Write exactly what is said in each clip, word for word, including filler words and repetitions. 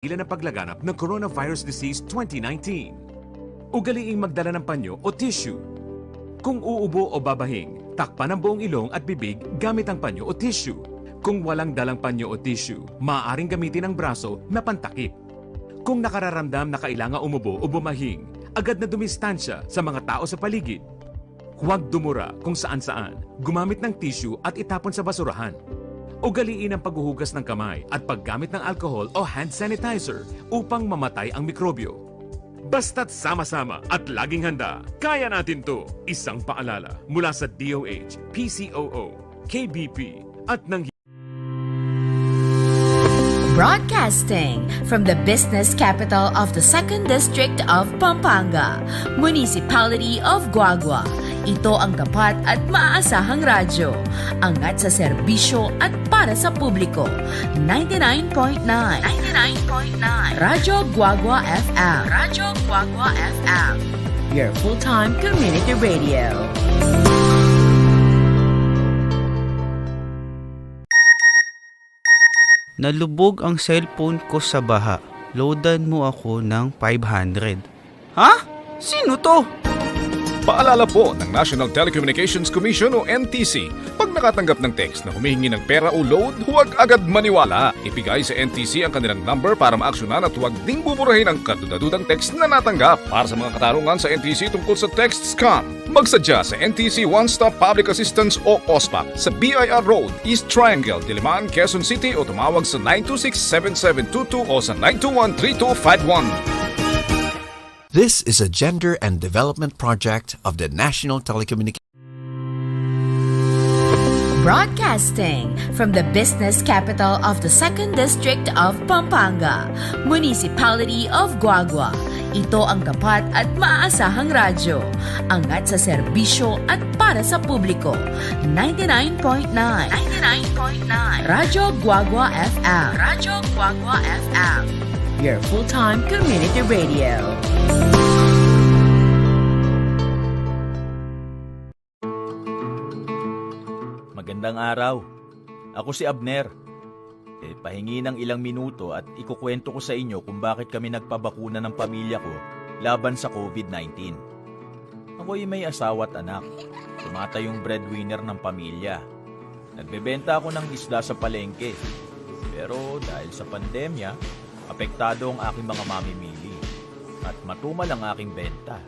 Ilan ang paglaganap ng coronavirus disease twenty nineteen. Ugaliing magdala ng panyo o tissue. Kung uubo o babahing, takpan ang buong ilong at bibig gamit ang panyo o tissue. Kung walang dalang panyo o tissue, maaaring gamitin ang braso na pantakip. Kung nakararamdam na kailangan umubo o bumahing, agad na dumistansya sa mga tao sa paligid. Huwag dumura kung saan-saan, gumamit ng tissue at itapon sa basurahan. Ugaliin ang paghuhugas ng kamay at paggamit ng alcohol o hand sanitizer upang mamatay ang mikrobyo. Basta't sama-sama at laging handa, kaya natin 'to. Isang paalala mula sa D O H, P C O O, K B P at ng Broadcasting from the business capital of the Second District of Pampanga, Municipality of Guagua. Ito ang tapat at maaasahang radyo. Angat sa serbisyo at para sa publiko. Ninety-nine point nine. Ninety-nine point nine. Radyo Guagua F M. Radyo Guagua F M. Your full-time community radio. Nalubog ang cellphone ko sa baha. Loadan mo ako ng five hundred. Ha? Sino 'to? Paalala po ng National Telecommunications Commission o N T C, pag nakatanggap ng text na humihingi ng pera o load, huwag agad maniwala. Ibigay sa N T C ang kanilang number para maaksyonan at huwag ding buburahin ang kadudadudang text na natanggap. Para sa mga katanungan sa N T C tungkol sa text scam, magsadya sa N T C One Stop Public Assistance o OSPAC sa B I R Road, East Triangle, Diliman, Quezon City, o tumawag sa nine two six seven seven two two o sa nine two one three two five one. This is a gender and development project of the National Telecommunications. Broadcasting from the business capital of the Second District of Pampanga, Municipality of Guagua. Ito ang tapat at maaasahang radyo. Angat sa serbisyo at para sa publiko. Ninety-nine point nine. Ninety-nine point nine. Radyo Guagua F M. Radyo Guagua F M. Your full-time community radio. Magandang araw. Ako si Abner. E, pahingi ng ilang minuto at ikukwento ko sa inyo kung bakit kami nagpabakuna ng pamilya ko laban sa COVID nineteen. Ako'y may asawa at anak. Tumatayong breadwinner ng pamilya. Nagbebenta ako ng isda sa palengke. Pero dahil sa pandemya, apektado ang aking mga mamimili. At matumal ang aking benta.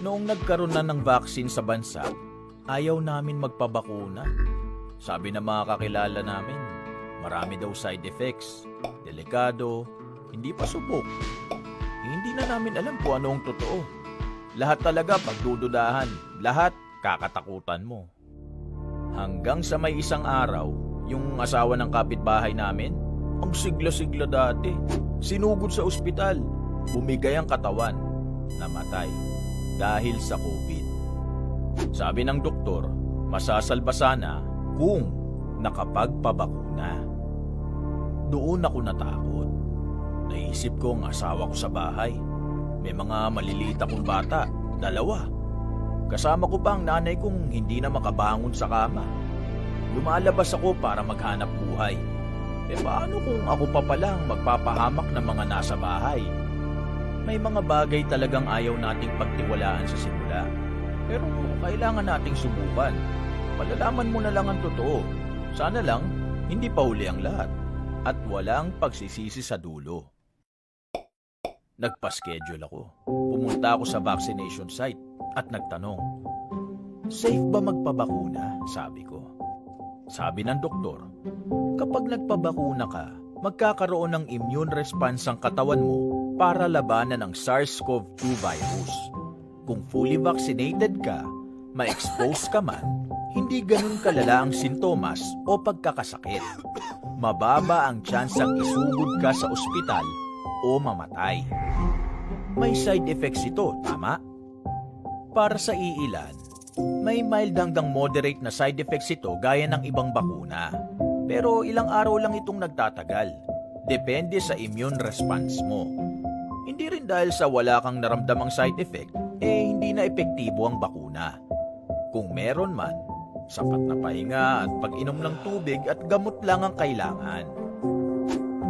Noong nagkaroon na ng vaccine sa bansa, ayaw namin magpabakuna. Sabi ng mga kakilala namin, marami daw side effects, delikado, hindi pa subok. Hindi na namin alam kung anong totoo. Lahat talaga pagdududahan, lahat kakatakutan mo. Hanggang sa may isang araw, yung asawa ng kapitbahay namin, ang sigla-sigla dati, sinugod sa ospital, bumigay ang katawan, namatay dahil sa COVID. Sabi ng doktor, masasalba sana kung nakapagpabakuna. Doon ako natakot. Naisip ko ang asawa ko sa bahay. May mga maliliit akong bata, dalawa. Kasama ko pa ang nanay kong hindi na makabangon sa kama. Lumalabas ako para maghanap buhay. E paano kung ako pa pala ang magpapahamak ng mga nasa bahay? May mga bagay talagang ayaw nating pagtiwalaan sa simula. Pero kailangan nating subukan. Malalaman mo na lang ang totoo. Sana lang, hindi pa huli ang lahat. At walang pagsisisi sa dulo. Nagpa-schedule ako. Pumunta ako sa vaccination site at nagtanong, "Safe ba magpabakuna?" sabi ko. Sabi ng doktor, kapag nagpabakuna ka, magkakaroon ng immune response ang katawan mo para labanan ang SARS-CoV two virus. Kung fully vaccinated ka, ma-expose ka man, hindi ganun kalala ang sintomas o pagkakasakit. Mababa ang tsansang isugod ka sa ospital o mamatay. May side effects ito, tama? Para sa iilan, may mild hanggang moderate na side effects ito gaya ng ibang bakuna. Pero ilang araw lang itong nagtatagal. Depende sa immune response mo. Hindi rin dahil sa wala kang naramdamang side effect, e hindi na epektibo ang bakuna. Kung meron man, sapat na pahinga at pag-inom ng tubig at gamot lang ang kailangan.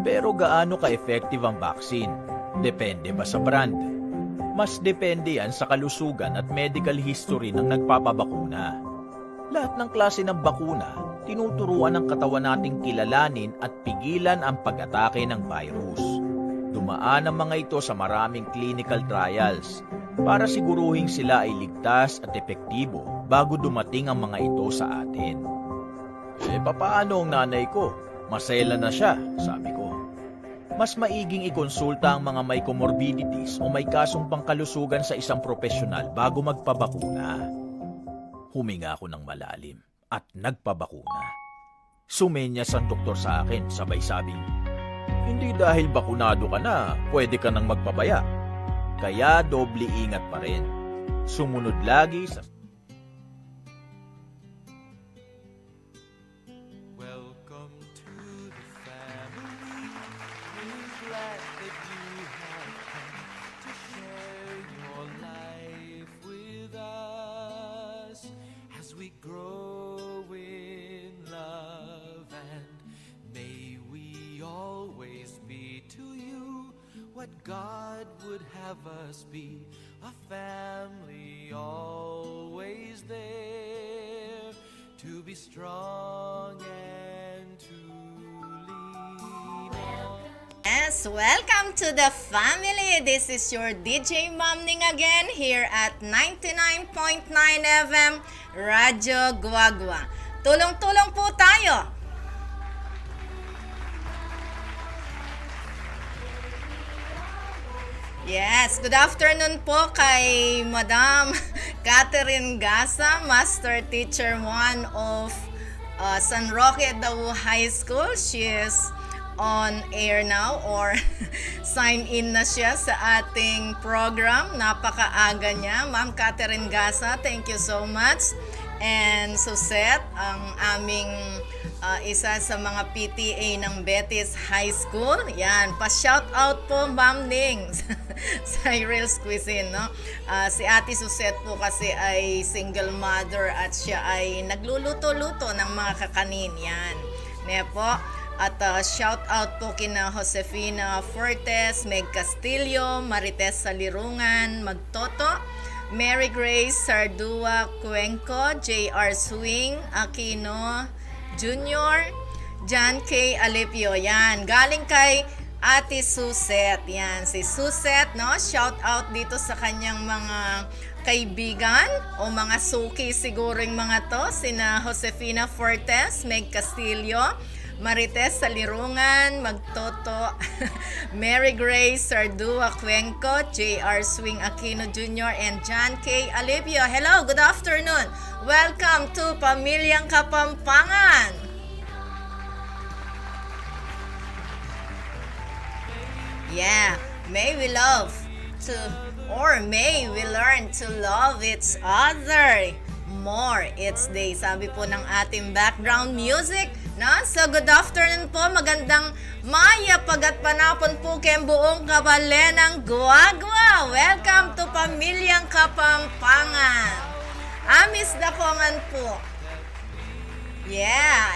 Pero gaano ka-effective ang vaccine? Depende ba sa brand? Mas depende yan sa kalusugan at medical history ng nagpapabakuna. Lahat ng klase ng bakuna, tinuturuan ng katawan nating kilalanin at pigilan ang pag-atake ng virus. Dumaan ang mga ito sa maraming clinical trials para siguruhing sila ay ligtas at epektibo bago dumating ang mga ito sa atin. "Eh, papaano ang nanay ko? Maselan na siya," sabi ko. Mas maiging ikonsulta ang mga may comorbidities o may kasong pangkalusugan sa isang propesyonal bago magpabakuna. Huminga ako ng malalim at nagpabakuna. Sumenyas ang doktor sa akin, sabay sabing, "Hindi dahil bakunado ka na, pwede ka nang magpabaya." Kaya doble ingat pa rin. Sumunod lagi sa Welcome to the family. We're glad that you have come to share your life with us as we grow in love, and may we always be to you what God would have us be, a family always there to be strong and to lean on. Yes, welcome to the family. This is your D J Ma'am Ning again here at ninety-nine point nine F M Radyo Guagua. Tulong-tulong po tayo. Yes, good afternoon po kay Madam Catherine Gasa, Master Teacher one of uh, San Roque Dawu High School. She is on air now or sign in na siya sa ating program. Napakaaga niya. Ma'am Catherine Gasa, thank you so much. And Suzette, ang aming uh, isa sa mga P T A ng Betis High School. Yan, pa-shout out po, Ma'am Ning. Cyril's Cuisine, no? Ah, si Ate Suzette po kasi ay single mother at siya ay nagluluto-luto ng mga kakanin. Yan. Ne po? At ah, shout out po kina Josefina Fortes, Meg Castillo, Marites Salirungan, Magtoto, Mary Grace Sardua Cuenco, J R Swing Aquino Junior, John K Alipio. Yan. Galing kay Ate Suset, yan, si Suset, no? Shout out dito sa kanyang mga kaibigan o mga suki siguro yung mga to, sina Josefina Fortes, Meg Castillo, Marites Salirungan, Magtoto, Mary Grace Sardua Cuenco, J R Swing Aquino Junior, and John K Alipio. Hello, good afternoon. Welcome to Pamilyang Kapampangan. Yeah, may we love to, or may we learn to love each other more each day. Sabi po ng ating background music, no? So, good afternoon po. Magandang mayap a gatpanapun po keng buong kabalenang Guagua. Welcome to Pamilyang Kapampangan. Amis dakongan po. Yeah,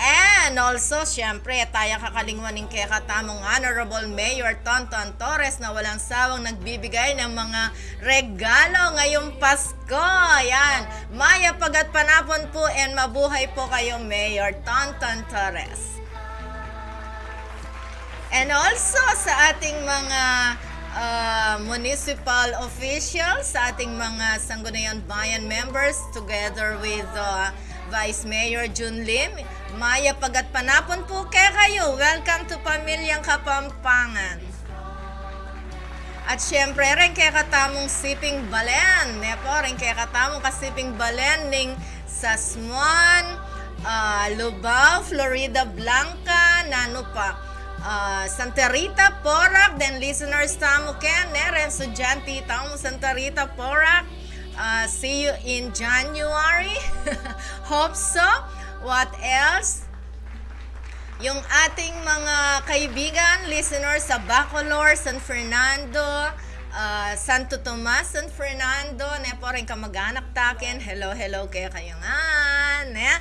and also, syempre, taya kakalingwan ning kekatamung Honorable Mayor Tonton Torres na walang sawang nagbibigay ng mga regalo ngayong Pasko. Yan, mayap a gatpanapun po and mabuhay po kayo, Mayor Tonton Torres. And also sa ating mga uh, municipal officials, sa ating mga Sangguniang Bayan members, together with uh, Vice Mayor Jun Lim, mayap a gatpanapun po kekayu. Welcome to Pamilyang Kapampangan. At syempre, ring kekatamung siping balen, ne po, ring kekatamung kasiping balen ning Sasmuan, ah, Lubao, Floridablanca, nanu pa, ah, Santa Rita, Porac, then listeners tamu ken, ne, ring estudyante tamu, Santa Rita, Porac. Ah, see you in January. Hope so. What else? Yung ating mga kaibigan, listeners sa Bacolor, San Fernando, ah, Santo Tomas, San Fernando, ne po ring kamag-anak taken. Hello, hello kekayu ngan, ne?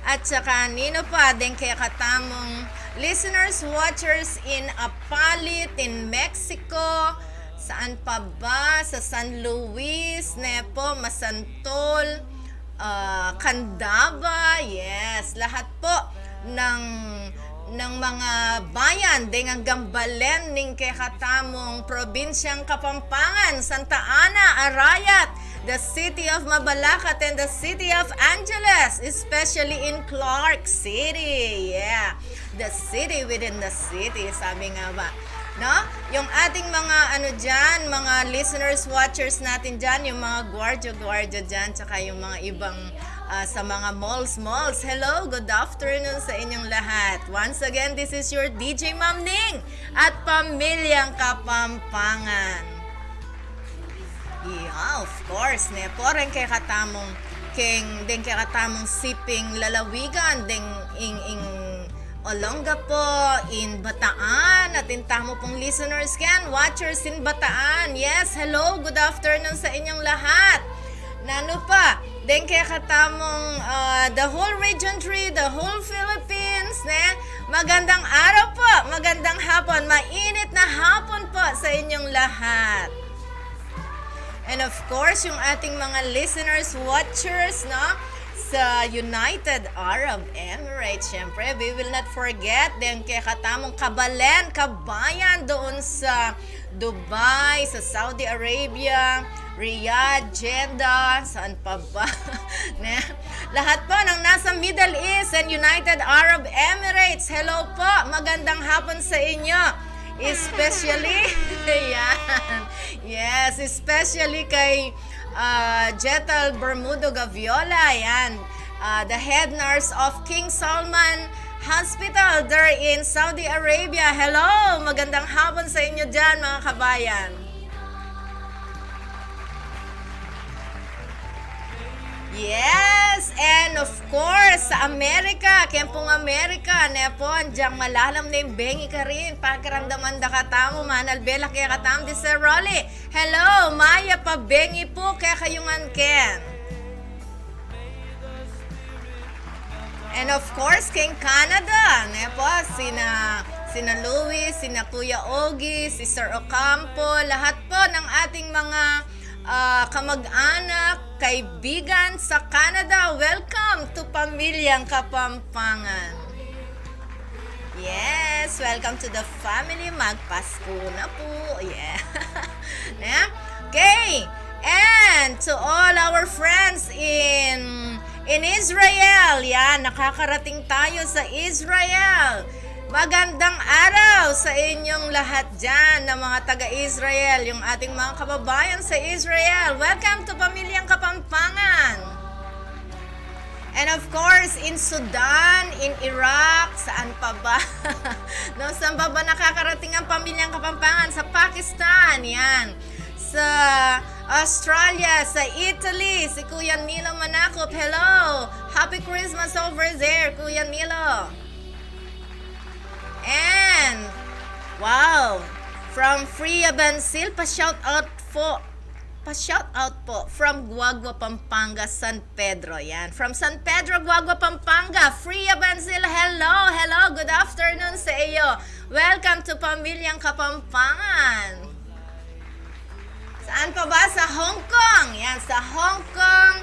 At saka ninu pa, deng kekatamung listeners, watchers in Apalit, in Mexico, saan pa ba? Sa San Luis, ne po, Masantol, ah, Candaba, yes, lahat po ng, ng mga bayan deng anggang balen ning kekatamung probinsyang Kapampangan, Santa Ana, Arayat, the city of Mabalacat, and the city of Angeles, especially in Clark City. Yeah, the city within the city, sabi nga ba. No? Yung ating mga, ano diyan, mga listeners, watchers natin diyan, yung mga gwardiya-gwardiya diyan, tsaka yung mga ibang, ah, sa mga malls, malls. Hello, good afternoon sa inyong lahat. Once again, this is your D J Ma'am Ning at Pamilyang Kapampangan. Yeah, of course, ne po, deng kekatamung, keng, deng kekatamung siping lalawigan, deng ing, ing Olongapo, in Bataan, atin tamu pung listeners ken, watchers in Bataan. Yes, hello, good afternoon sa inyong lahat. Nanu pa, deng kekatamung, ah, the whole Region Three, the whole Philippines, ne? Magandang araw po, magandang hapon, mainit na hapon po sa inyong lahat. And of course, yung ating mga listeners, watchers, no? Sa United Arab Emirates, syempre, we will not forget deng kekatamung kabalen, kabayan doon sa Dubai, sa Saudi Arabia, Riyadh, Jeddah, saan pa ba? Ne? Lahat po ng nasa Middle East and United Arab Emirates, hello po, magandang hapon sa inyo. Especially, yan. Yes, especially kay, ah, Jetal Bermudo Gaviola, yan. Ah, the head nurse of King Salman Hospital there in Saudi Arabia. Hello! Magandang hapon sa inyo diyan, mga kabayan. Yes, and of course, sa Amerika, keng pung Amerika, ne po, andyang malalam na ing bengi karin, pakiramdaman da katamu, manalbe la kekatamu, di Sir Rolly. Hello, mayap a bengi pu kekayu ngan ken. And of course, keng Canada, ne po, sina, sina Louis, sina Kuya Ogie, si Sir Ocampo, lahat po ng ating mga, ah, kamag-anak, kaibigan sa Canada. Welcome to Pamilyang Kapampangan. Yes, welcome to the family. Magpasko na po. Yeah. Ne? Okay. And to all our friends in, in Israel. Yan, nakakarating tayo sa Israel. Magandang araw sa inyong lahat diyan na mga taga-Israel, yung ating mga kababayan sa Israel. Welcome to Pamilyang Kapampangan. And of course, in Sudan, in Iraq, saan pa ba? No, saan pa ba nakakarating ang Pamilyang Kapampangan? Sa Pakistan, yan. Sa Australia, sa Italy, si Kuya Nilo Manakop. Hello! Happy Christmas over there, Kuya Nilo! And, wow! From Fria Bansil, pa-shout out po. Pa-shout out po from Guagua, Pampanga, San Pedro. Yan. From San Pedro, Guagua, Pampanga, Fria Bansil, hello, hello, good afternoon sa iyo. Welcome to Pamilyang Kapampangan. Saan pa ba? Sa Hong Kong. Yan, sa Hong Kong.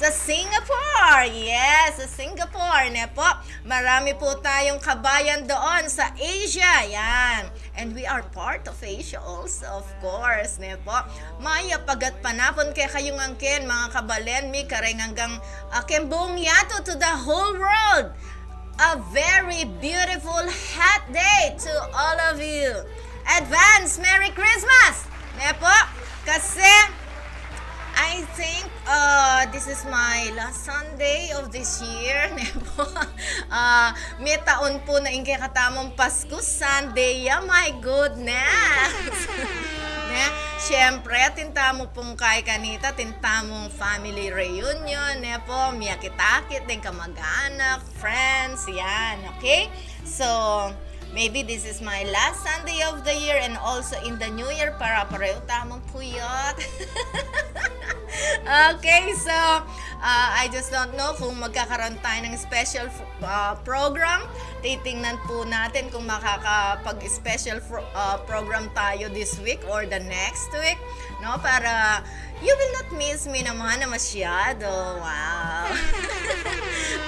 Sa Singapore. Yes, sa Singapore, ne po. Marami po tayong kabayan doon sa Asia. Yan. And we are part of Asia also, of course, ne po. Mayap a gatpanapun kekayu ngan ken, mga kabalen mi, kareng anggang, ah, keng buung yatu, to the whole world. A very beautiful hot day to all of you. Advance Merry Christmas! Ne po? Kasi, I think, uh, this is my last Sunday of this year, ne po? Ah, mitaun pu na ing kekatamung Pasku Sunday ya, my goodness! Ne? Siyempre, atin tamu pung kaya kanita, atin tamung family reunion, ne po? Miakit-akit deng kamag-anak, friends, yan, okay? So, maybe this is my last Sunday of the year and also in the new year, para pareho tamung puyat. Okay, so, Ah, I just don't know kung magkakaroon tayo ng special f-, ah, program. Titingnan po natin kung makakapag-special fro-, ah, program tayo this week or the next week, no? Para you will not miss me naman na masyado. Wow.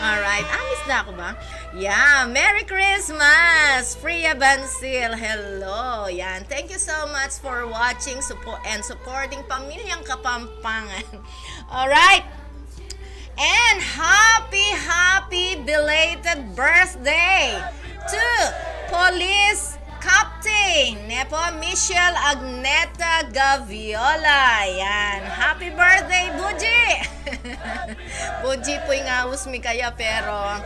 Alright. Ah, miss na ako ba? Yeah. Merry Christmas! Freya Bansil. Hello. Yan. Thank you so much for watching, suppo-, and supporting Pamilyang Kapampangan. Alright. And happy, happy belated birthday to Police Captain, ne po, Michelle Agneta Gaviola. Yan. Happy birthday, Buji! Buji po yung awus mi kaya, pero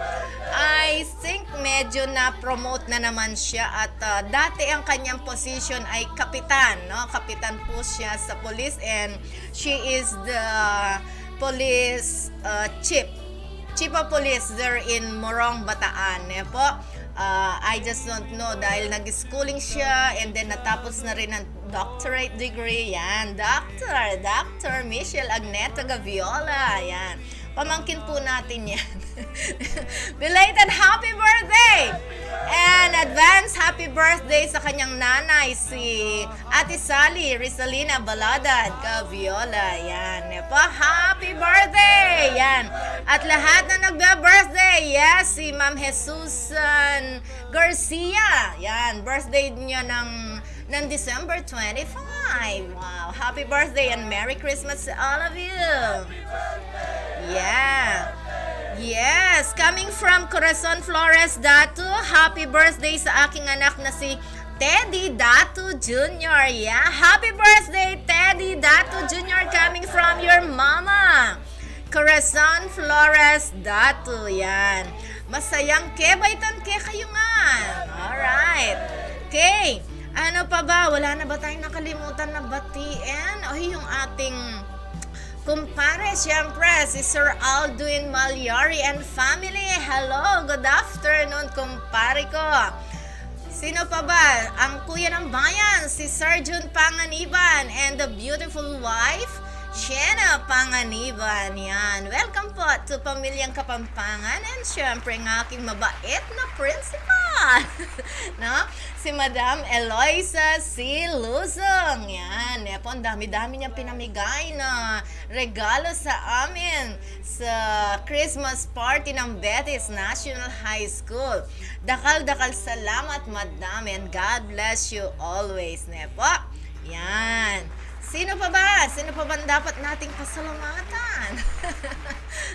I think medyo na-promote na naman siya at, ah, dati ang kanyang position ay kapitan, no? Kapitan po siya sa police and she is the police, uh, chief. Chief of police there in Morong, Bataan, ne po? Uh, I just don't know dahil nag-schooling siya and then natapos na rin ang doctorate degree. Yan, Doctor, Doctor Michelle Agneta Gaviola. Yan. Pamangkin po natin yan. Belated happy birthday! And advance happy birthday sa kanyang nanay, si Ate Sally Rizalina Baladad Gaviola. Yan. Ne po, happy birthday! Yan. At lahat na nagbe-birthday, yes, si Ma'am Jesusan Garcia. Yan, birthday niya ng, ng December twenty-five. Wow, happy birthday and Merry Christmas to all of you. Yeah. Yes, coming from Corazon Flores Datu, happy birthday sa aking anak na si Teddy Datu Junior. Yeah, happy birthday, Teddy Datu Junior, coming from your mama, Corazon Flores Datu. Yan. Masayang kebaitan kekayu ngan. Alright. Okay. Ano pa ba? Wala na ba tayong nakalimutan na batiin? O, yung ating kumpare, siyempre, si Sir Aldwin Malyari and family. Hello, good afternoon, kumpare ko. Sino pa ba? Ang kuya ng bayan, si Sir Jun Panganiban and the beautiful wife, Shena Panganiban. Yan. Welcome po to Pamilyang Kapampangan and siyempre ang aking mabait na principal. No? Si Madam Eloisa C. Luzon. Yan. Yan po, ang dami-dami niyang pinamigay na regalo sa amin sa Christmas party ng Betis National High School. Dakal-dakal salamat, Madam, and God bless you always, ne po? Yan. Sino pa ba? Sino pa bang dapat nating pasalamatan?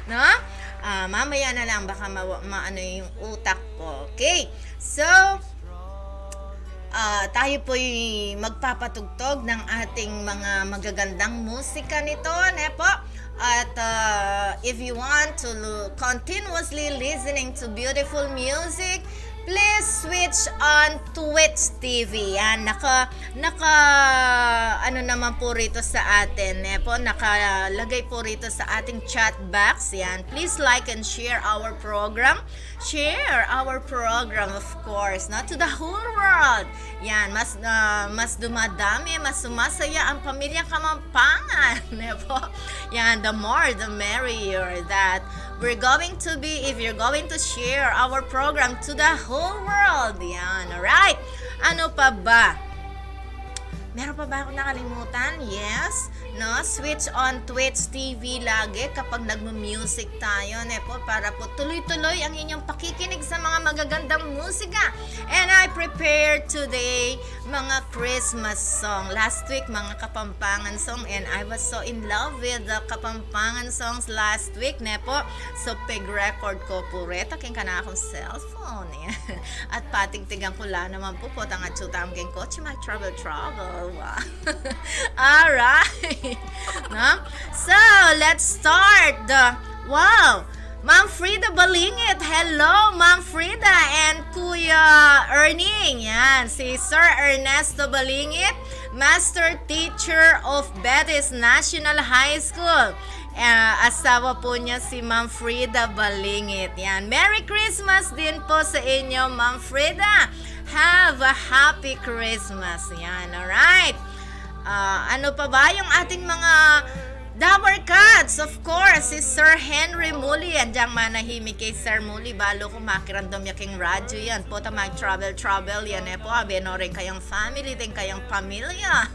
No? Ah, mamaya na lang, baka ma-, maano yung utak ko. Okay. So, ah, tayo po'y magpapatugtog ng ating mga magagandang musika nito, ne po? At, ah, if you want to lo-, continuously listening to beautiful music, please switch on Twitch T V. Yan, naka, naka, ano naman po rito sa atin, ne po? Nakalagay po rito sa ating chat box. Yan, please like and share our program. Share our program, of course, no? To the whole world. Yan, mas, ah, mas dumadami, mas sumasaya ang Pamilyang Kapampangan, ne po? Yan, the more, the merrier that we're going to be if you're going to share our program to the whole world. Yan, alright? Ano pa ba? Meron pa ba akong nakalimutan? Yes. No? Switch on Twitch T V lagi kapag nagmu-music tayo, ne po? Para po tuloy-tuloy ang inyong pakikinig sa mga magagandang musika. And I prepared today mga Christmas song. Last week, mga Kapampangan song. And I was so in love with the Kapampangan songs last week, ne po? So, pig-record ko po reta king kanakung cellphone. At patigtigan ku la naman po, potang atsu tamu king kotse, mag-travel-travel. Wow. Alright. No? So, let's start. The, wow. Ma'am Frida Balingit. Hello, Ma'am Frida and Kuya Erning. Yan, si Sir Ernesto Balingit, Master Teacher of Betis National High School. Ah, asawa po niya si Ma'am Frida Balingit. Yan. Merry Christmas din po sa inyo, Ma'am Frida. Have a happy Christmas. Yan, alright. Ah, ano pa ba yung ating mga Dabarkats, of course, si Sir Henry Muli. Andiang manahimik kay Sir Muli, balu ku makiramdam ya king radyo yan. Pota mag-travel-travel yan, e po. Abe no rin kayang family, deng kayang pamilya.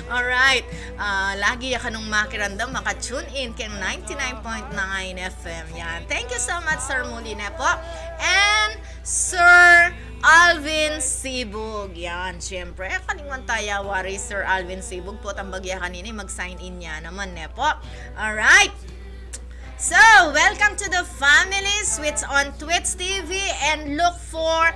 Alright. Ah, lagi ya kanung makiramdam, maka-tune in king ninety-nine point nine F M yan. Thank you so much, Sir Muli, ne po. And Sir Alvin Sibug. Yan, syempre. Kalingwan taya wari, Sir Alvin Sibug po, tambag ya kanini, mag-sign in ya naman, ne po. Alright. So, welcome to the family. Switch on Twitch T V and look for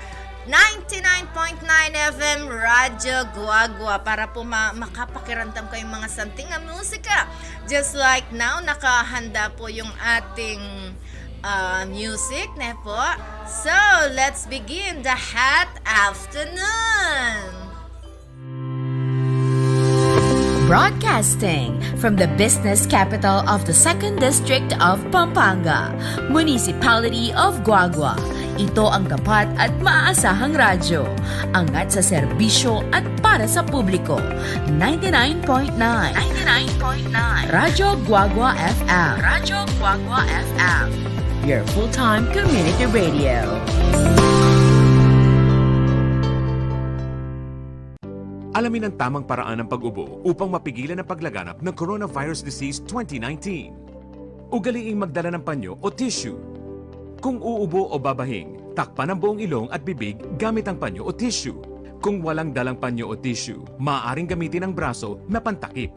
ninety-nine point nine F M Radyo Guagua para po ma- makapakiramdam kayong mga santing a musika. Just like now, nakahanda po yung ating, ah, music, ne po? So, let's begin the hot afternoon! Broadcasting from the business capital of the Second District of Pampanga, Municipality of Guagua. Ito ang tapat at maaasahang radyo. Angat sa serbisyo at para sa publiko. Ninety-nine point nine. Ninety-nine point nine. Radyo Guagua F M. Radyo Guagua F M. Your full-time community radio. Alamin ang tamang paraan ng pag-ubo upang mapigilan ang paglaganap ng coronavirus disease twenty nineteen. Ugaliing magdala ng panyo o tissue. Kung uubo o babahing, takpan ang buong ilong at bibig gamit ang panyo o tissue. Kung walang dalang panyo o tissue, maaaring gamitin ang braso na pantakip.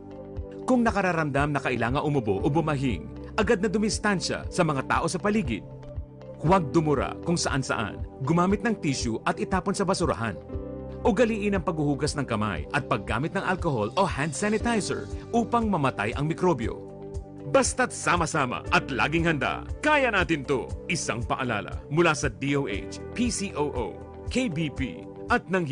Kung nakararamdam na kailangan umubo o bumahing, agad na dumistansya sa mga tao sa paligid. Huwag dumura kung saan-saan. Gumamit ng tissue at itapon sa basurahan. Ugaliin ang paghuhugas ng kamay at paggamit ng alcohol o hand sanitizer upang mamatay ang mikrobyo. Basta't sama-sama at laging handa, kaya natin 'to. Isang paalala mula sa D O H, P C O O, K B P, at ng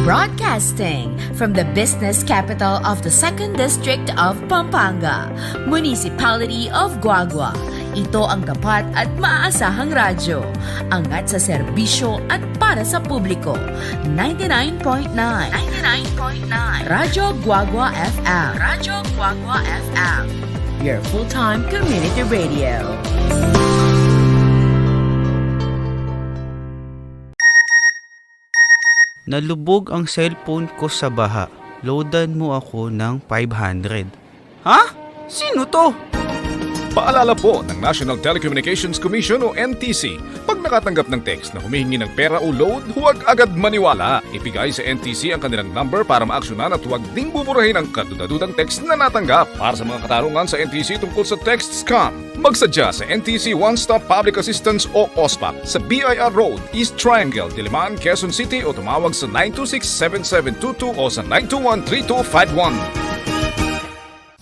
Broadcasting from the business capital of the Second District of Pampanga, Municipality of Guagua. Ito ang tapat at maaasahang radyo. Angat sa serbisyo at para sa publiko. Ninety-nine point nine. Ninety-nine point nine. Radyo Guagua F M. Radyo Guagua F M. Your full-time community radio. Nalubog ang cellphone ko sa baha. Loadan mo ako ng five hundred. Ha? Sino 'to? Paalala po ng National Telecommunications Commission o N T C, pag nakatanggap ng text na humihingi ng pera o load, huwag agad maniwala. Ibigay sa N T C ang kanilang number para maaksyonan at huwag ding buburahin ang kadudadudang text na natanggap. Para sa mga katanungan sa N T C tungkol sa text scam, magsadya sa N T C One Stop Public Assistance o OSPAP sa B I R Road, East Triangle, Diliman, Quezon City, o tumawag sa nine two six, seven seven two two o sa nine two one, three two five one.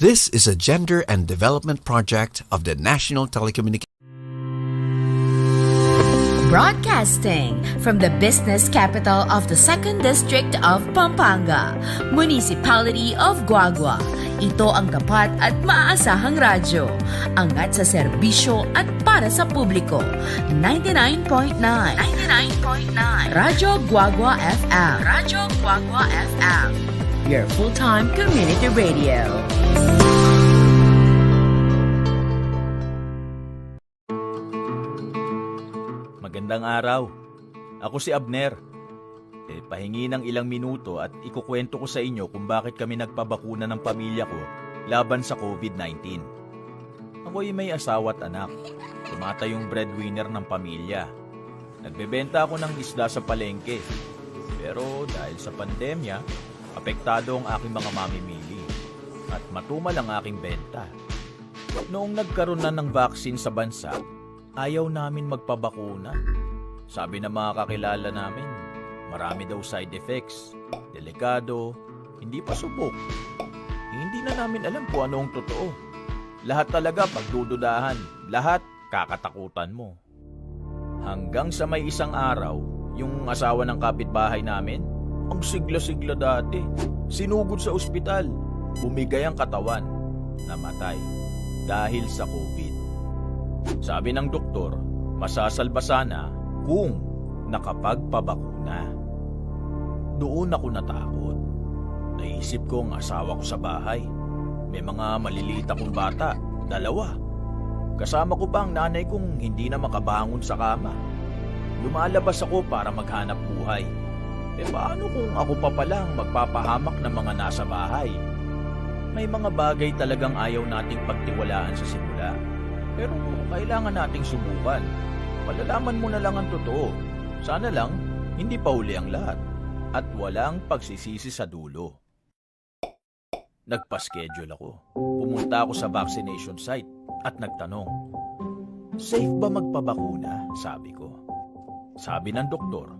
This is a gender and development project of the National Telecommunications. Broadcasting from the business capital of the Second District of Pampanga, Municipality of Guagua. Ito ang tapat at maaasahang radyo. Angat sa serbisyo at para sa publiko. Ninety-nine point nine. Ninety-nine point nine. Radyo Guagua F M. Radyo Guagua F M. Your full-time community radio. Magandang araw. Ako si Abner. E, pahingi ng ilang minuto at ikukwento ko sa inyo kung bakit kami nagpabakuna ng pamilya ko laban sa COVID nineteen. Ako'y may asawa at anak. Tumatayong breadwinner ng pamilya. Nagbebenta ako ng isda sa palengke. Pero dahil sa pandemya, apektado ang aking mga mamimili. At matumal ang aking benta. Noong nagkaroon na ng vaccine sa bansa, ayaw namin magpabakuna. Sabi ng mga kakilala namin, marami daw side effects, delikado, hindi pa subok. Hindi na namin alam kung ano ang totoo. Lahat talaga pagdududahan, lahat kakatakutan mo. Hanggang sa may isang araw, yung asawa ng kapitbahay namin, ang sigla-sigla dati, sinugod sa ospital, bumigay ang katawan, namatay dahil sa COVID. Sabi ng doktor, masasalba sana kung nakapagpabakuna. Doon ako natakot. Naisip ko ang asawa ko sa bahay. May mga maliliit akong bata, dalawa. Kasama ko pa ang nanay kong hindi na makabangon sa kama. Lumalabas ako para maghanap buhay. E paano kung ako pa pala ang magpapahamak ng mga nasa bahay? May mga bagay talagang ayaw nating pagtiwalaan sa simula. Pero kailangan nating subukan. Malalaman mo na lang ang totoo. Sana lang, hindi pa huli ang lahat. At walang pagsisisi sa dulo. Nagpa-schedule ako. Pumunta ako sa vaccination site at nagtanong, "Safe ba magpabakuna?" sabi ko. Sabi ng doktor,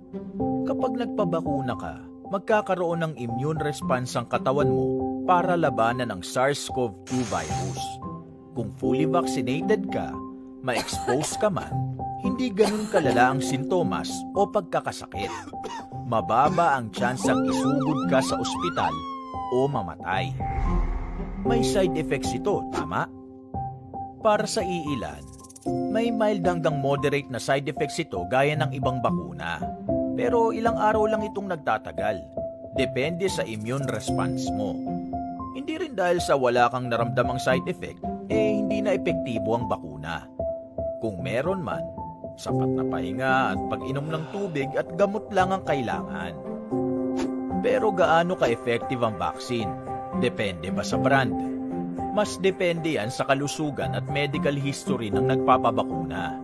"Kapag nagpabakuna ka, magkakaroon ng immune response ang katawan mo para labanan ang SARS-CoV two virus. Kung fully vaccinated ka, ma-expose ka man, hindi ganun kalala ang sintomas o pagkakasakit. Mababa ang tsansang isugod ka sa ospital o mamatay." May side effects ito, tama? Para sa iilan, may mild hanggang moderate na side effects ito gaya ng ibang bakuna. Pero ilang araw lang itong nagtatagal. Depende sa immune response mo. Hindi rin dahil sa wala kang naramdamang side effect, eh hindi na epektibo ang bakuna. Kung meron man, sapat na pahinga at pag-inom ng tubig at gamot lang ang kailangan. Pero gaano ka-effective ang vaccine? Depende ba sa brand? Mas depende yan sa kalusugan at medical history ng nagpapabakuna.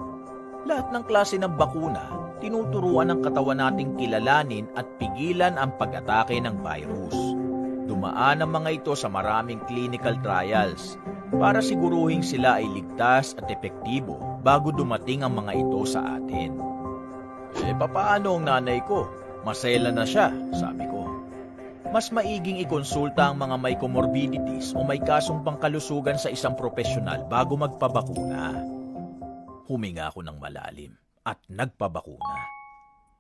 Lahat ng klase ng bakuna, tinuturuan ng katawan nating kilalanin at pigilan ang pag-atake ng virus. Dumaan ang mga ito sa maraming clinical trials para siguruhing sila ay ligtas at epektibo bago dumating ang mga ito sa atin. "E, papaano ang nanay ko? Masela na siya," sabi ko. "Mas maiging ikonsulta ang mga may comorbidities o may kasong pangkalusugan sa isang propesyonal bago magpabakuna." Huminga ako ng malalim at nagpabakuna.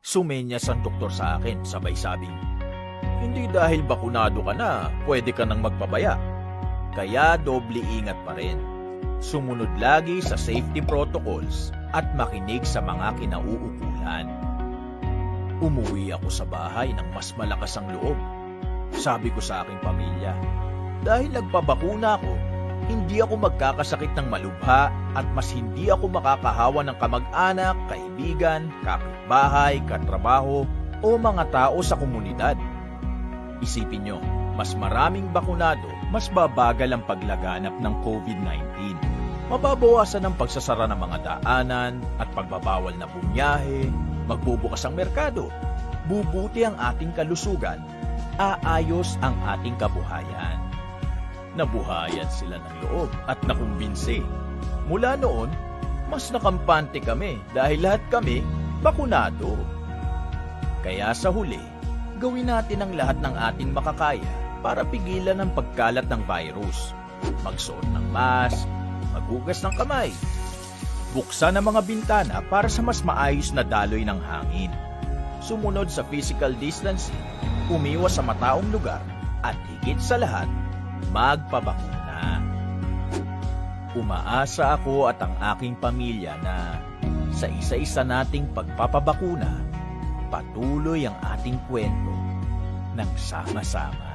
Sumenyas ang doktor sa akin, sabay sabing, "Hindi dahil bakunado ka na, pwede ka nang magpabaya. Kaya doble ingat pa rin. Sumunod lagi sa safety protocols at makinig sa mga kinauukulan." Umuwi ako sa bahay ng mas malakas ang loob. Sabi ko sa aking pamilya, "Dahil nagpabakuna ako, hindi ako magkakasakit ng malubha at mas hindi ako makakahawa ng kamag-anak, kaibigan, kapitbahay, katrabaho, o mga tao sa komunidad." Isipin nyo, mas maraming bakunado, mas babagal ang paglaganap ng COVID nineteen. Mababawasan ang pagsasara ng mga daanan at pagbabawal na bumiyahe, magbubukas ang merkado, bubuti ang ating kalusugan, aayos ang ating kabuhayan. Nabuhayan sila ng loob at nakumbinsi. Mula noon, mas nakampante kami dahil lahat kami bakunado. Kaya sa huli, gawin natin ang lahat ng ating makakaya para pigilan ang pagkalat ng virus. Magsuot ng mask, maghugas ng kamay, buksan ang mga bintana para sa mas maayos na daloy ng hangin. Sumunod sa physical distancing, umiwas sa mataong lugar, at higit sa lahat, magpabakuna. Umaasa ako at ang aking pamilya na sa isa-isa nating pagpapabakuna, patuloy ang ating kwento ng sama-sama.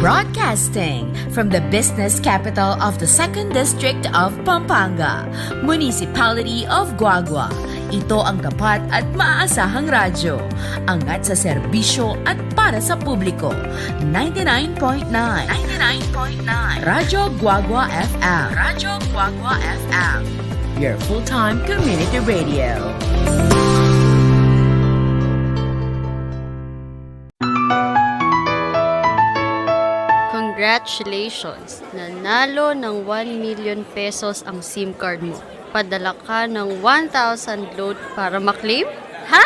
Broadcasting from the business capital of the Second District of Pampanga, Municipality of Guagua. Ito ang tapat at maaasahang radyo. Angat sa serbisyo at para sa publiko. Ninety-nine point nine. Ninety-nine point nine. Radyo Guagua F M. Radyo Guagua F M. Your full-time community radio. Congratulations! Nanalo ng one million pesos ang SIM card mo. Padala ka ng one thousand load para maklaim? Ha?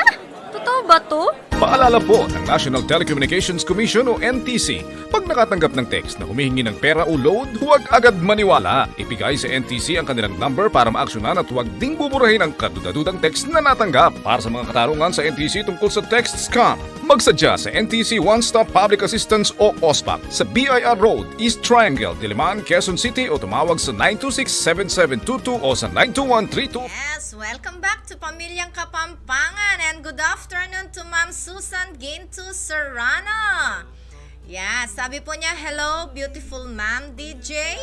Totoo ba 'to? Paalala po ng National Telecommunications Commission o N T C, pag nakatanggap ng text na humihingi ng pera o load, huwag agad maniwala. Ibigay sa N T C ang kanilang number para maaksyonan at huwag ding buburahin ang kaduda-dudang text na natanggap. Para sa mga katarungan sa N T C tungkol sa text scam, Pagsadya sa N T C One Stop Public Assistance o OSPAP sa B I R Road, East Triangle, Diliman, Quezon City o tumawag sa nine two six, seven seven two two o sa nine two one three two. Yes, welcome back to Pamilyang Kapampangan and good afternoon to Ma'am Susan Ginto Serrano. Yeah, sabi po niya, "Hello, beautiful Ma'am D J.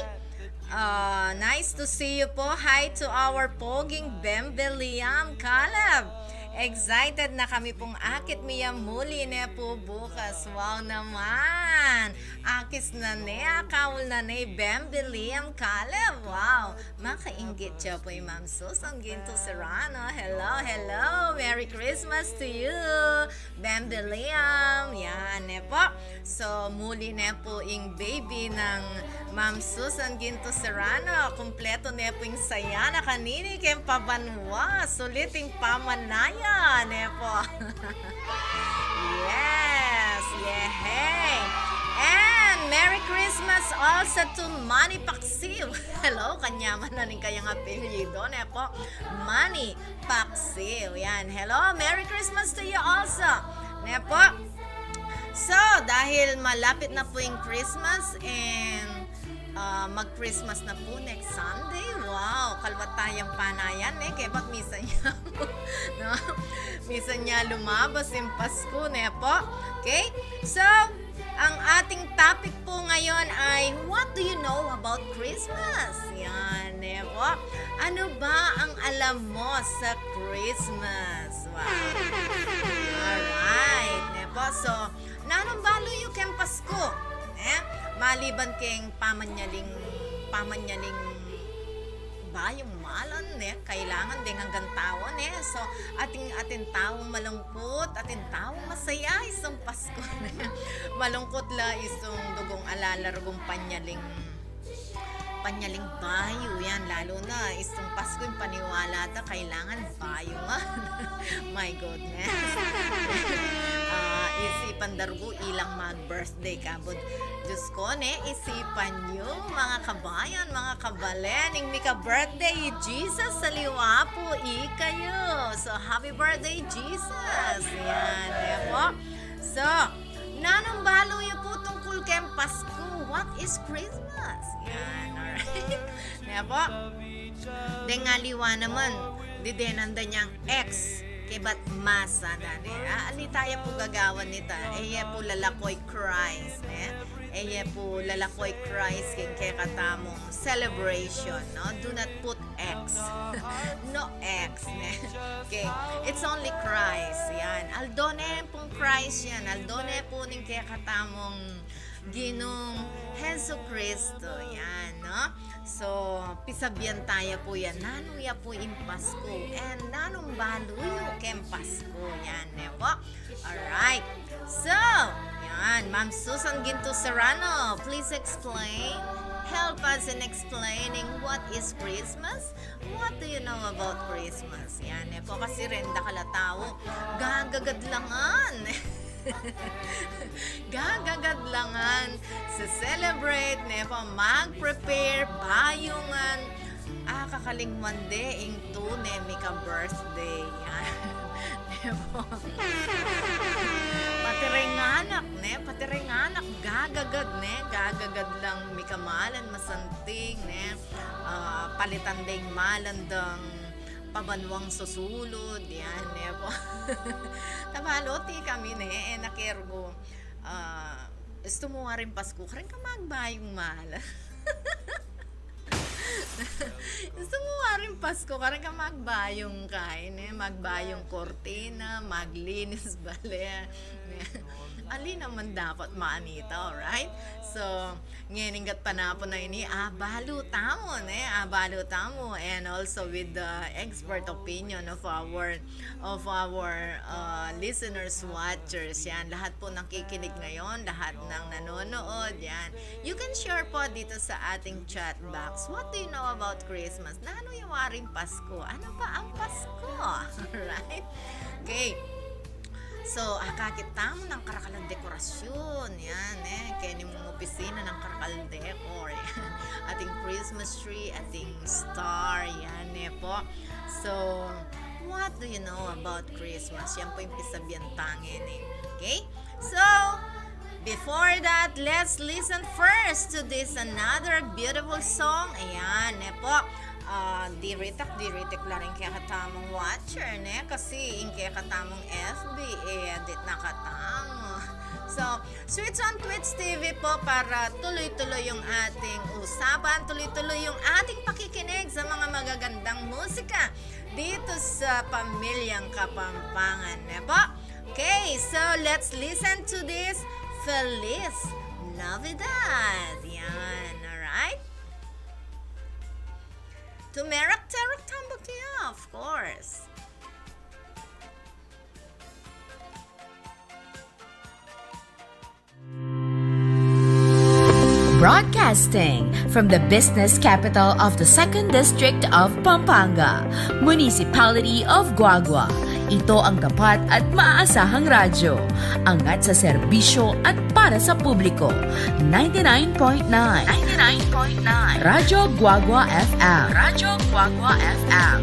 Uh, nice to see you po. Hi to our poging Bembe Liam Caleb. Excited na kami pong akit mi ya muli ne po bukas." Wow naman! Akis na ne, akaul na ne, Bembe Liam Caleb. Wow! Makainggit ya po i Ma'am Susan Ginto Serrano. Hello, hello! Merry Christmas to you! Bambi Liam, yan, ne po. So, muli ne po ing baby nang Ma'am Susan Ginto Serrano. Kumpleto ne po ing saya na kanini keng pabanwa. Sulit ing pamanaya, ne po. Yes, yehey. And Merry Christmas also to Manny Paksiw. Hello, kanyaman na ning kayang apelyido, ne po. Manny Paksiw. Yan. Hello, Merry Christmas to you also. Ne po? So, dahil malapit na po yung Christmas and uh, mag-Christmas na po next Sunday. Wow, kalwat tayang panayan, ne? Kaya ba't misan niya, no? Misan niya lumabas yung Pasko, ne po? Okay? So, ang ating topic po ngayon ay, what do you know about Christmas? Yan, ne po? Ano ba ang alam mo sa Christmas? Wow. Alright, ne po? So, nanung balu yu keng Pasko? Eh? Maliban keng pamanyaling, pamanyaling bayung malan, ne? Kailangan deng anggang tau, ne? So, atin, atin taung malungkut, atin taung masaya, istung Pasko, ne? Malungkut la istung dugung alalargung panyaling, panyaling bayu, yan. Lalu na istung Pasko, ing paniwala ta, kailangan bayu nga. My goodness. Ah, isipan da rugu ilang mag-birthday kabud. Diyos ko, ne, isipan yu, mga kabayan, mga kabalen, ing mika-birthday i Jesus, saliwa pu ikayu. So, happy birthday, Jesus! Yan, ne po. So, nanung balu yu pu tungkul keng Pasko? What is Christmas? Yan, alright. Ne po? Deng aliwa naman, didenan da nyang X, kebat masa da, ne? Ah, ali taya pu gagawan nita, e ye pu lalakoy Christ, ne? E ye pu lalakoy Christ keng kekatamung celebration, no? Do not put X. No X, ne? Okay. It's only Christ. Yan. Aldo ne pung Christ yan. Aldo ne pu ning kekatamung Ginung Jesucristo. Yan, no? So, pisabian taya pu yan. Nanu ya pu ing Pasko? And nanung balu yu keng Pasko? Yan, ne po? Alright. So, yan. Ma'am Susan Ginto Serrano, please explain. Help us in explaining what is Christmas. What do you know about Christmas? Yan, ne po. Kasi reng dakal a tau, gagagad la ngan. Gagagad la ngan. Se-celebrate, ne po. Mag-prepare, bayu ngan. Ah, kakalingwan de, ing tune, mika-birthday. Yan. Ne po. Pati reng anak, ne? Pati reng anak, gagagad, ne? Gagagad lang mikamalan, masanting, ne? Ah, palitan deng malan dang pabanwang susulud, yan, ne po. Tabalot ikami, ne? E na kergo, ah, istu mu waring Pasko, kareng ka magbayung malan. Istu mu waring Pasko, kareng ka magbayung kain, e? Magbayung kurtina, maglinis bale, ne? Ali naman dapat manita, alright? So, ngeni gat panapun a ini, abalu tamu, ne? Abalu tamu, and also with the expert opinion of our, of our, uh, listeners, watchers, yan. Lahat po ng kikinig ngayon, lahat ng nanonood, yan. You can share po dito sa ating chat box. What do you know about Christmas? Nanu ya waring Pasko? Ano ba ang Pasko? Alright? Okay. So, akakit tamu nang karakal a dekorasyun, yan, e. Keni mung opisina nang karakal decor, yan. Ating Christmas tree, ating star, yan, e po. So, what do you know about Christmas? Yan po ing pisabian tang ini. Okay? So, before that, let's listen first to this another beautiful song. Ayan, ne po. Ah, diritak-diritik la rin kekatamung watcher, ne? Kasi ing kekatamung F B, e-edit na katamu. So, switch on Twitch T V po para tuloy-tuloy yung ating usapan, tuloy-tuloy yung ating pakikinig sa mga magagandang musika dito sa Pamilyang Kapampangan, ne po? Okay, so let's listen to this Feliz Navidad. Yan, alright? Tumerak-terak tambak ya, of course. Broadcasting from the business capital of the Second District of Pampanga, Municipality of Guagua. Ito ang tapat at maaasahang radyo. Angat sa serbisyo at para sa publiko. Ninety-nine point nine. Ninety-nine point nine. Radyo Guagua F M. Radyo Guagua F M.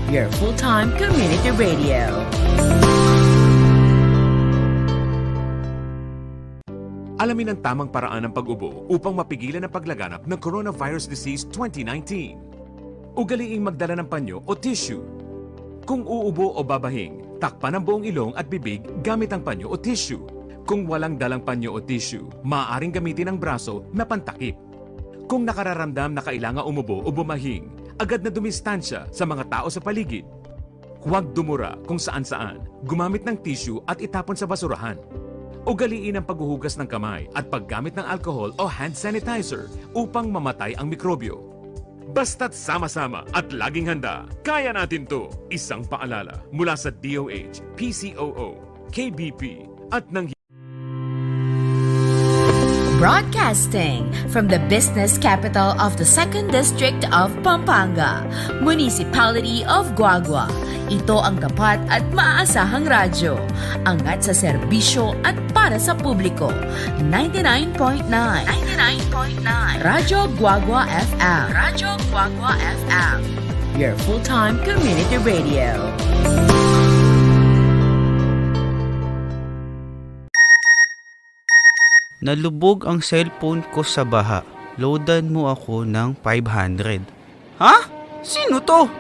Your full-time community radio. Alamin ang tamang paraan ng pag-ubo upang mapigilan ang paglaganap ng coronavirus disease twenty nineteen. Ugaliing magdala ng panyo o tissue. Kung uubo o babahing, takpan ang buong ilong at bibig gamit ang panyo o tissue. Kung walang dalang panyo o tissue, maaaring gamitin ang braso na pantakip. Kung nakararamdam na kailangan umubo o bumahing, agad na dumistansya sa mga tao sa paligid. Huwag dumura kung saan-saan. Gumamit ng tissue at itapon sa basurahan. Ugaliin ang paghuhugas ng kamay at paggamit ng alcohol o hand sanitizer upang mamatay ang mikrobyo. Basta't sama-sama at laging handa, kaya natin 'to. Isang paalala mula sa D O H, P C O O, K B P, at ng Broadcasting from the business capital of the Second District of Pampanga, Municipality of Guagua. Ito ang tapat at maaasahang radyo. Angat sa serbisyo at para sa publiko. Ninety-nine point nine. Ninety-nine point nine. Radyo Guagua F M. Radyo Guagua F M. Your full-time community radio. Nalubog ang cellphone ko sa baha. Loadan mo ako ng five hundred. Ha? Sino 'to?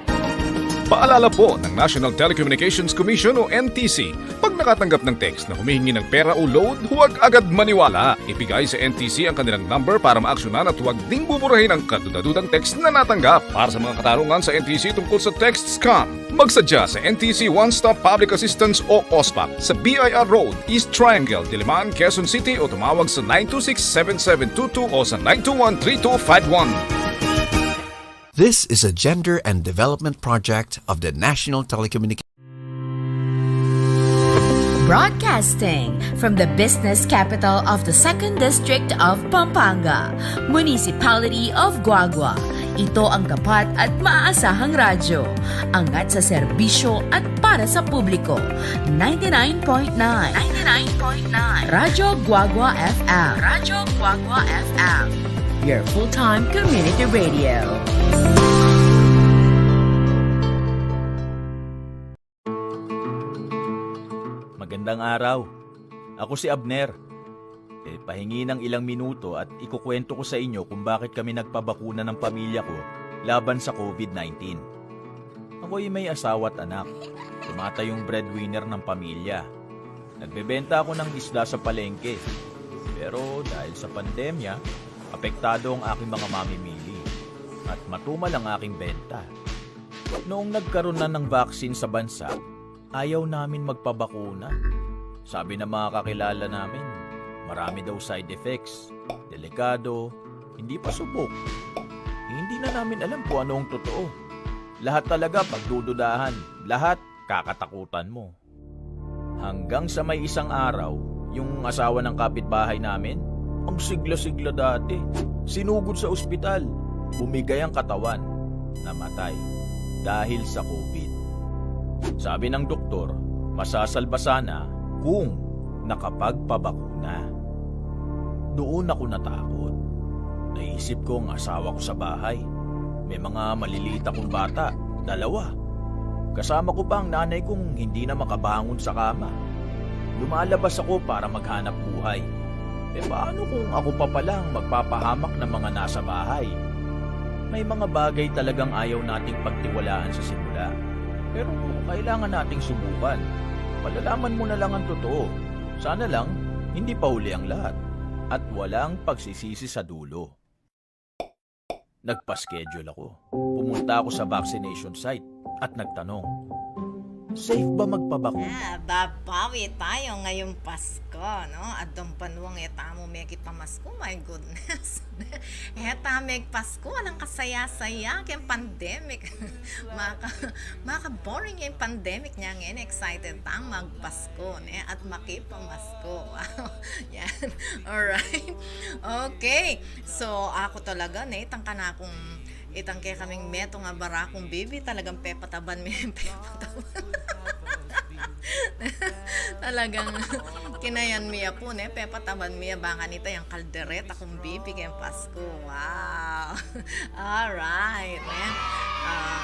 Paalala po ng National Telecommunications Commission o N T C, pag nakatanggap ng text na humihingi ng pera o load, huwag agad maniwala. Ibigay sa N T C ang kanilang number para maaksyonan at huwag ding buburahin ang kadudadudang text na natanggap. Para sa mga katanungan sa N T C tungkol sa text scam, magsadya sa N T C One Stop Public Assistance o OSPAP sa B I R Road, East Triangle, Diliman, Quezon City, o tumawag sa nine two six, seven seven two two o sa nine two one, three two five one. This is a gender and development project of the National Telecommunications. Broadcasting from the business capital of the Second District of Pampanga, Municipality of Guagua. Ito ang tapat at maaasahang radyo. Angat sa serbisyo at para sa publiko. Ninety-nine point nine. Ninety-nine point nine. Radyo Guagua F M. Radyo Guagua F M. Your full-time community radio. Magandang araw. Ako si Abner. E, pahingi ng ilang minuto at ikukwento ko sa inyo kung bakit kami nagpabakuna ng pamilya ko laban sa COVID nineteen. Ako'y may asawa at anak. Tumatayong breadwinner ng pamilya. Nagbebenta ako ng isda sa palengke. Pero dahil sa pandemya, apektado ang aking mga mamimili. At matumal ang aking benta. Noong nagkaroon na ng vaccine sa bansa, ayaw namin magpabakuna. Sabi ng mga kakilala namin, marami daw side effects, delikado, hindi pasubok. Hindi na namin alam kung ano ang totoo. Lahat talaga pagdududahan, lahat kakatakutan mo. Hanggang sa may isang araw, yung asawa ng kapitbahay namin, ang sigla-sigla dati, sinugod sa ospital, bumigay ang katawan, namatay dahil sa COVID. Sabi ng doktor, masasalba sana kung nakapagpabakuna. Doon ako natakot. Naisip ko ang asawa ko sa bahay. May mga maliliit akong bata, dalawa. Kasama ko pa ang nanay kong hindi na makabangon sa kama. Lumalabas ako para maghanap buhay. E paano kung ako pa pala ang magpapahamak ng mga nasa bahay? May mga bagay talagang ayaw nating pagtiwalaan sa simula. Pero kailangan nating subukan. Malalaman mo na lang ang totoo. Sana lang, hindi pa huli ang lahat. At walang pagsisisi sa dulo. Nagpa-schedule ako. Pumunta ako sa vaccination site at nagtanong, "Safe ba magpabakuna?" Ah, babawi tayo ngayong Pasko, no? Adong banuang e tamu megipamasko, my goodness. E tamu megpasko, alang kasaya-saya keng pandemic. Maka, maka-boring ing pandemic, ngeni excited tang magpasko, ne? At makipamasko. Wow. Yan. Alright. Okay. So, aku talaga, ne, itang kanakung, itang kekaming metung a barakung bibi, talagang pepataban mi, pepataban. Talagang kinayan mi ya pu, ne, pepataban mi ya, bang kanita yang kaldereta kung bibi keng Pasko. Wow. Alright, ne? Ah,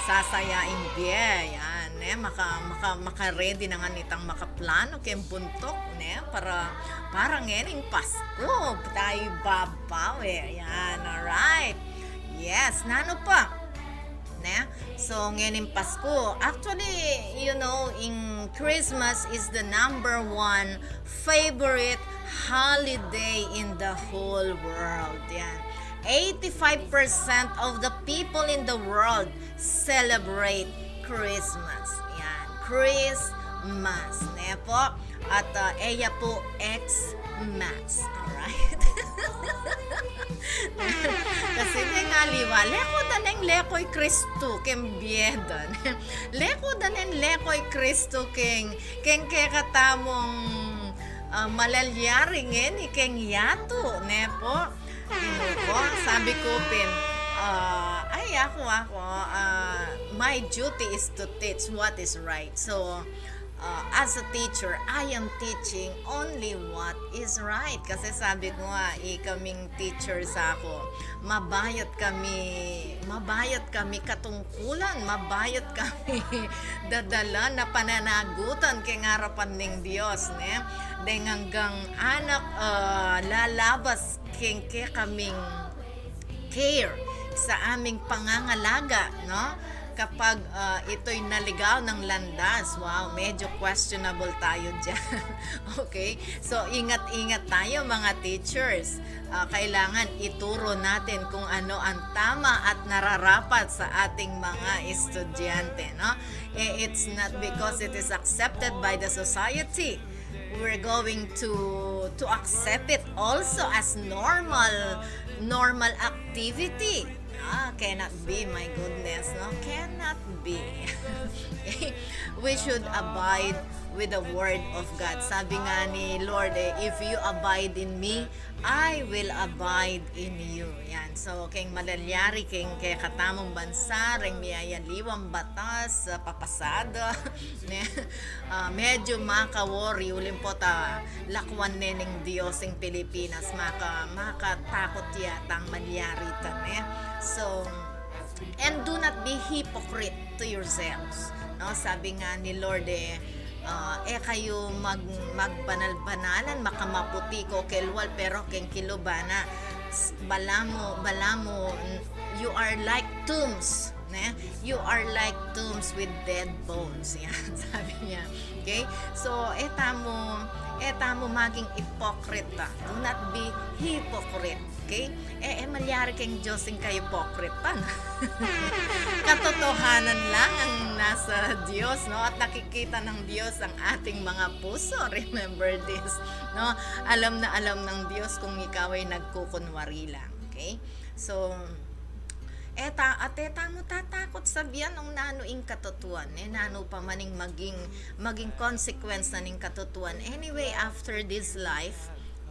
sasaya ing bie, yan, ne? Maka, maka, maka-ready na ngan itang makaplano keng buntuk, ne? Para, para ngening Pasko, tayo babawi. Yan, alright. Yes, nanu pa? Ne? So, ngening Pasko, actually, you know, in Christmas is the number one favorite holiday in the whole world. Yan. Eighty-five percent of the people in the world celebrate Christmas. Yan. Christmas. Ne po? At, ah, e ya pu Xmas. Alright? Kasi deng aliwa, leko da neng leko i Kristu keng bie da. Leko da neng leko i Kristu keng, keng kekatamung, ah, malalyari ngeni keng yatu, ne po? Inu ko, sabi ku pin, ah, ay, aku, aku, ah, my duty is to teach what is right. So, ah, as a teacher, I am teaching only what is right. Kasi sabi ku nga, ikaming teachers aku, mabayat kami, mabayat kami katungkulan, mabayat kami dadalan a pananagutan keng arapan ning Dios, ne? Deng anggang anak, ah, lalabas keng kekaming care, sa aming pangangalaga, no? Kapag, ah, ito'y naligaw ng landas, wow, medyo questionable tayo diyan. Okay? So, ingat-ingat tayo, mga teachers. Ah, kailangan ituro natin kung ano ang tama at nararapat sa ating mga estudyante, no? Eh, it's not because it is accepted by the society. We're going to, to accept it also as normal, normal activity. Ah, cannot be, my goodness, no? Cannot be. We should abide with the word of God. Sabi nga ni Lord, eh, "If you abide in me, I will abide in you." Yan. So, keng malalyari keng kekatamung bansa, reng miyayaliwang batas, ah, papasada, ne? Ah, medyo maka-worry, uling pota lakwan ne ning Dios ing Pilipinas, maka, makatakut yatang malyari ta, ne? So, and do not be hypocrite to yourselves, no? Sabi nga ni Lord, eh, ah, e kayu mag-, magbanal-banalan, makamaputi ko kelwal, pero keng kilub, ana, s-, balamu, balamu, n-, you are like tombs, ne? You are like tombs with dead bones. Yan, sabi niya. Okay? So, e tamu, e tamu maging ipokrita. Do not be hypocrite. Okay? E, e malyari keng Dios ing ka-hypocrite pa, no? Katotohanan lang ang nasa Dios, no? At nakikita ng Dios ang ating mga puso. Remember this, no? Alam na alam ng Dios kung ikaw ay nagkukunwari lang. Okay? So, e ta-, at e tamu tatakut sabian nung nanu ing katotohanan, e nanu pa man ing maging, maging consequence na ning katotohanan. Anyway, after this life,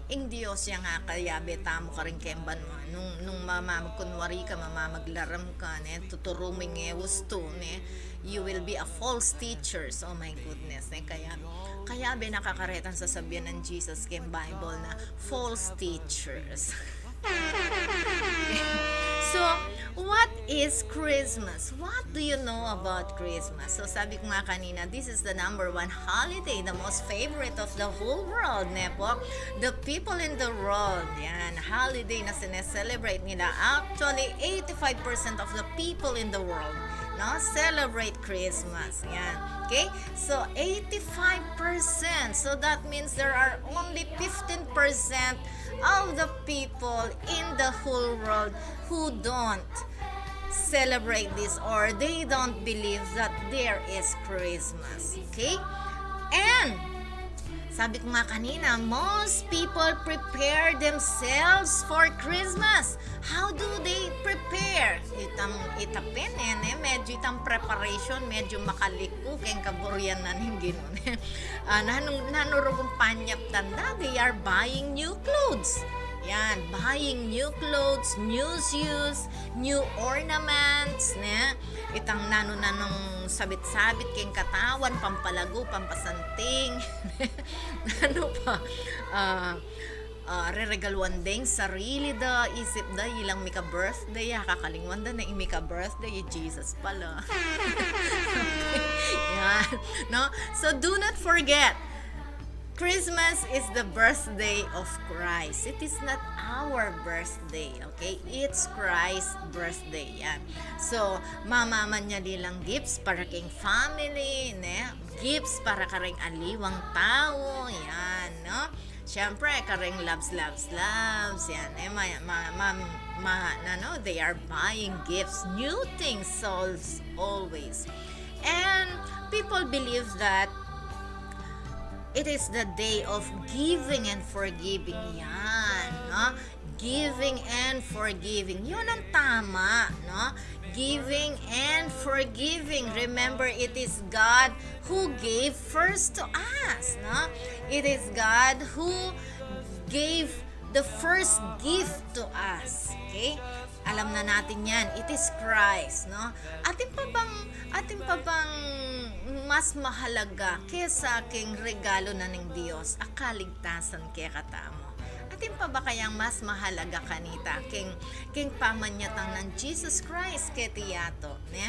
ing Dios yang kakayabe tamu karin keng banua. Nung, nung mamamagkunwari ka, mamamaglaram ka, ne, tuturu mu ing e ustu, ne, you will be a false teachers. Oh my goodness, ne, kaya, kayabe na ka karetang sasabian ng Jesus keng Bible na false teachers. So, What is Christmas? What do you know about Christmas? So, sabi ko nga kanina, this is the number one holiday, the most favorite of the whole world, ne po? The people in the world, yan, holiday na sineselebrate nila. Actually, eighty-five percent of the people in the world, no, celebrate Christmas. Yan. Okay? So, eighty-five percent. So, that means there are only fifteen percent of the people in the whole world who don't celebrate this, or they don't believe that there is Christmas. Okay? And, sabi ko nga kanina, most people prepare themselves for Christmas. How do they prepare? Itang, ita pin, e, ne? Medyo itang preparation, medyo makaliku keng kaburian na ning Ginu, ne? Ah, nanu, nanu rugyan panyaptan da, they are buying new clothes. Yan, buying new clothes, new shoes, new ornaments, ne? Itang nanu-nanung sabit-sabit keng katawan, pampalagu, pampasanting. Nanu pa? Ah, ah, reregaluan da ing sarili da, isip da, ilang mika-birthday, ah, kakalingwan da na ing mika-birthday, i Jesus pala. Yan, no? So, do not forget, Christmas is the birthday of Christ. It is not our birthday, okay? It's Christ's birthday, yan. So, mamamanyali lang gifts para keng family, ne? Gifts para kareng aliwang tau, yan, no? Siyempre, kareng loves, loves, loves, yan, eh, ma, ma, ma, ma, ano, they are buying gifts, new things souls always. And people believe that it is the day of giving and forgiving. Yan, no? Giving and forgiving. Yun ang tama, no? Giving and forgiving. Remember, it is God who gave first to us, no? It is God who gave the first gift to us. Okay? Alam na natin yan. It is Christ, no? Atin pa bang, atin pa bang mas mahalaga kesa keng regalo na ning Dios, a kaligtasan kekatamu? Atin pa ba kayang mas mahalaga kanita keng, keng pamanyatang nang Jesus Christ keti yatu, ne?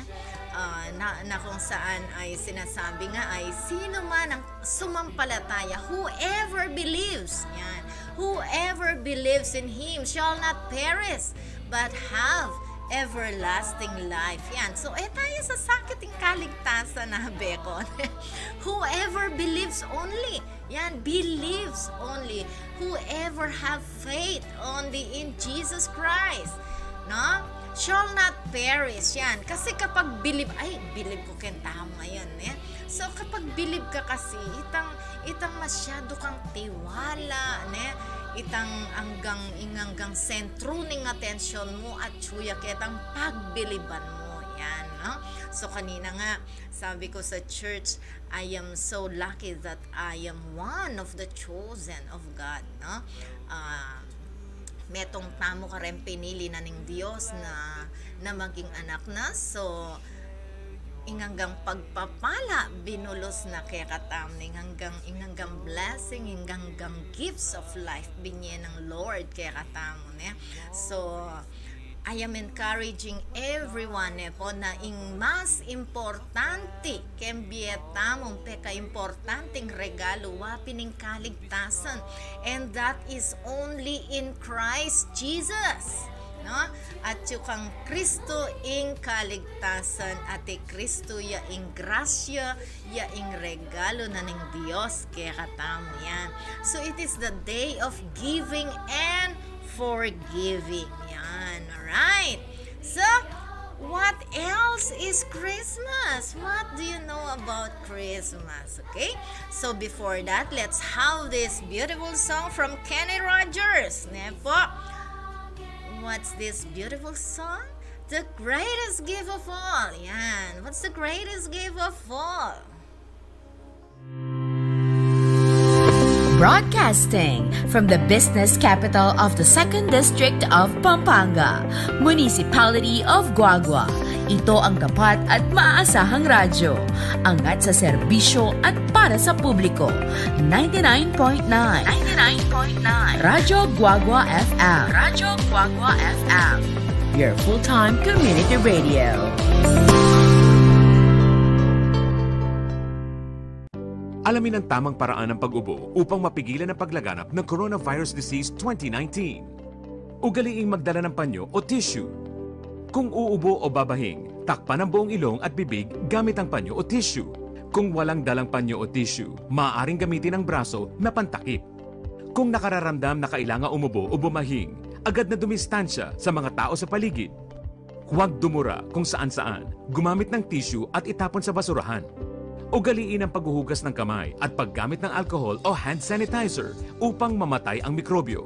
Ah, na, na kung saan ay sinasabi nga ay, sino man ang sumampalataya, whoever believes, yan, whoever believes in Him shall not perish, but have everlasting life. Yan. So, e taya sasakit ing kaligtasan, a, bekon. Whoever believes only. Yan, believes only. Whoever have faith only in Jesus Christ, no? Shall not perish. Yan. Kasi kapag bilib, ay, bilib ku keng tau ngayon, e. So, kapag bilib ka kasi, itang, itang masyadu kang tiwala, ne? Itang anggang, ing anggang sentru ning atensyon mu, atyu ya ketang pagbiliban mu. Yan, no? So, kanina nga, sabi ku sa church, I am so lucky that I am one of the chosen of God, no? Ah, metung tamu kareng pinili na ning Dios na, na maging anak na. So, ing anggang pagpapala binulus na kekatamu, ing anggang, ing anggang blessing, ing anggang gifts of life binye ning Lord kekatamu, ne? So, I am encouraging everyone, ne po, na ing mas importante keng bie tamu, ing pekaimportanteng regalu, wa pin ing kaligtasan, and that is only in Christ Jesus, no? Atyu kang Kristo ing kaligtasan, at i Kristo ya ing grasya, ya ing regalu na ning Dios kekatamu, yan. So, it is the day of giving and forgiving, yan. Alright. So, what else is Christmas? What do you know about Christmas? Okay? So, before that, let's have this beautiful song from Kenny Rogers, ne po? What's this beautiful song? The greatest gift of all. Yan. What's the greatest gift of all? Broadcasting from the business capital of the Second District of Pampanga, Municipality of Guagua. Ito ang tapat at maaasahang radyo. Angat sa serbisyo at para sa publiko. Ninety-nine point nine. Ninety-nine point nine. Radyo Guagua F M. Radyo Guagua F M. Your full-time community radio. Alamin ang tamang paraan ng pag-ubo upang mapigilan ang paglaganap ng coronavirus disease twenty nineteen. Ugaliing magdala ng panyo o tissue. Kung uubo o babahing, takpan ang buong ilong at bibig gamit ang panyo o tissue. Kung walang dalang panyo o tissue, maaaring gamitin ang braso na pantakip. Kung nakararamdam na kailangan umubo o bumahing, agad na dumistansya sa mga tao sa paligid. Huwag dumura kung saan-saan. Gumamit ng tissue at itapon sa basurahan. Ugaliin ang paghuhugas ng kamay at paggamit ng alcohol o hand sanitizer upang mamatay ang mikrobyo.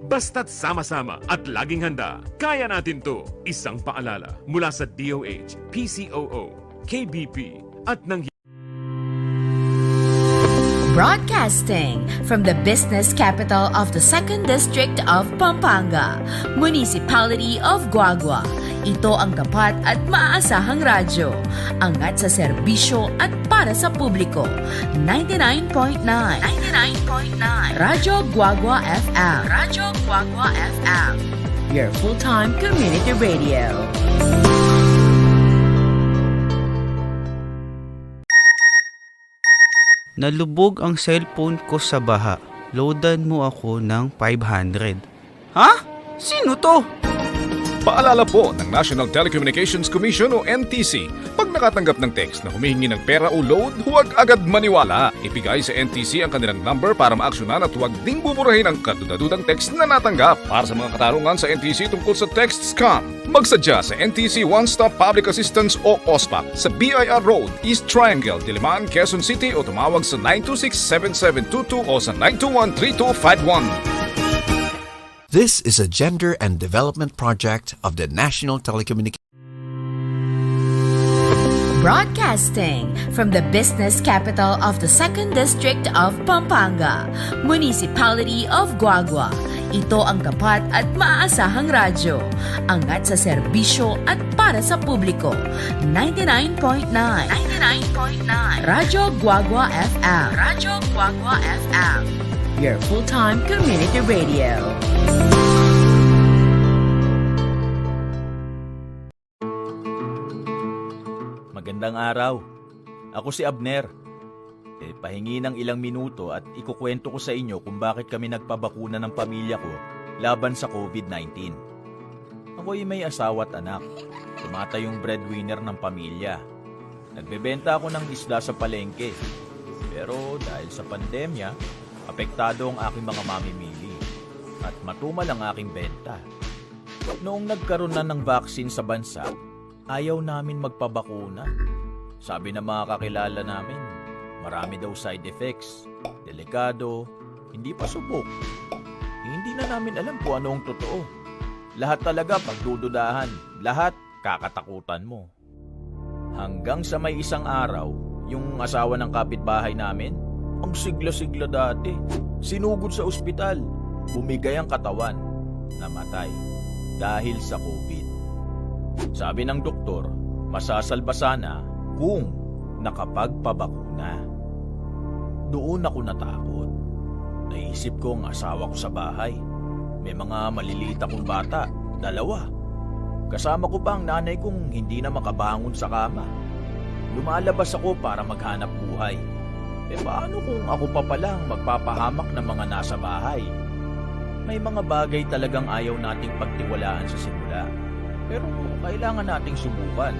Basta't sama-sama at laging handa, kaya natin 'to. Isang paalala mula sa D O H, P C O O, K B P, at ng Broadcasting from the business capital of the Second District of Pampanga, Municipality of Guagua. Ito ang tapat at maaasahang radyo. Angat sa serbisyo at para sa publiko. Ninety-nine point nine. Ninety-nine point nine. Radyo Guagua F M. Radyo Guagua F M. Your full-time community radio. Nalubog ang cellphone ko sa baha. Loadan mo ako ng five hundred. Ha? Sino 'to? Paalala po ng National Telecommunications Commission o N T C, pag nakatanggap ng text na humihingi ng pera o load, huwag agad maniwala. Ibigay sa N T C ang kanilang number para maaksyonan at huwag ding buburahin ang kadudadudang text na natanggap. Para sa mga katanungan sa N T C tungkol sa text scam, magsadya sa N T C One Stop Public Assistance o OSPAC sa B I R Road, East Triangle, Diliman, Quezon City, o tumawag sa nine two six seven seven two two o sa nine two one three two five one. This is a gender and development project of the National Telecommunications. Broadcasting from the business capital of the Second District of Pampanga, Municipality of Guagua. Ito ang tapat at maaasahang radyo. Angat sa serbisyo at para sa publiko. Ninety-nine point nine. Ninety-nine point nine. Radyo Guagua F M. Radyo Guagua F M. Your full-time community radio. Magandang araw. Ako si Abner. E, pahingi ng ilang minuto at ikukwento ko sa inyo kung bakit kami nagpabakuna ng pamilya ko laban sa COVID nineteen. Ako'y may asawa at anak. Tumatayong breadwinner ng pamilya. Nagbebenta ako ng isda sa palengke. Pero dahil sa pandemya, apektado ang aking mga mamimili. At matumal ang aking benta. Noong nagkaroon na ng vaccine sa bansa, ayaw namin magpabakuna. Sabi ng mga kakilala namin, marami daw side effects, delikado, hindi pa subok. Hindi na namin alam kung ano ang totoo. Lahat talaga pagdududahan, lahat kakatakutan mo. Hanggang sa may isang araw, yung asawa ng kapitbahay namin, ang sigla-sigla dati, sinugod sa ospital, bumigay ang katawan, namatay dahil sa COVID. Sabi ng doktor, masasalba sana kung nakapagpabakuna. Doon ako natakot. Naisip ko ang asawa ko sa bahay. May mga maliliit akong bata, dalawa. Kasama ko pa ang nanay kong hindi na makabangon sa kama. Lumalabas ako para maghanap buhay. E paano kung ako pa pala ang magpapahamak ng mga nasa bahay? May mga bagay talagang ayaw nating pagtiwalaan sa simula. Pero kailangan nating subukan.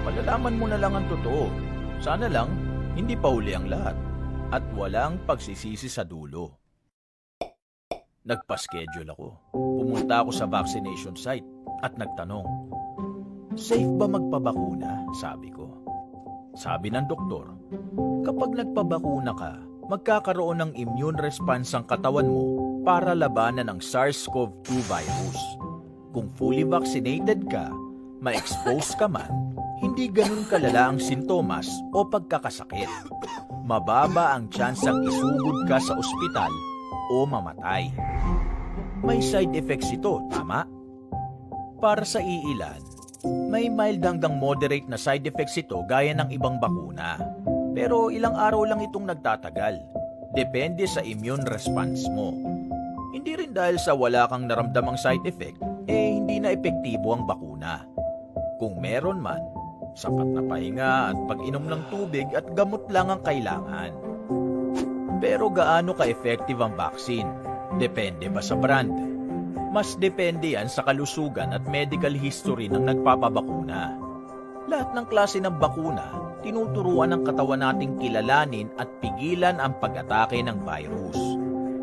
Malalaman mo na lang ang totoo. Sana lang, hindi pa huli ang lahat. At walang pagsisisi sa dulo. Nagpa-schedule ako. Pumunta ako sa vaccination site at nagtanong, "Safe ba magpabakuna?" sabi ko. Sabi ng doktor, "Kapag nagpabakuna ka, magkakaroon ng immune response ang katawan mo para labanan ang SARS-CoV two virus. Kung fully vaccinated ka, ma-expose ka man, hindi ganun kalala ang sintomas o pagkakasakit. Mababa ang tsansang isugod ka sa ospital o mamatay." May side effects ito, tama? Para sa iilan, may mild hanggang moderate na side effects ito gaya ng ibang bakuna. Pero ilang araw lang itong nagtatagal. Depende sa immune response mo. Hindi rin dahil sa wala kang naramdamang side effect, eh hindi na epektibo ang bakuna. Kung meron man, sapat na pahinga at pag-inom ng tubig at gamot lang ang kailangan. Pero gaano ka-effective ang vaccine? Depende ba sa brand? Mas depende yan sa kalusugan at medical history ng nagpapabakuna. Lahat ng klase ng bakuna, tinuturuan ng katawan nating kilalanin at pigilan ang pag-atake ng virus.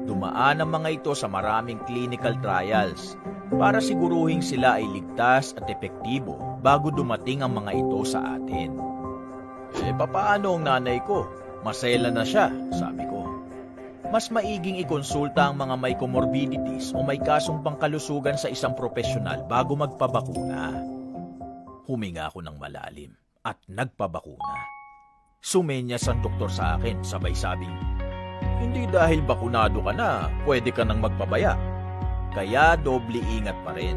Dumaan ang mga ito sa maraming clinical trials para siguruhing sila ay ligtas at epektibo bago dumating ang mga ito sa atin. "Eh, papaano ang nanay ko? Maselan na siya," sabi ko. Mas maiging ikonsulta ang mga may comorbidities o may kasong pangkalusugan sa isang propesyonal bago magpabakuna. Huminga ako ng malalim at nagpabakuna. Sumenyas ang doktor sa akin, sabay sabing, "Hindi dahil bakunado ka na, pwede ka nang magpabaya." Kaya doble ingat pa rin.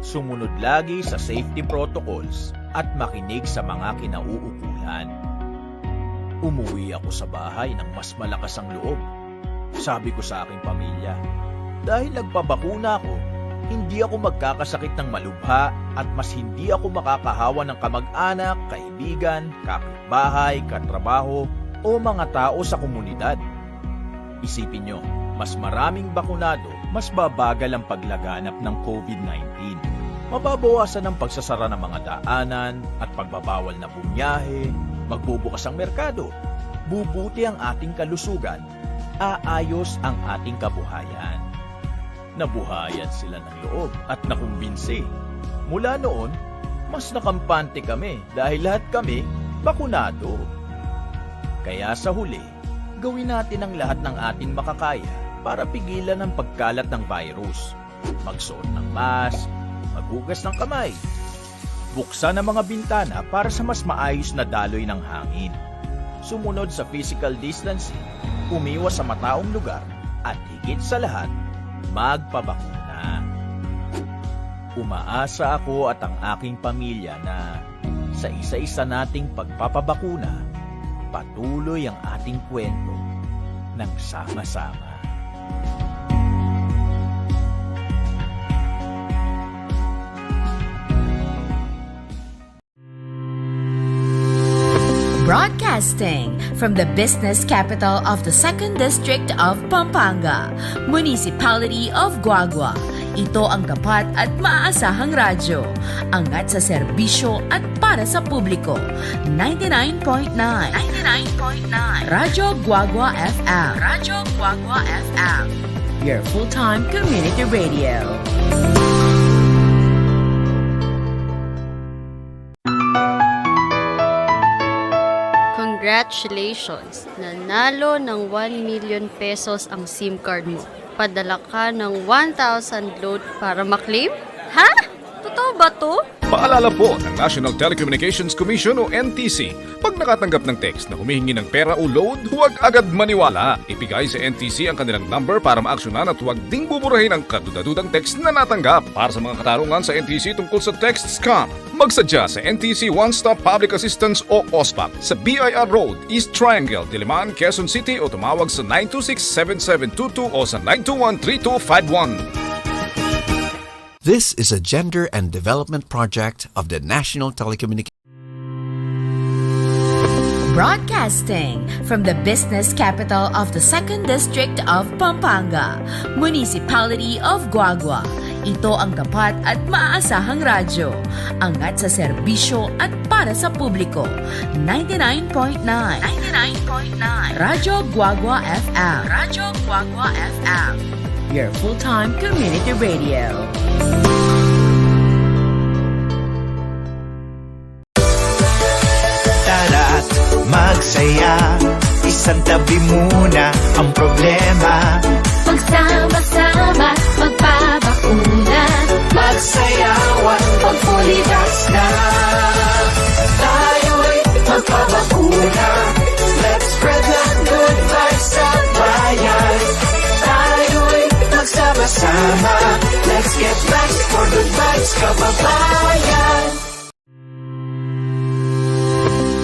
Sumunod lagi sa safety protocols at makinig sa mga kinauukulan. Umuwi ako sa bahay ng mas malakas ang loob. Sabi ko sa aking pamilya, "Dahil nagpabakuna ako, hindi ako magkakasakit ng malubha at mas hindi ako makakahawa ng kamag-anak, kaibigan, kapitbahay, katrabaho, o mga tao sa komunidad." Isipin nyo, mas maraming bakunado, mas babagal ang paglaganap ng COVID nineteen. Mababawasan ang pagsasara ng mga daanan at pagbabawal na bumiyahe, magbubukas ang merkado, bubuti ang ating kalusugan, aayos ang ating kabuhayan. Nabuhayan sila ng loob at nakumbinsi. Mula noon, mas nakampante kami dahil lahat kami bakunado. Kaya sa huli, gawin natin ang lahat ng ating makakaya para pigilan ang pagkalat ng virus. Magsuot ng mask, maghugas ng kamay, buksan ang mga bintana para sa mas maayos na daloy ng hangin. Sumunod sa physical distancing, umiwas sa mataong lugar, at higit sa lahat, magpabakuna. Umaasa ako at ang aking pamilya na sa isa-isa nating pagpapabakuna, patuloy ang ating kwento ng sama-sama. Broadcasting from the business capital of the Second District of Pampanga, Municipality of Guagua. Ito ang tapat at maaasahang radyo. Angat sa serbisyo at para sa publiko. Ninety-nine point nine. Ninety-nine point nine. Radyo Guagua F M. Radyo Guagua F M. Your full-time community radio. Congratulations! Nanalo ng one million pesos ang SIM card mo. Padala ka ng one thousand load para maklaim? Ha? Totoo ba 'to? Paalala po ng National Telecommunications Commission o N T C, pag nakatanggap ng text na humihingi ng pera o load, huwag agad maniwala. Ibigay sa N T C ang kanilang number para maaksyonan at huwag ding buburahin ang kaduda-dudang text na natanggap. Para sa mga katanungan sa N T C tungkol sa text scam, magsadya sa N T C One Stop Public Assistance o OSPAP sa B I R Road, East Triangle, Diliman, Quezon City o tumawag sa nine two six seven seven two two o sa nine two one three two five one. This is a gender and development project of the National Telecommunications. Broadcasting from the business capital of the Second District of Pampanga, Municipality of Guagua. Ito ang tapat at maaasahang radyo. Angat sa serbisyo at para sa publiko. Ninety-nine point nine. Ninety-nine point nine. Radyo Guagua F M. Radyo Guagua F M. Your full-time community radio. Tara't magsaya, isantabi muna ang problema. Magsama-sama, magpabakuna. Magsayawan, magpulidas na. Tayo'y magpabakuna. Let's spread the good vibes sa bayan. Tayo'y magsama-sama. Let's get vaxxed for good vibes, kababayan.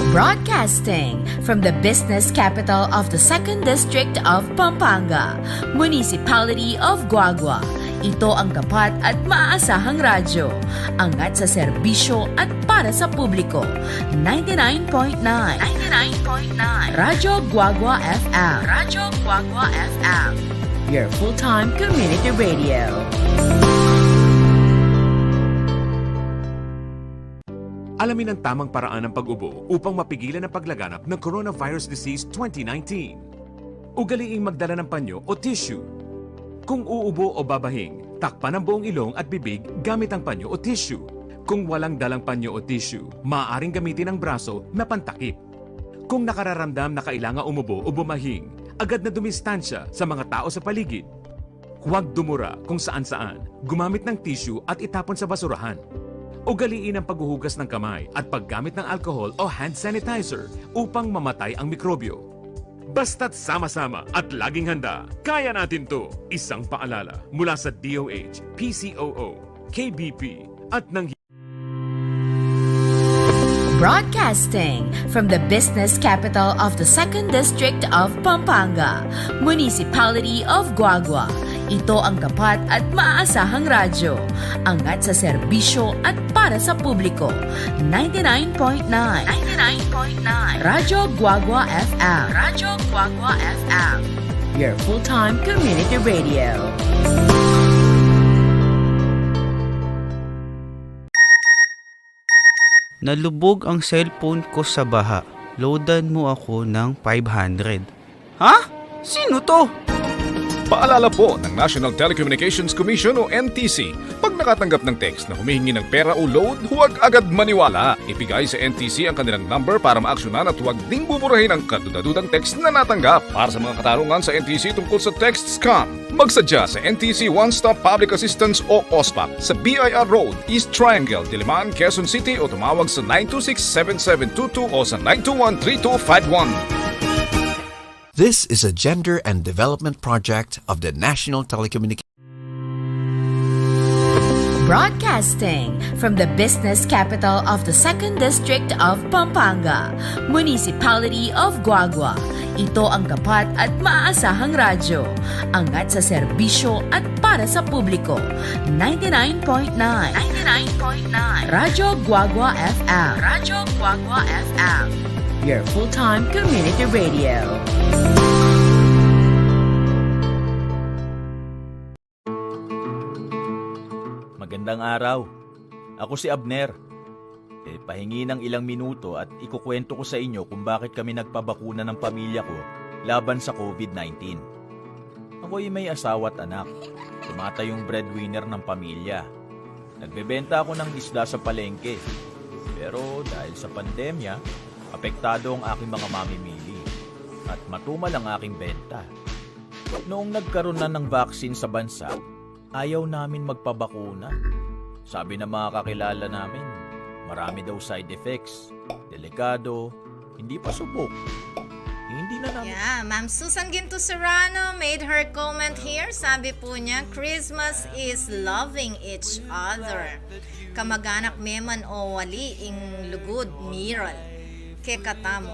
Broadcasting from the business capital of the Second District of Pampanga, Municipality of Guagua. Ito ang tapat at maaasahang radyo. Angat sa serbisyo at para sa publiko. Ninety-nine point nine. Ninety-nine point nine. Radyo Guagua F M. Radyo Guagua F M. Your full-time community radio. Alamin ang tamang paraan ng pag-ubo upang mapigilan ang paglaganap ng coronavirus disease twenty nineteen. Ugaliing magdala ng panyo o tissue. Kung uubo o babahing, takpan ang buong ilong at bibig gamit ang panyo o tissue. Kung walang dalang panyo o tissue, maaaring gamitin ang braso na pantakip. Kung nakararamdam na kailangan umubo o bumahing, agad na dumistansya sa mga tao sa paligid. Huwag dumura kung saan-saan. Gumamit ng tissue at itapon sa basurahan. Ugaliin ang paghuhugas ng kamay at paggamit ng alcohol o hand sanitizer upang mamatay ang mikrobyo. Basta't sama-sama at laging handa, kaya natin 'to. Isang paalala mula sa D O H, P C O O, K B P, at ng Broadcasting from the business capital of the Second District of Pampanga, Municipality of Guagua. Ito ang tapat at maaasahang radyo. Angat sa serbisyo at para sa publiko. Ninety-nine point nine. Ninety-nine point nine. Radyo Guagua F M. Radyo Guagua F M. Your full-time community radio. Nalubog ang cellphone ko sa baha. Loadan mo ako ng five hundred. Ha? Sino 'to? Paalala po ng National Telecommunications Commission o N T C, pag nakatanggap ng text na humihingi ng pera o load, huwag agad maniwala. Ibigay sa N T C ang kanilang number para maaksyonan at huwag ding buburahin ang kadudadudang text na natanggap. Para sa mga katanungan sa N T C tungkol sa text scam, magsadya sa N T C One Stop Public Assistance o OSPAP sa B I R Road, East Triangle, Diliman, Quezon City, o tumawag sa nine two six, seven seven two two o sa nine two one, three two five one. This is a gender and development project of the National Telecommunications. Broadcasting from the business capital of the Second District of Pampanga, Municipality of Guagua. Ito ang tapat at maaasahang radyo. Angat sa serbisyo at para sa publiko. Ninety-nine point nine. Ninety-nine point nine. Radyo Guagua F M. Radyo Guagua F M. Your full-time community radio. Magandang araw. Ako si Abner. E, pahingi ng ilang minuto at ikukwento ko sa inyo kung bakit kami nagpabakuna ng pamilya ko laban sa COVID nineteen. Ako'y may asawa at anak. Tumatayong breadwinner ng pamilya. Nagbebenta ako ng isda sa palengke. Pero dahil sa pandemya, apektado ang aking mga mamimili. At matumal ang aking benta. Noong nagkaroon na ng vaccine sa bansa, ayaw namin magpabakuna. Sabi ng mga kakilala namin, marami daw side effects, delikado, hindi pa subok. Hindi na namin Yeah, Ma'am Susan Ginto Serrano made her comment here. Sabi po niya, "Christmas is loving each other." Kamag-anak me man o ali, ing lugud, miral kekatamu.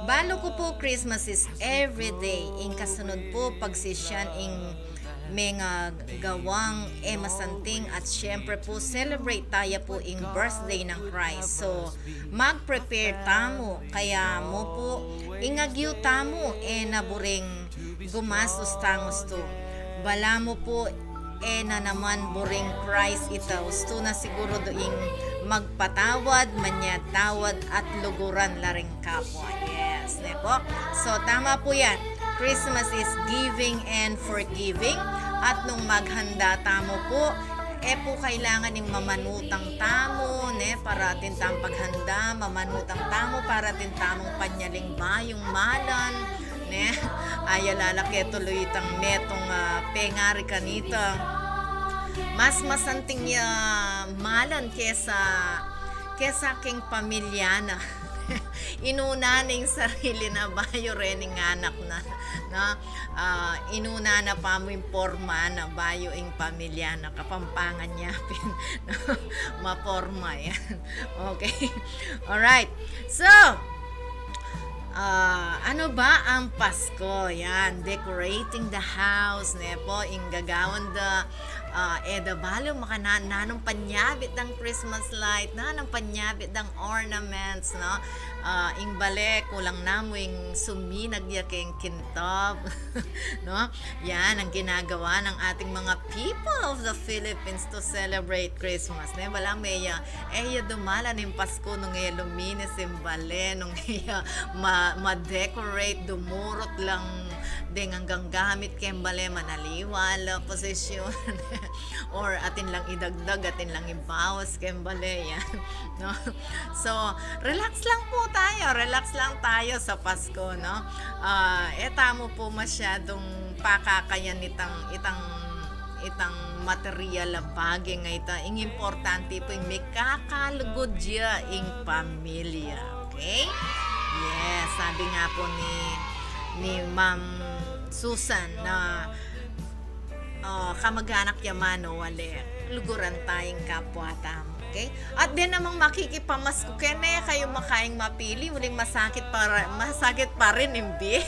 Balu ku pu, Christmas is every day. Ing kasunud pu, pagsisian ing mengagawang e masanting, at siyempre pu, celebrate taya pu ing birthday nang Christ. So, mag-prepare tamu, kaya mu pu, ing agyu tamu, e na buring gumastus tangus tu. Balamu pu, e na naman buring Christ ita. Ustu na siguru do ing magpatawad, manyad tawad, at luguran la ring kapwa. Yes, ne po? So, tama po yan. Christmas is giving and forgiving. At nung maghanda tamu pu, e pu kailangan ing mamanutang tamu, ne? Para atin tamung paghanda, mamanutang tamu, para atin tamung panyaling bayung malan, ne? Aya la la ke tuloy itang metung, ah, pengari kanita. Mas masanting ya malan kesa, kesa king pamilya na. Inuna na ing sarili na bayu reng anak na, no? Ah, inuna na pa mu ing porma na bayu ing pamilya na, Kapampangan ya pin, no? Maporma yan. Okay. Alright. So, ah, ano ba ang Pasko? Yan, decorating the house, ne po? Ing gagawan da, Ah, e da balu makananu, nanung panyabit dang Christmas light, nanung panyabit dang ornaments, no? Ah, ing bale, kulang na mu ing suminag ya keng kintab, no? Yan ang ginagawa ng ating mga people of the Philippines to celebrate Christmas, ne? Balamu e ya, e ya dumalan ing Pasko nung e ya luminis ing bale, nung e ya ma-, ma-decorate, dumurut lang deng anggang gamit keng bale, manaliwa la posisyon, or atin lang idagdag, atin lang ibawas keng bale, yan, no? So, relax lang po tayo, relax lang tayo sa Pasko, no? Ah, e tamu po masyadung pakakayan itang, itang, itang material a bage nga ita. Ing importante po, ing mekakalugud ya ing pamilya. Okay? Yes, sabi nga po ni, ni Ma'am Susan na, ah, kamag-anak ya man o wale, luguran tayang kapwa tamu. Okay? At deng namang makikipamasko kene, kayu makaing mapili, uling masakit pa ra-, masakit pa rin ing bie.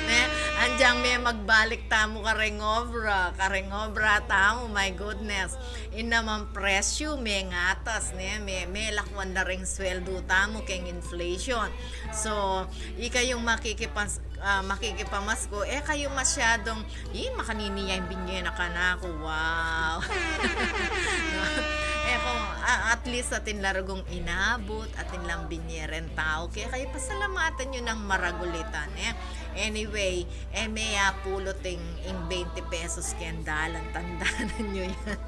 Ne? Anjang me magbalik tamu kareng obra, kareng obra tamu, my goodness. Ing namang presyu, mengatas, ne? Me-, melakwan da reng sweldu tamu keng inflation. So, ikayung makikipas-, ah, makikipamasko, e kayu masyadung, "Ih, makanini ya ing binye na kanaku, wow." E ku, a-, at least atin la rugung inabut, atin lang binye reng tau. Kaya kayu pasalamatan yu nang maragul ita, ne? Anyway, e me ya puluting ing twenty pesos keng dalan, tandanan yu yan.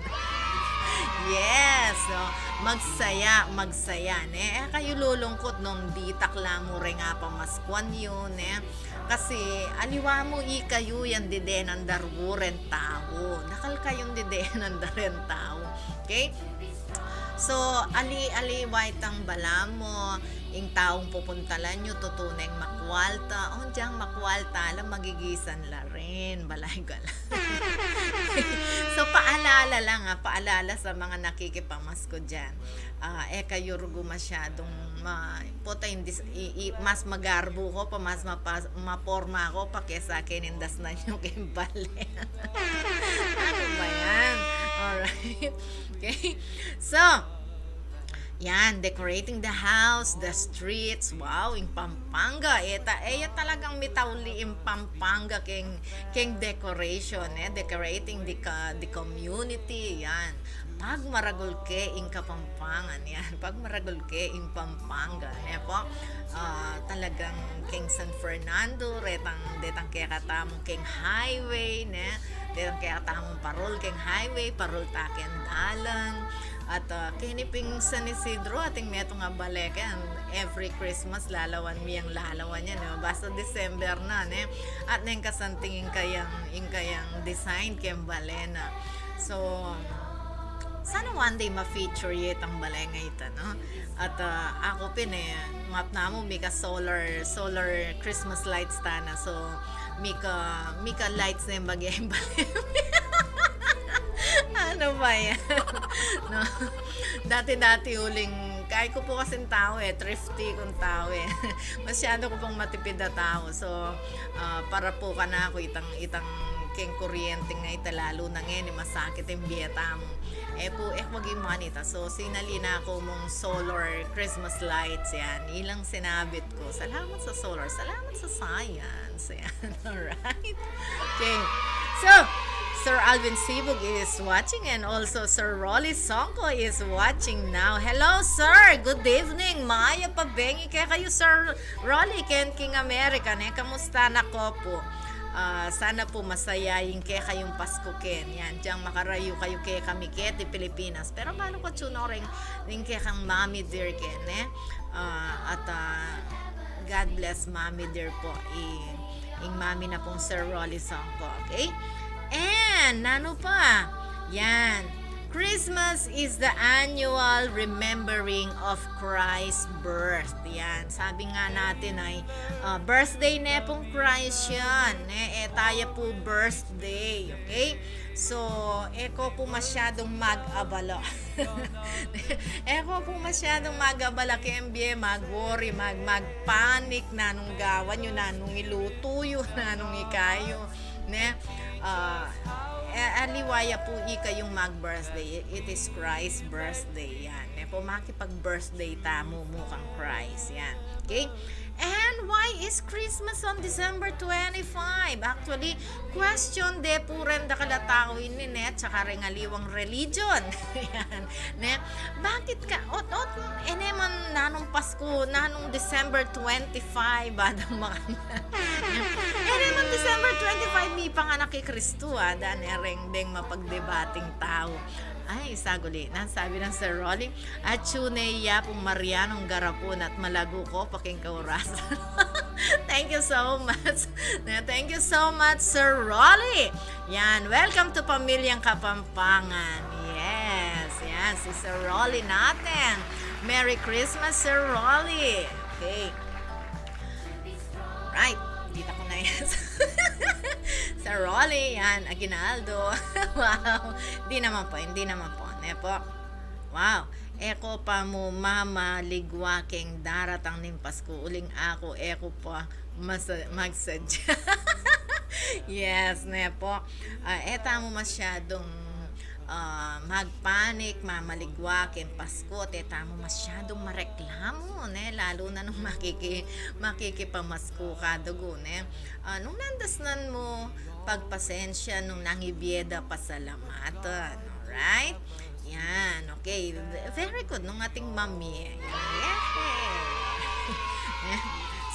Yes, no? Magsaya, magsaya, ne? E kayu lulungkut nung ditak la mu reng apamaskuan yu, ne? Kasi aliwa mu, ikayu yang didenan da rugu reng tau. Dakal kayung didenan da reng tau. Okay? So, ali-, aliwa itang balamu, ing taung pupuntalan yu, tutu neng makwalta, o, diyang makwalta la, magigisan la rin, balay gala. So, paalala lang, ah, paalala sa mga nakikipamasko diyan. Ah, e kayu rugu masyadung ma-, puta, indis-, i-, i-, mas magarbu ku pa, mas mapas-, maporma ku pa kesa keng indasnan yu keng bale. Ano ba yan? Alright. Okay? So, yan, decorating the house, the streets. Wow, ing Pampanga. E ta-, e ya talagang mitauli ing Pampanga keng, keng decoration, e. Decorating the ca-, the community, yan. Pagmaragul ke ing Kapampangan, yan. Pagmaragul ke ing Pampanga, ne po? Ah, talagang keng San Fernando, retang, detang kekatamung keng highway, ne? Detang kekatamung parul keng highway, parul ta keng dalan. At, ah, keni ping San Isidro, ating metung a bale ken, every Christmas, lalawan mi yang lalawan yan, ne? Basta December na, ne? At neng kasanting ing kayang, ing kayang design keng bale na. So, sana one day ma-feature ye itang bale nga ita, no? At, ah, aku pin e, mat namu, mika solar, solar Christmas lights tana. So, mika, mika lights ne ing bage ing bale. Ano ba yan? No? Dati-dati uling, kaya ku po kasing tau e, thrifty kung tau e. Masyado ku pong matipid a tau. So, ah, para po kanaku itang, itang keng kuryente nga ita, lalu na ngeni, masakit ing bie tamu. E pu, e ku maging manita. So, sinali na ku mung solar Christmas lights, yan. Ilang sinabit ku. Salamat sa solar. Salamat sa science. Yan. Alright. Okay. So, Sir Alvin Sibug is watching and also Sir Rolly Songko is watching now. Hello, sir. Good evening. Mayap a bengi kekayu, Sir Rolly, ken king Amerika, ne? Kamusta na ko pu? Ah, sana pu masaya ing kekayung Pasko ken. Yan, diyang makarayu kayu kekami keti Pilipinas. Pero balu ku atsu no ring, ring kekang Mommy Dear ken, ne? Ah, at, ah, God bless Mommy Dear po. I-, ing Mommy na pung Sir Rolly Songko, okay? And, nanu pa? Yan. Christmas is the annual remembering of Christ's birth. Yan. Sabi nga natin ay, ah, birthday ne pung Christ yan. Ne? E taya pu birthday. Okay? So, e ko pu masyadung mag-abala. E ko pu masyadung mag-abala keng bie, mag-worry, mag-, mag-panic, nanung gawan yu, nanung ilutu yu, nanung ikayu, ne? Ah, Eh, aliwa ya pu ikayung mag-birthday. It is Christ's birthday yan. Ne pu, makipag-birthday tamu mu kang Christ yan. Okay? And why is Christmas on December twenty-five? Actually, question de pu ren dakal a tau ini, ne, tsaka reng aliwang religion. Yan. Ne? Bakit ka, ot, ot, e ne man nanung Pasku, nanung December twenty-five, adang makanyan. E ne man December twenty-five, mipanganak i Kristu, ada ne reng deng mapagdebating tau. Ay, saguli, nanu sabi nang Sir Rolly? Atyu ne ya pung Marianong garapun at malagu ko pa king kaurasan. Thank you so much. Thank you so much, Sir Rolly. Yan, welcome to Pamilyang Kapampangan. Yes, yan, si Sir Rolly natin. Merry Christmas, Sir Rolly. Okay. Right, kita ko na yan. Sir Rolly, yan, Aguinaldo. Wow. Hindi naman po, hindi naman po. Ne po? Wow. E ko pa mu mamaligwa keng daratang ning Pasku, uling aku, e ku pa masa-, magsadya. Yes, ne po. Ah, e tamu masyadung, ah, magpanik, mamaligwa keng Pasku, at e tamu masyadung mareklamu, ne? Lalu na nung makiki-, makikipamasko ka dugu, ne? Ah, nung nanu ing dasnan mu, pagpasensya, nung nangibie da, pasalamatan. Alright? Yan, okay. V-, very good. Nung ating mamie. Yan. Yes.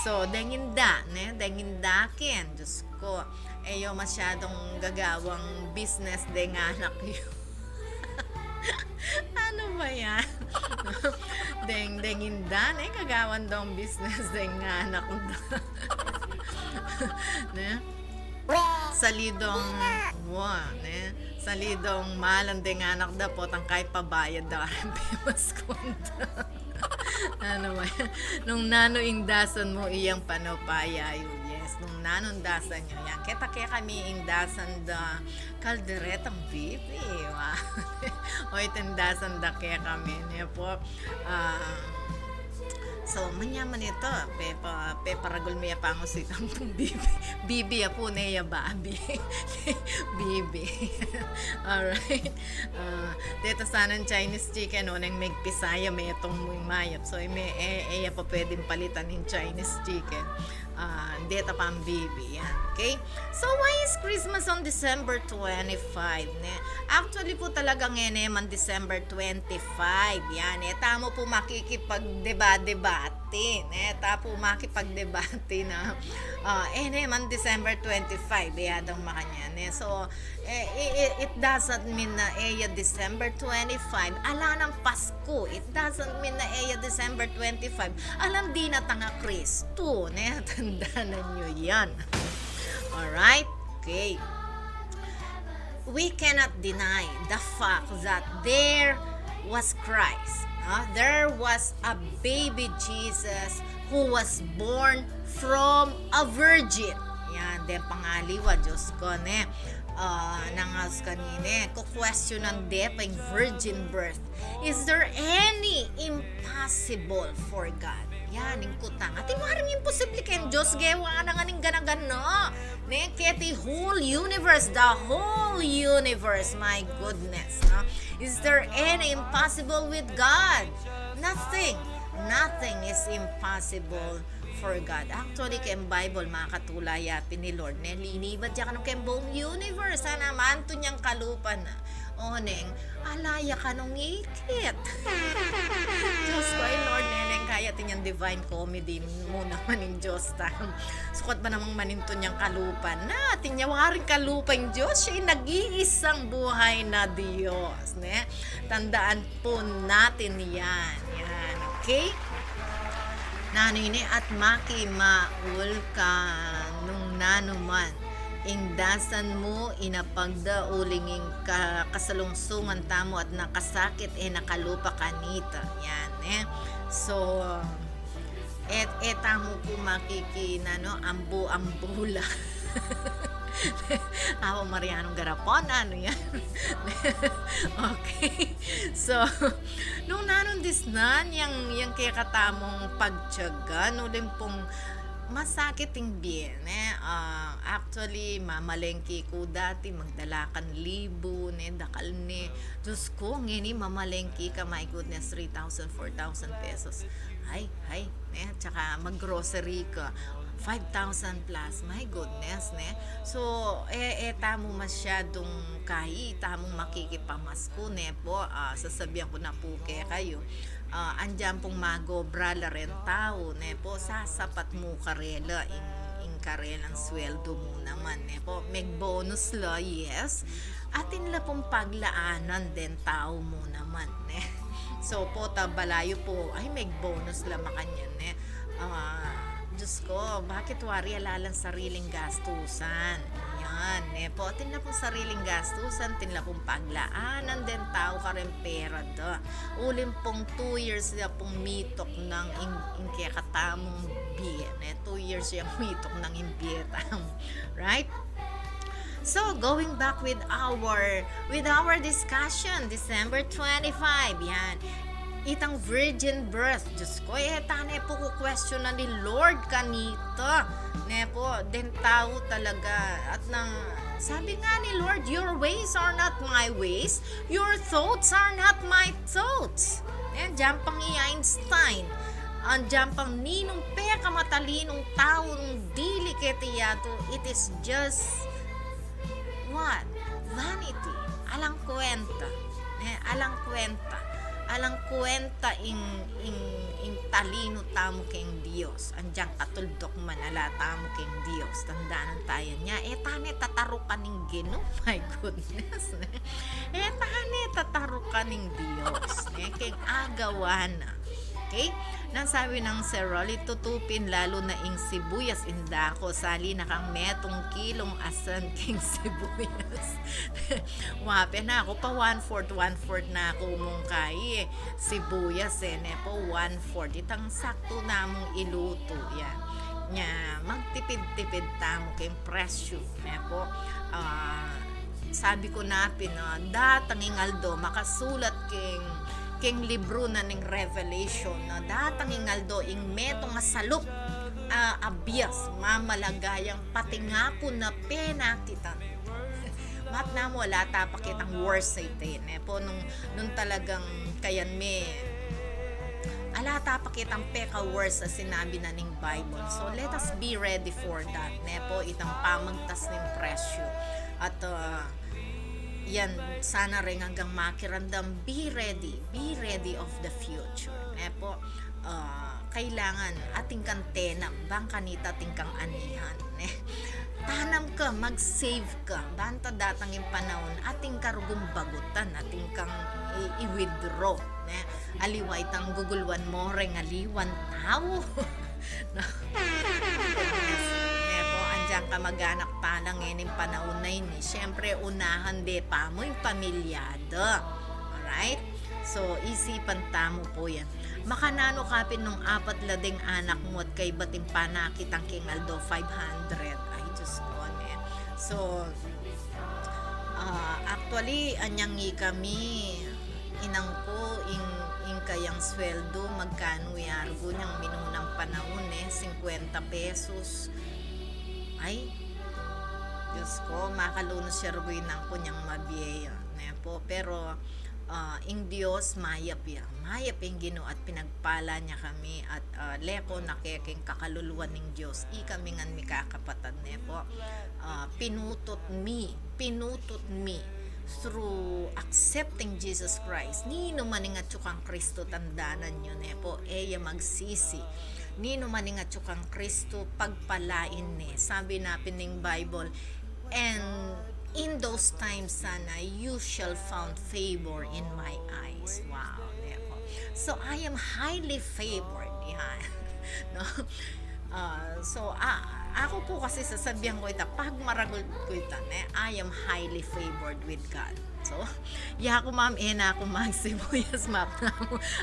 So, deng inda, ne? Deng inda ken, Diyos ko. E yu masyadung gagawang business deng anak yu. Ano ba yan? Deng, deng inda, ne? Gagawan dong business deng anak da. Ne? Salidong, wa, ne? Salidong malan deng anak da, potang kay pabayad da, reng pemaskun da. Ano ba yan? Nung nanu ing dasan mu, iyang panupaya yu. Yes, nung nanu ing dasan yu yan. Keta kekami ing dasan da kalderetang bibi. Wa. O, ita ing dasan da kekami, ne po. Ah, so, manyaman ita, pepa-, peparagul mi ya pangusitan pung bibi. Bibi ya pu, ne ya babi. Bibi. Alright. Ah, deta sanang Chinese chicken, o, neng megpisaya, metung mu ing mayap. So, e me, e, e ya pa pwedeng palitan ing Chinese chicken. Ah, deta pang bibi, yan. Okay? So, why is Christmas on December twenty-five, ne? Actually pu, talagang e ne man December twenty-five, yan. E tamu pu makikipagdeba-debate, ne? E ta pu makipagdebate na, ah, e ne man December twenty-five, e adang makanyan, ne? So, e, i-, i-, it doesn't mean na e ya December twenty-five ala nang Pasku. It doesn't mean na e ya December twenty-five alang dinatang a Kristu, ne? Tandanan yu yan. Alright? Okay. We cannot deny the fact that there was Christ. No? There was a baby Jesus who was born from a virgin. Yan, deng pangaliwa, Diyos ko, ne? Ah, nang as kanine, kukwestiyonan de pa ing virgin birth. Is there any impossible for God? Yan, ing kutang. Atin waring imposible keng Diyos, gewa na ngan ing gana-gana. Ne, keti whole universe, the whole universe, my goodness, no? Is there any impossible with God? Nothing. Nothing is impossible for God. Actually, keng Bible, makatula ya pin ni Lord, ne? Linibad ya kanu keng buung universe, ana, manintun yang kalupa na. O neng, ala ya kanung ikit. Diyos ko, ay Lord, ne, neng kaya atin yang Divine Comedy mu naman ing Diyos tam. Sukat ba namang manintun yang kalupa na? Atin ya waring kalupa ing Diyos, siya ing nag-iisang buhay na Diyos, ne? Tandaan po natin yan. Yan, okay? Nanu ini, at makimaul ka nung nanu man ing dasan mu, inapag da uling ing ka-, kasalungsungan tamu at nakasakit, e na kalupa kanita. Yan, e. So, e, e tamu pu makiki-, nanu, ambu-ambu la. Awa, Marianong garapon, nanu yan? Okay. So, nung nanung disnan yang, yang kekatamung pagtiyagan, uling pung Masakit ing bie, ne? Ah, actually, mamalengke ku dati, magdala kang libu, ne? Dakal ne. Diyos ko, ngeni mamalengke ka, my goodness, three thousand, four thousand pesos. Ay, ay, ne? Tsaka mag-grocery ka, five thousand plus, my goodness, ne? So, e, e tamu masyadung kai, e tamu makikipamasko, ne po? Ah, sasabian ku na pu kekayu, ah, andiyan pung mag-obra la reng tau, ne po, sasapat mu karela ing, ing karelang sweldo mu naman, ne po, meg-bonus la, yes. Atin la pung paglaanan deng tau mu naman, ne? So, pota balayu po, ay, meg-bonus la makanyan, ne? Ah, Diyos ko, bakit wari ala lang sariling gastusan? Yan, ne po. Atin la pung sariling gastusan, atin la pung paglaanan deng tau kareng pera da. Uling pung two years da pung mituk nang ing, ing kekatamung bie, ne? Two years yang mituk nang ing bie tamu. Right? So, going back with our, with our discussion, December twenty-five, yan. Itang virgin birth, Diyos ko, e tane pu ku-question na ni Lord kanita. Ne po, deng tau talaga. At nang, sabi nga ni Lord, "Your ways are not my ways, your thoughts are not my thoughts." Yan, diyan pang i Einstein. Andiyan pang ninung pekamatalinung tau nung dili keti yatu, it is just what? Vanity. Alang kwenta. Ne? Alang kwenta. Alang kwenta ing, ing, ing talinu tamu keng Dios. Andiyan katuldok man ala tamu keng Dios. Tandanan tayan nya. E tane tatarukan ing Ginu. My goodness. Ne? E tane tatarukan ing Dios. Ne? Keng agawa na. Okay? Nang sabi nang Sir Rolly, tutu pin, lalu na ing sibuyas, inda ku sali na kang metung kilung asan king sibuyas. Wa pe, naku pa one-fourth, one-fourth na ku mung kai, e. Sibuyas, e, ne po, one-fourth. Itang saktu na mung ilutu, yan. Nya, magtipid-tipid tamu king presyu, ne po. Ah, sabi ku na pin, no, datang ing aldo, makasulat king, king libru na ning Revelation, no, datang ing aldo, ing metung a salup, ah, abyas, mamalagayang patingapun na penakit. Mat namu, ala ta pa ketang worse iti, ne po, nung, nung talagang kayan me, ala ta pa ketang peka-worse a sinabi na ning Bible. So, let us be ready for that, ne po, itang pamagtas ning presyu. At, ah, yan, sana reng anggang makiramdam, be ready, be ready of the future, ne po. Ah, kailangan atin kang tenam, bang kanita atin kang anihan, ne? Tanam ka, mag-save ka, banta datang ing panaun, atin ka rugung bagutan, atin kang i-, i-withdraw, ne? Aliwa itang guguluan mo reng aliwang tau. No? Ne po, andiyan ka mag-anak pa lang, e, ning panaun na ini. Siyempre, unahan de pa mu ing pamilya da. Alright? So, isipan tamu po yan. Makananu ka pin nung apat la deng anak mu at kaybat ing panakit ang king aldo, five hundred. Ay, Diyos ko, ne. So, ah, actually, anyang ikami, inang ku, ing, ing kayang sweldo, magkanu ya rugu nang minunang panaun, e, singkwenta pesos. Ay, Diyos ko, makalunus ya rugu inang ku nyang mabie ya, ne po. Pero, ah, ing Dios mayap ya. Mayap ing Ginu at pinagpala nya kami at, ah, leko na ke king kakaluluan ning Dios. Ikami ngan mikakapatad, ne po. Ah, pinutut mi, pinutut mi through accepting Jesus Christ. Ninu man ing atyu kang Kristo, tandanan yu, ne po, e ya magsisi. Ninu man ing atyu kang Kristo, pagpalain ne. Sabi na pin ning Bible, "And in those times, sana, you shall found favor in my eyes." Wow, ne po. So, I am highly favored. Yan. No? Ah, so, ah, aku pu kasi sasabian ku ita, pagmaragul ku ita, ne? I am highly favored with God. Yaku, ma'am, e na ku magsibuyas, ma'am.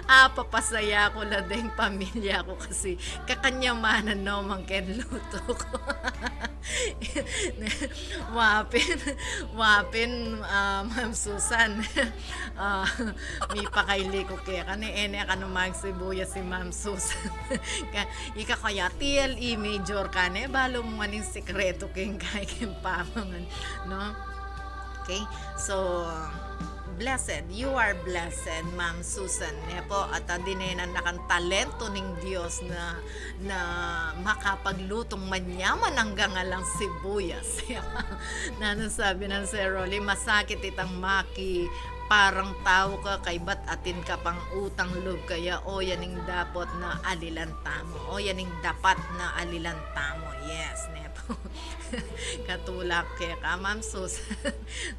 Apapasaya ku la deng pamilya ku kasi kakanyamanan no man keng lutu ku. Wa pin, wa pin, ah, Ma'am Susan. Ah, mipakaili ku keka ne, e ne kanu magsibuyas i Ma'am Susan. Ka, ika kaya T L E major ka ne, balu mu ngan ing sikretu keng kekeng pamangan, no? Okay? So, blessed. You are blessed, Ma'am Susan. Ne po, at, ah, dinenan na kang talento ning Dios na, na makapaglutung manyaman anggang alang sibuyas. Nanu sabi nang Sir Rolly, masakit itang maki, parang tau ka, kaybat atin ka pang utang lub, kaya o yan ing dapat na alilan tamu. O yan ing dapat na alilan tamu. Yes, ne po. Katulak keka, Ma'am Susan.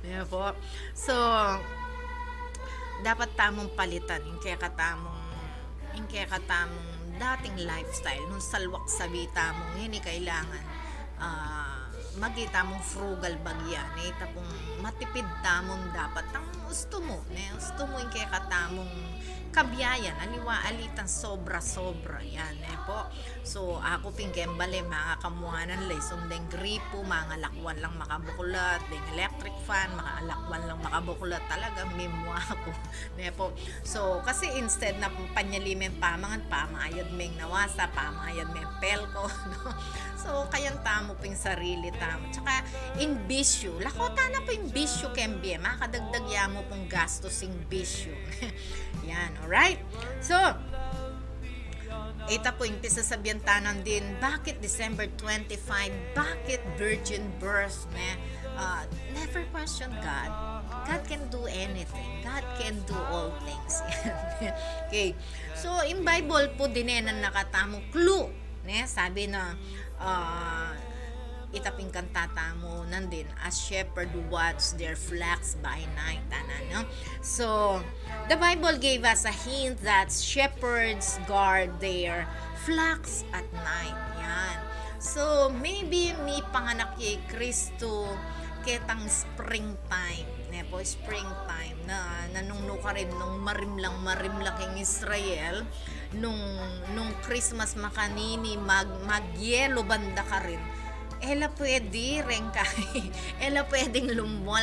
Ne po. So, dapat tamung palitan ing kekatamung, ing kekatamung dating lifestyle. Nung salwak sabi tamu, ngeni kailangan, ah, magi tamung frugal bagya, ne? Ita pung matipid tamu dapat. Tang ustu mu, ne? Ustu mu ing kekatamung kabiayan, aliwa alitang sobra-sobra, yan, ne po. So, aku pin keng bale, mangakamuanan la isung deng gripu, mangalakwan lang makabuklat, deng electric fan, mangalakwan lang makabuklat, talagang mimua ku, ne po. So, kasi instead na panyali meng pamangan, pamayad meng nawasa, pamayad meng pelko, no? So, kayan tamu pin sarili tamu. Tsaka, ing bisyu, lako ta na pu ing bisyu keng bie, makadagdag ya mu pung gastus ing bisyu. Yan, alright? So, ita pu ing pisasabian ta nandin, bakit December twenty-five, bakit virgin birth, ne? Ah, never question God. God can do anything. God can do all things. Okay. So, in Bible pu, dinenan na katamu clue, ne? Sabi na, ah, ita pin kanta tamu nandin, "As shepherd watch their flocks by night," ana, no? So, the Bible gave us a hint that shepherds guard their flocks at night. Yan. So, maybe mipanganak ya i Kristu ketang springtime, ne po, springtime na, na nung nukarin, nung marimlang marimla king Israel, nung, nung Christmas makanini, mag-, magyelo banda karin. E la pwede reng kai, e la pwedeng lumwal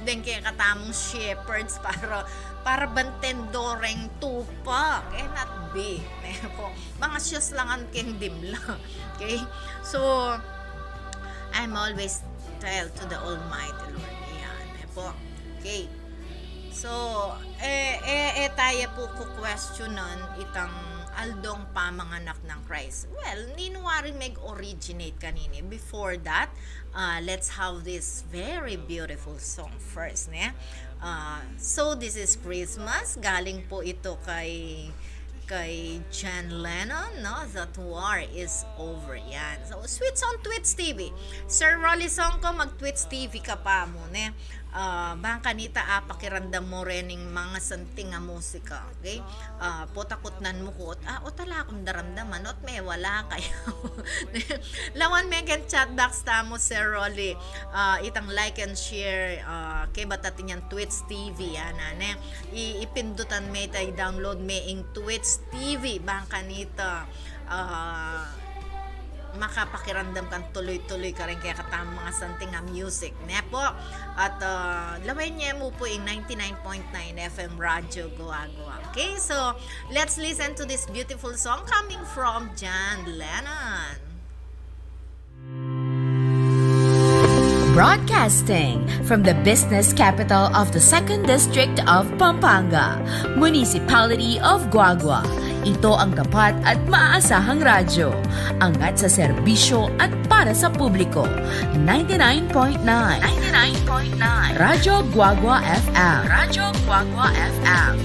deng kekatamung shepherds para, para banten do reng tupa. Cannot be. Ne po. Mga siyas langan keng dimla. Okay? So, I'm always tell to the Almighty Lord. Yan, ne po. Okay. So, e, e, e taya pu ku-questionan itang aldong pamanganak nang Christ. Well, ninu wari meg-originate kanini. Before that, ah, let's have this very beautiful song first, ne? Ah, so, this is Christmas. Galing po ito kay kay John Lennon, no? That war is over. Yan. So, switch on Twitch T V. Sir Rolly Songko, mag-Twitch T V ka pa mu, ne? Ah, bang kanita, ah, pakiramdam mu rin ing mga santing a musika, okay? Ah, potakutnan mu ku, ah, o tala kung daramdaman, ot me wala kayu. Lawan me keng chat box tamu, Sir Rolly. Ah, itang like and share, ah, kaybat atin yang Twitch T V, ana, ne? I-, ipindutan me ta, i-download me ing Twitch T V, bang kanita, ah, makapakiramdam kang tuloy-tuloy karin kekatamung mga santing a music, ne po? At, ah, lawen ye mu pu ing ninety-nine point nine F M Radyo Goa Goa. Okay, so let's listen to this beautiful song coming from John Lennon. Broadcasting from the business capital of the Second District of Pampanga, Municipality of Guagua. Ito ang tapat at maaasahang radyo. Angat sa serbisyo at para sa publiko. Ninety-nine point nine. Ninety-nine point nine. Radyo Guagua F M. Radyo Guagua F M.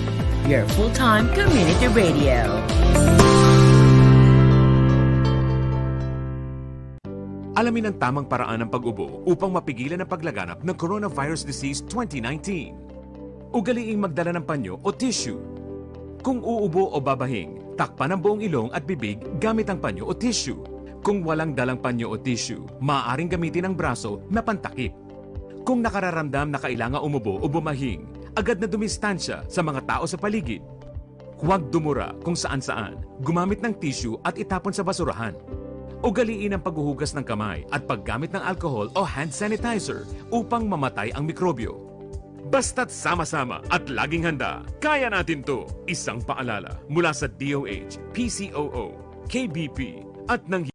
Your full-time community radio. Alamin ang tamang paraan ng pag-ubo upang mapigilan ang paglaganap ng coronavirus disease twenty nineteen. Ugaliing magdala ng panyo o tissue. Kung uubo o babahing, takpan ang buong ilong at bibig gamit ang panyo o tissue. Kung walang dalang panyo o tissue, maaaring gamitin ang braso na pantakip. Kung nakararamdam na kailangan umubo o bumahing, agad na dumistansya sa mga tao sa paligid. Huwag dumura kung saan-saan, gumamit ng tissue at itapon sa basurahan. Ugaliin ang paghuhugas ng kamay at paggamit ng alcohol o hand sanitizer upang mamatay ang mikrobyo. Basta't sama-sama at laging handa, kaya natin 'to. Isang paalala mula sa D O H, P C O O, K B P, at ng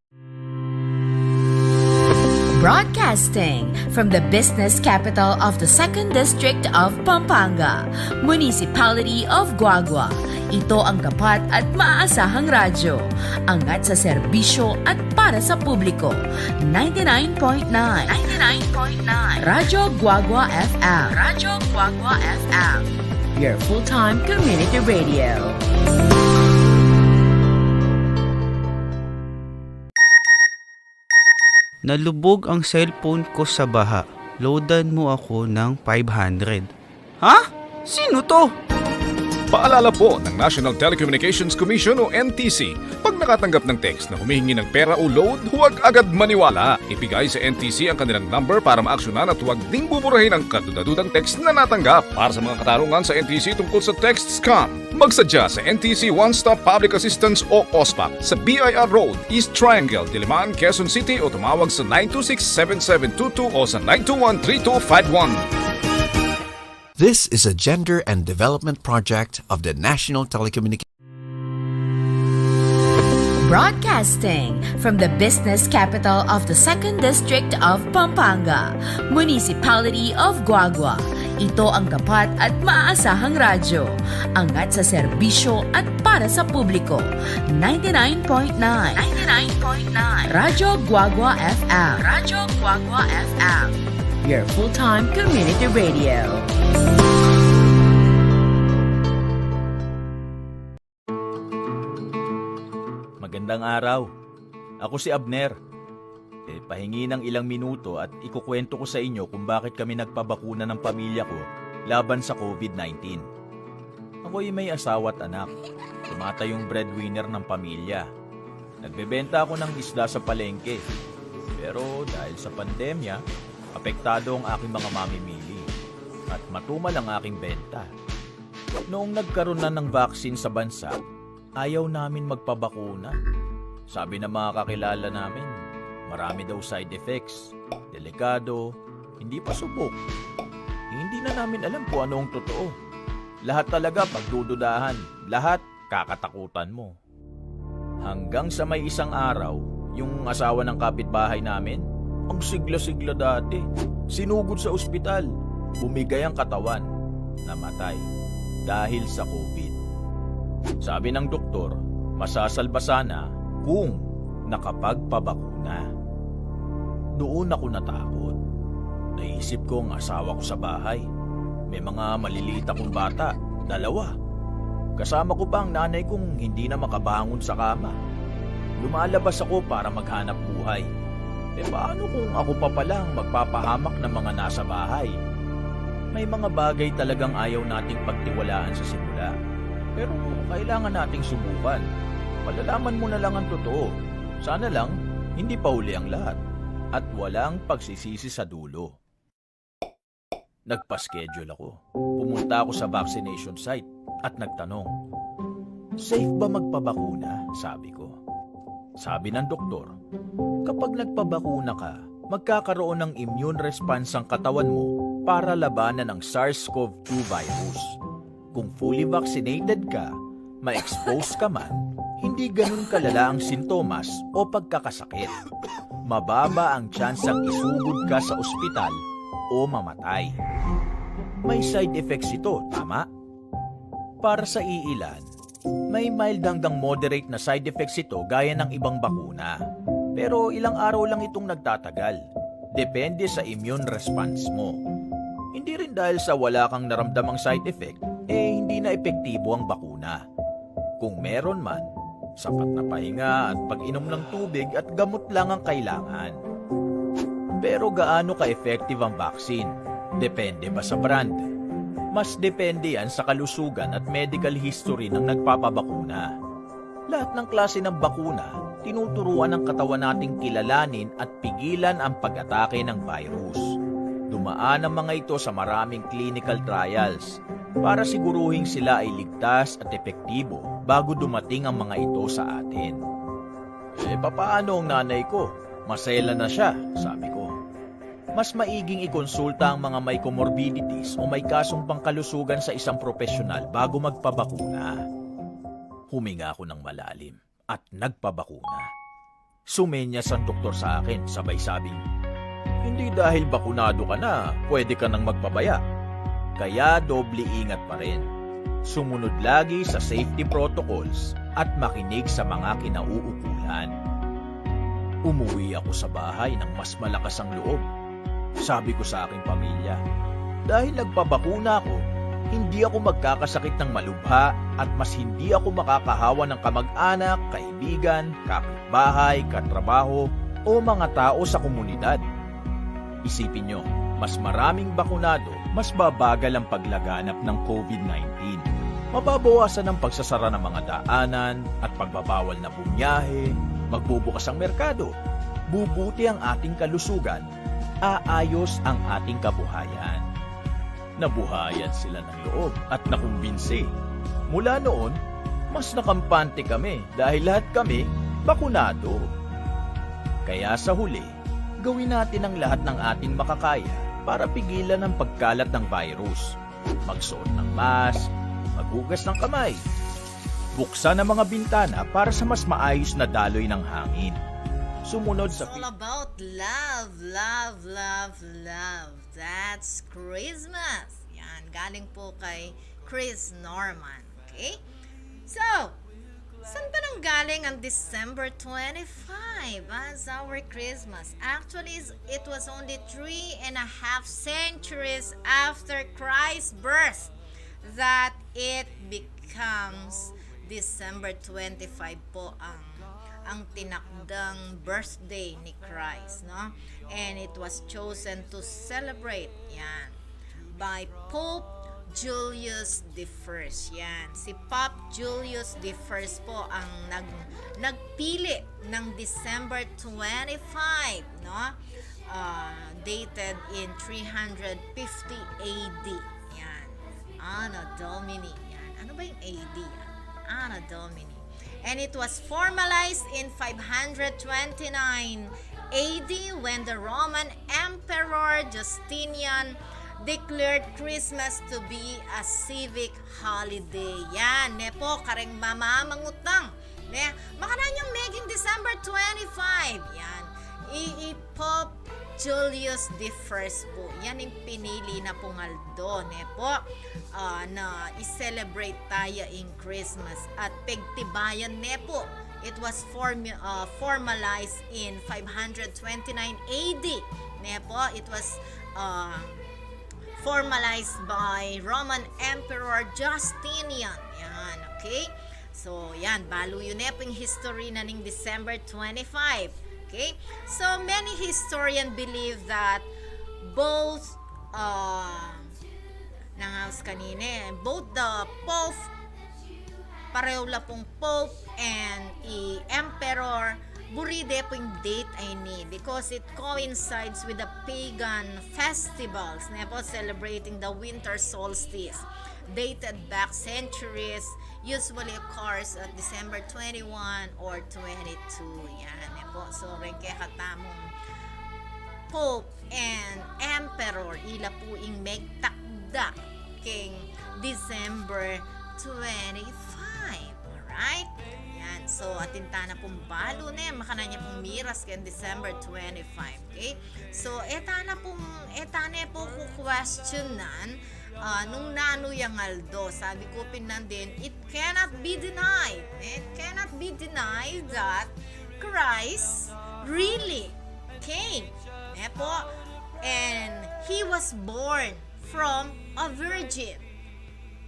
Broadcasting from the business capital of the Second District of Pampanga, Municipality of Guagua. Ito ang tapat at maaasahang radyo. Angat sa serbisyo at para sa publiko. Ninety-nine point nine. Ninety-nine point nine. Radyo Guagua F M. Radyo Guagua F M. Your full-time community radio. Nalubog ang cellphone ko sa baha. Loadan mo ako ng five hundred. Ha? Sino 'to? Paalala po ng National Telecommunications Commission o N T C, pag nakatanggap ng text na humihingi ng pera o load, huwag agad maniwala. Ibigay sa N T C ang kanilang number para maaksyonan at huwag ding buburahin ang kaduda-dudang text na natanggap. Para sa mga katanungan sa N T C tungkol sa text scam, magsadya sa N T C One Stop Public Assistance o OSPAP sa B I R Road, East Triangle, Diliman, Quezon City o tumawag sa nine two six seven seven two two o sa nine two one three two five one. This is a gender and development project of the National Telecommunications. Broadcasting from the business capital of the Second District of Pampanga, Municipality of Guagua. Ito ang tapat at maaasahang radyo. Angat sa serbisyo at para sa publiko. Ninety-nine point nine. Ninety-nine point nine. Radyo Guagua F M. Radyo Guagua F M. Your full-time community radio. Magandang araw. Ako si Abner. E, pahingi ng ilang minuto at ikukwento ko sa inyo kung bakit kami nagpabakuna ng pamilya ko laban sa COVID nineteen. Ako'y may asawa at anak. Tumatayong breadwinner ng pamilya. Nagbebenta ako ng isda sa palengke. Pero dahil sa pandemya, apektado ang aking mga mamimili. At matumal ang aking benta. Noong nagkaroon na ng vaccine sa bansa, ayaw namin magpabakuna. Sabi ng mga kakilala namin, marami daw side effects, delikado, hindi pa subok. Hindi na namin alam kung anong totoo. Lahat talaga pagdududahan, lahat kakatakutan mo. Hanggang sa may isang araw, yung asawa ng kapitbahay namin, ang sigla-sigla dati, sinugod sa ospital, bumigay ang katawan, namatay dahil sa COVID. Sabi ng doktor, masasalba sana kung nakapagpabakuna. Doon ako natakot. Naisip ko ang asawa ko sa bahay. May mga maliliit akong bata, dalawa. Kasama ko pa ang nanay kong hindi na makabangon sa kama. Lumalabas ako para maghanap buhay. E paano kung ako pa pala ang magpapahamak ng mga nasa bahay? May mga bagay talagang ayaw nating pagtiwalaan sa simula. Pero kailangan nating subukan. Malalaman mo na lang ang totoo. Sana lang, hindi pa huli ang lahat. At walang pagsisisi sa dulo. Nagpa-schedule ako. Pumunta ako sa vaccination site at nagtanong, "Safe ba magpabakuna?" sabi ko. Sabi ng doktor, "Kapag nagpabakuna ka, magkakaroon ng immune response ang katawan mo para labanan ang SARS-CoV two virus. Kung fully vaccinated ka, ma-expose ka man, hindi ganun kalala ang sintomas o pagkakasakit. Mababa ang tsansang isugod ka sa ospital o mamatay." May side effects ito, tama? Para sa iilan, may mild hanggang moderate na side effects ito gaya ng ibang bakuna. Pero ilang araw lang itong nagtatagal. Depende sa immune response mo. Hindi rin dahil sa wala kang naramdamang side effect, e hindi na epektibo ang bakuna. Kung meron man, sapat na pahinga at pag-inom ng tubig at gamot lang ang kailangan. Pero gaano ka-effective ang vaccine? Depende ba sa brand? Mas depende yan sa kalusugan at medical history ng nagpapabakuna. Lahat ng klase ng bakuna, tinuturuan ng katawan nating kilalanin at pigilan ang pag-atake ng virus. Dumaan ang mga ito sa maraming clinical trials para siguruhing sila ay ligtas at epektibo bago dumating ang mga ito sa atin. "Eh, papaano ang nanay ko? Maselan na siya," sabi ko. "Mas maiging ikonsulta ang mga may comorbidities o may kasong pangkalusugan sa isang propesyonal bago magpabakuna." Huminga ako ng malalim at nagpabakuna. Sumenyas ang doktor sa akin, sabay sabing, "Hindi dahil bakunado ka na, pwede ka nang magpabaya. Kaya doble ingat pa rin. Sumunod lagi sa safety protocols at makinig sa mga kinauukulan." Umuwi ako sa bahay ng mas malakas ang loob. Sabi ko sa aking pamilya, "Dahil nagpabakuna ako, hindi ako magkakasakit ng malubha at mas hindi ako makakahawa ng kamag-anak, kaibigan, kapitbahay, katrabaho, o mga tao sa komunidad." Isipin nyo, mas maraming bakunado, mas babagal ang paglaganap ng COVID nineteen. Mababawasan ang pagsasara ng mga daanan at pagbabawal na bumiyahe, magbubukas ang merkado, bubuti ang ating kalusugan, aayos ang ating kabuhayan. Nabuhayan sila ng loob at nakumbinsi. Mula noon, mas nakampante kami dahil lahat kami bakunado. Kaya sa huli, gawin natin ang lahat ng ating makakaya para pigilan ang pagkalat ng virus. Magsuot ng mask, maghugas ng kamay, buksan ang mga bintana para sa mas maayos na daloy ng hangin. Sumunod sa... It's all about love, love, love, love. That's Christmas. Yan, galing po kay Chris Norman. Okay? So, san ba nanggaling ang December twenty-five as our Christmas? Actually, is- it was only three and a half centuries after Christ's birth that it becomes December twenty-five po ang, ang tinakdang birthday ni Christ, no? And it was chosen to celebrate, yan, by Pope Julius the First. Yan, si Pope Julius the First po ang nag-, nagpili ng December twenty-five, no? Ah, dated in three hundred fifty A D. Yan. Anno Domini. Yan. Ano ba yung A D? Yan. Anno Domini. And it was formalized in five hundred twenty-nine A D when the Roman Emperor Justinian declared Christmas to be a civic holiday. Yan, ne po, kareng mamamangutang. Ne, makananu yang meging December twenty-five. Yan, i, i Pope Julius the First po. Yan ing pinili na pung aldo, ne po, ah, na i-celebrate taya ing Christmas at pegtibayan ne po. It was formu-, ah, formalized in five hundred twenty-nine A D, ne po. It was, ah, formalized by Roman Emperor Justinian. Yan, okay? So, yan, balu yu ne pung history na ning December twenty-five. Okay? So, many historian believe that both, uh, nangaus kanine, both the Pope, pareho la pung Pope and i Emperor, buri de pu ing date a ini because it coincides with the pagan festivals, ne po, celebrating the winter solstice, dated back centuries, usually occurs at December twenty-one or twenty-two. Yan, ne po. So, reng kekatamung Pope and Emperor, ila pu ing megtakda king December twenty-five. Alright? Yan. So, atin tana pung balu, ne, makanyan ya pung miras keng December twenty-five. Okay? So, e tana pung, e tana pu ku-questionan, ah, nung nanu yang aldo. Sabi ku pin nandin, it cannot be denied. It cannot be denied that Christ really came. Ne po? And he was born from a virgin.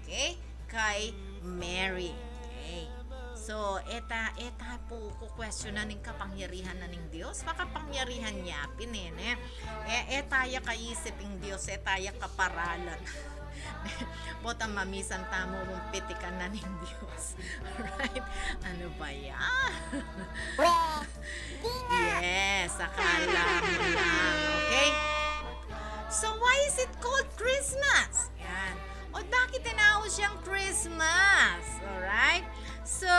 Okay? Kay Mary. Okay. So, e ta, e ta pu ku-questionan ing kapangyarihan na ning Dios. Makapangyarihan ya pin, e, ne? E, e taya kaisip ing Dios, e taya kaparalan. Potang mamisan tamu mung pitikan na ning Dios. Right? Ano ba yan? Yes, akala mo lang. Okay? So, Christmas. Alright? So,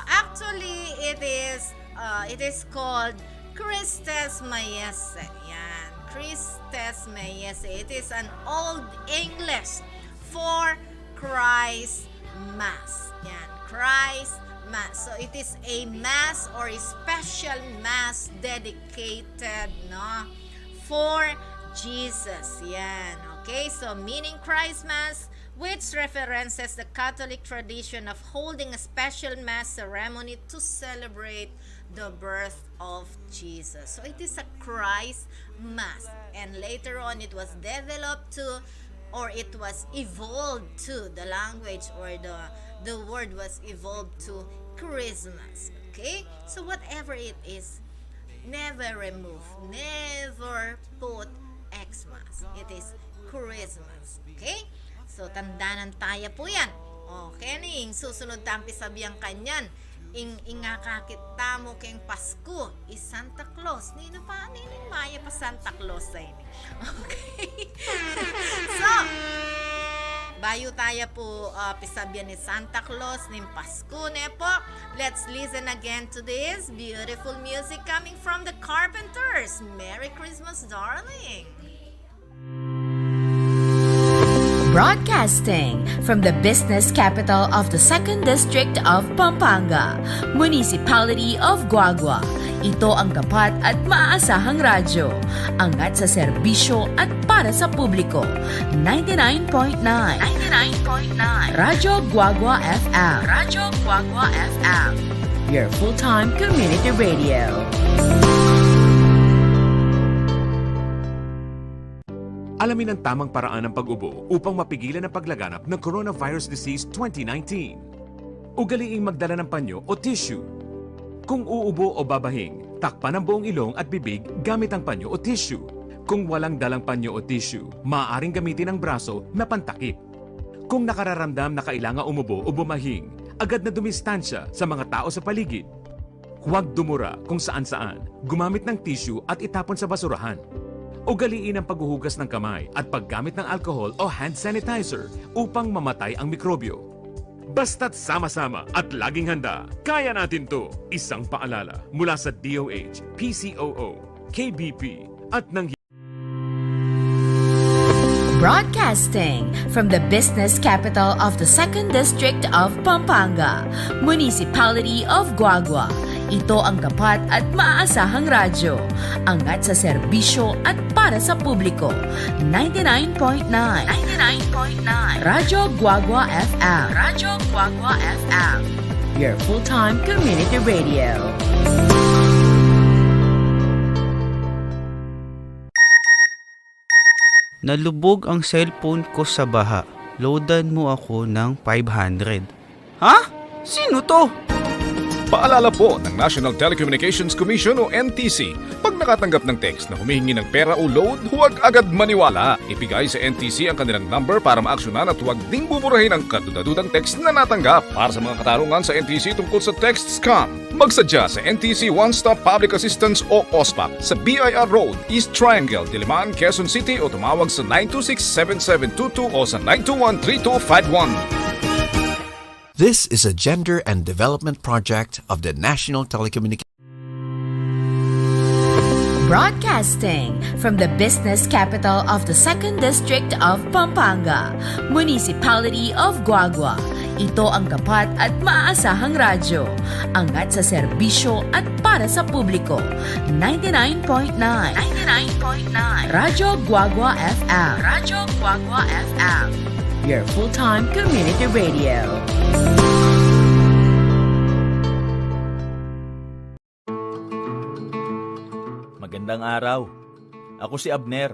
actually, it is, uh, it is called Christes Maiesse. Yan. Christes Maiesse. It is an Old English for Christ Mass. Yan. Christ Mass. So, it is a mass or a special mass dedicated, no, for Jesus. Yan. Okay? So, meaning Christ Mass, which references the Catholic tradition of holding a special Mass ceremony to celebrate the birth of Jesus. So it is a Christ Mass. And later on, it was developed to, or it was evolved to, the language or the, the word was evolved to Christmas. Okay? So whatever it is, never remove, never put Xmas. It is Christmas. Okay? So, tandanan taya pu yan. Okay, ning susunod tampi sabian kanyan. Ing, ing akakit tamu keng Pasku, i Santa Claus. Ninu pa, ninu ing maya pa Santa Claus sa ini? Okay. So, bayu taya pu, uh, pisabian i Santa Claus ning Pasku, ne pu? Let's listen again to this beautiful music coming from the Carpenters. Merry Christmas, darling! Broadcasting from the business capital of the Second District of Pampanga, Municipality of Guagua. Ito ang tapat at maasahang radyo. Angat sa serbisyo at para sa publiko. Ninety-nine point nine. Ninety-nine point nine. Radyo Guagua F M. Radyo Guagua F M. Your full-time community radio. Alamin ang tamang paraan ng pag-ubo upang mapigilan ang paglaganap ng coronavirus disease twenty nineteen. Ugaliing magdala ng panyo o tissue. Kung uubo o babahing, takpan ang buong ilong at bibig gamit ang panyo o tissue. Kung walang dalang panyo o tissue, maaaring gamitin ang braso na pantakip. Kung nakararamdam na kailangan umubo o bumahing, agad na dumistansya sa mga tao sa paligid. Huwag dumura kung saan-saan, gumamit ng tissue at itapon sa basurahan. Ugaliin ang paghuhugas ng kamay at paggamit ng alcohol o hand sanitizer upang mamatay ang mikrobyo. Basta't sama-sama at laging handa, kaya natin 'to. Isang paalala mula sa D O H, P C O O, K B P, at ng Broadcasting from the business capital of the Second District of Pampanga, Municipality of Guagua. Ito ang tapat at maasahang radyo. Angat sa serbisyo at para sa publiko. Ninety-nine point nine. Ninety-nine point nine. Radyo Guagua F M. Radyo Guagua F M. Your full-time community radio. Nalubog ang cellphone ko sa baha. Loadan mo ako ng five hundred. Ha? Sino 'to? Paalala po ng National Telecommunications Commission o N T C, pag nakatanggap ng text na humihingi ng pera o load, huwag agad maniwala. Ibigay sa N T C ang kanilang number para maaksyonan at huwag ding buburahin ang kadudadudang text na natanggap. Para sa mga katarungan sa N T C tungkol sa text scam, magsadya sa N T C One Stop Public Assistance o OSPAC sa B I R Road, East Triangle, Diliman, Quezon City o tumawag sa nine two six seven seven two two o sa nine two one three two five one. This is a gender and development project of the National Telecommunications. Broadcasting from the business capital of the Second District of Pampanga, Municipality of Guagua. Ito ang tapat at maasahang radyo. Angat sa serbisyo at para sa publiko. Ninety-nine point nine. Ninety-nine point nine. Radyo Guagua F M. Radyo Guagua F M. Your full-time community radio. Magandang araw. Ako si Abner.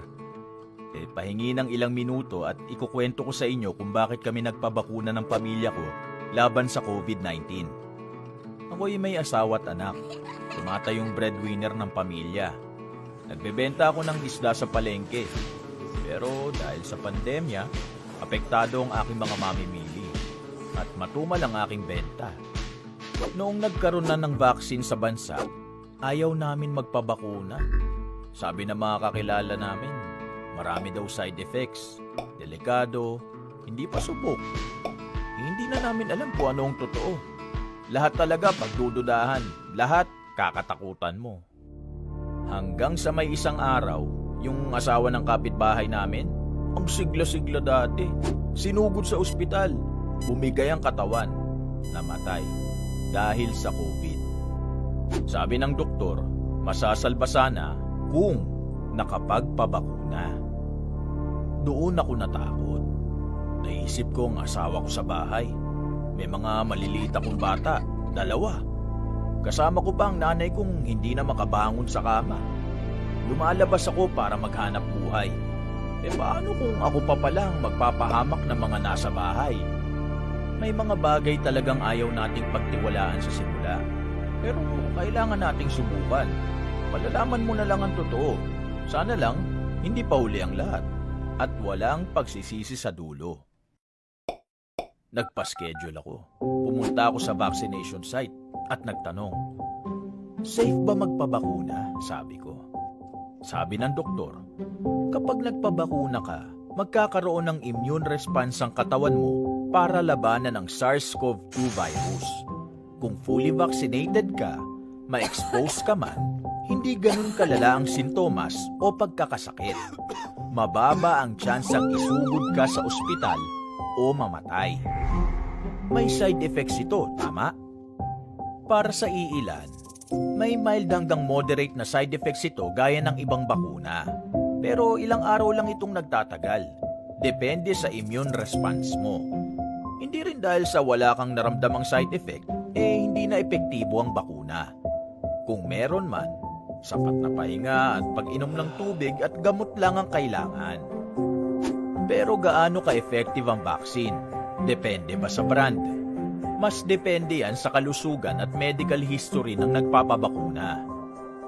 E, pahingi ng ilang minuto at ikukwento ko sa inyo kung bakit kami nagpabakuna ng pamilya ko laban sa COVID nineteen. Ako'y may asawa at anak. Tumatayong breadwinner ng pamilya. Nagbebenta ako ng isda sa palengke. Pero dahil sa pandemya, apektado ang aking mga mamimili. At matumal ang aking benta. Noong nagkaroon na ng vaccine sa bansa, ayaw namin magpabakuna. Sabi ng mga kakilala namin, marami daw side effects, delikado, hindi pa subok. Hindi na namin alam kung ano ang totoo. Lahat talaga pagdududahan. Lahat kakatakutan mo. Hanggang sa may isang araw, yung asawa ng kapitbahay namin, ang sigla-sigla dati, sinugod sa ospital, bumigay ang katawan, namatay dahil sa COVID. Sabi ng doktor, masasalba sana kung nakapagpabakuna. Doon ako natakot. Naisip ko ang asawa ko sa bahay. May mga maliliit akong bata, dalawa. Kasama ko pa ang nanay kong hindi na makabangon sa kama. Lumalabas ako para maghanap buhay. E, paano kung ako pa pala ang magpapahamak ng mga nasa bahay? May mga bagay talagang ayaw nating pagtiwalaan sa simula. Pero kailangan nating subukan. Malalaman mo na lang ang totoo. Sana lang, hindi pa huli ang lahat. At walang pagsisisi sa dulo. Nagpa-schedule ako. Pumunta ako sa vaccination site at nagtanong, "Safe ba magpabakuna?" sabi ko. Sabi ng doktor, "Kapag nagpabakuna ka, magkakaroon ng immune response ang katawan mo para labanan ang SARS-CoV two virus. Kung fully vaccinated ka, ma-expose ka man, hindi ganun kalala ang sintomas o pagkakasakit. Mababa ang tsansang isugod ka sa ospital o mamatay. May side effects ito, tama?" Para sa iilan, may mild hanggang moderate na side effects ito gaya ng ibang bakuna. Pero ilang araw lang itong nagtatagal. Depende sa immune response mo. Hindi rin dahil sa wala kang naramdamang side effect, eh hindi na epektibo ang bakuna. Kung meron man, sapat na pahinga at pag-inom ng tubig at gamot lang ang kailangan. Pero gaano ka-effective ang vaccine? Depende ba sa brand? Mas depende yan sa kalusugan at medical history ng nagpapabakuna.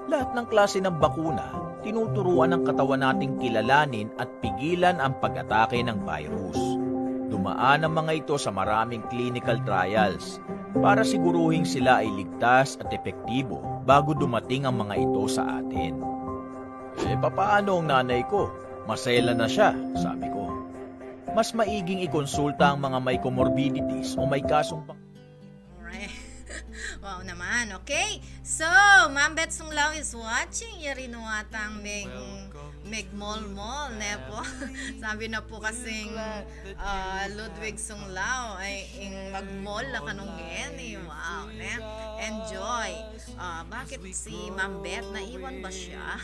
Lahat ng klase ng bakuna, tinuturuan ng katawan nating kilalanin at pigilan ang pag-atake ng virus. Dumaan ang mga ito sa maraming clinical trials para siguruhing sila ay ligtas at epektibo bago dumating ang mga ito sa atin. "E, papaano ang nanay ko? Masela na siya," sabi ko. "Mas maiging ikonsulta ang mga may comorbidities o may kasong pang-" Alright. Wow naman. Okay. So, Ma'am Beth Sunglao is watching. Yari nu atang meg-, megmolmol, ne po? Sabi na po kasing, ah, Ludwig Sunglao ay ing magmol na kanung ngeni. Wow, ne? Enjoy. Ah, bakit si Ma'am Beth, naiwan ba siya?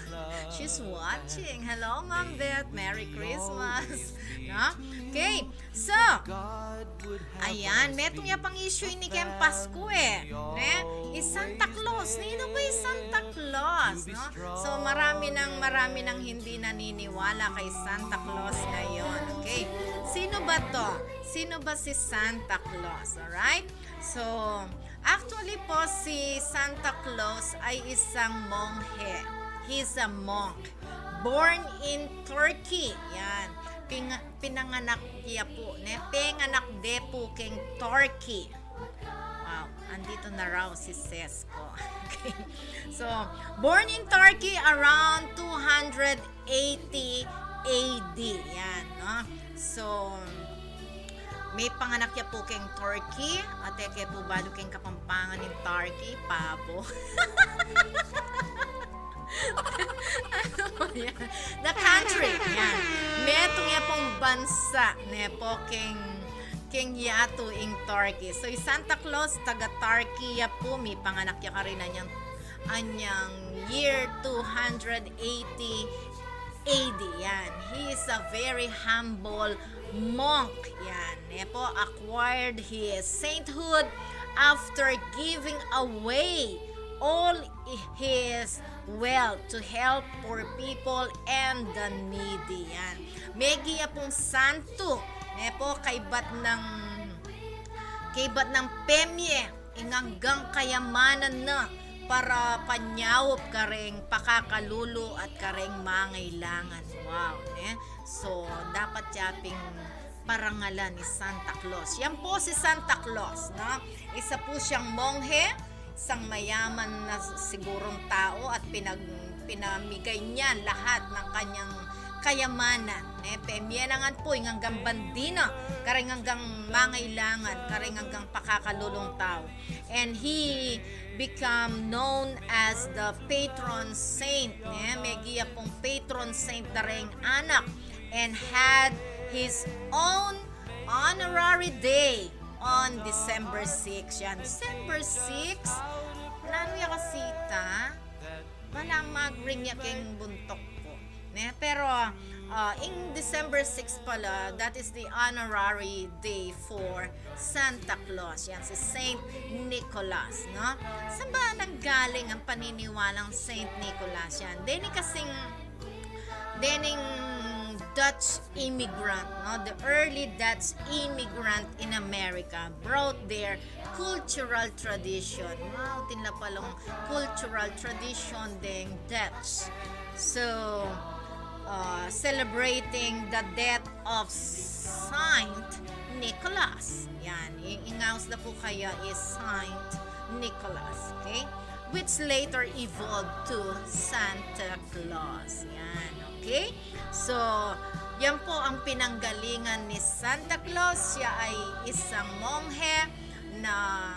She's watching. Hello, Ma'am Beth. Merry Christmas. No? Okay. So, ayan, metung ya pang issue ini keng Pasko e. Ne? I Santa Claus. Ninu ba i Santa Claus, no? So, marami nang, marami nang hindi naniniwala kay Santa Claus ngayon. Okay? Sino ba 'to? Sino ba si Santa Claus? Alright? So, actually po, si Santa Claus ay isang monghe. He's a monk. Born in Turkey. Yan. Ping-, pinanganak ya po, ne? Penganak de po keng Turkey. Wow, andito na raw si Sesko. Okay. So, born in Turkey around two hundred eighty A D. Yan, no? So, mepanganak ya po keng Turkey, at e ke po balu keng Kapampangan ing turkey, pabo. Ano po yan? The country. Yan. Metung ya pong bansa, ne po, keng, keng yatu ing Turkey. So, i Santa Claus, taga Turkey ya po, mepanganak ya karin anyang, anyang year two hundred eighty A D. Yan. He is a very humble monk. Yan. Ne po, acquired his sainthood after giving away all his wealth to help poor people and the needy. Yan. Megi ya pong santo, ne po, kaybat nang, kaybat nang pemye ing anggang kayamanan na para panyaup kareng pakakalulu at kareng mangailangan. Wow, ne? So, dapat ya ping parangalan i Santa Claus. Yan po si Santa Claus, no? Isa po siyang monghe, isang mayaman na sigurong tao at pinag-, pinamigay niya lahat ng kanyang kayamanan, ne? Pemie na ngan pu ing anggang bandi na, kareng anggang mangailangan, kareng anggang pakakalulung tau. And he become known as the patron saint, ne? Megia pung patron saint da reng anak, and had his own honorary day on December six. Yan, December six, nanu ya kasi ita? Bala mag-ring ya keng buntuk ku, ne? Pero, ah, ing December six pala, that is the honorary day for Santa Claus. Yan, si Saint Nicholas, no? Saan ba nanggaling ang paniniwalang Saint Nicholas? Yan, deni kasing, dening Dutch immigrant, no? The early Dutch immigrant in America brought their cultural tradition. Wow, atin la palang cultural tradition deng Dutch. So, uh, celebrating the death of Saint Nicholas. Yan, i-, ing ngaus da pu kaya is Saint Nicholas, okay? Which later evolved to Santa Claus. Yan, okay? So, yan po ang pinanggalingan ni Santa Claus. Siya ay isang monghe na,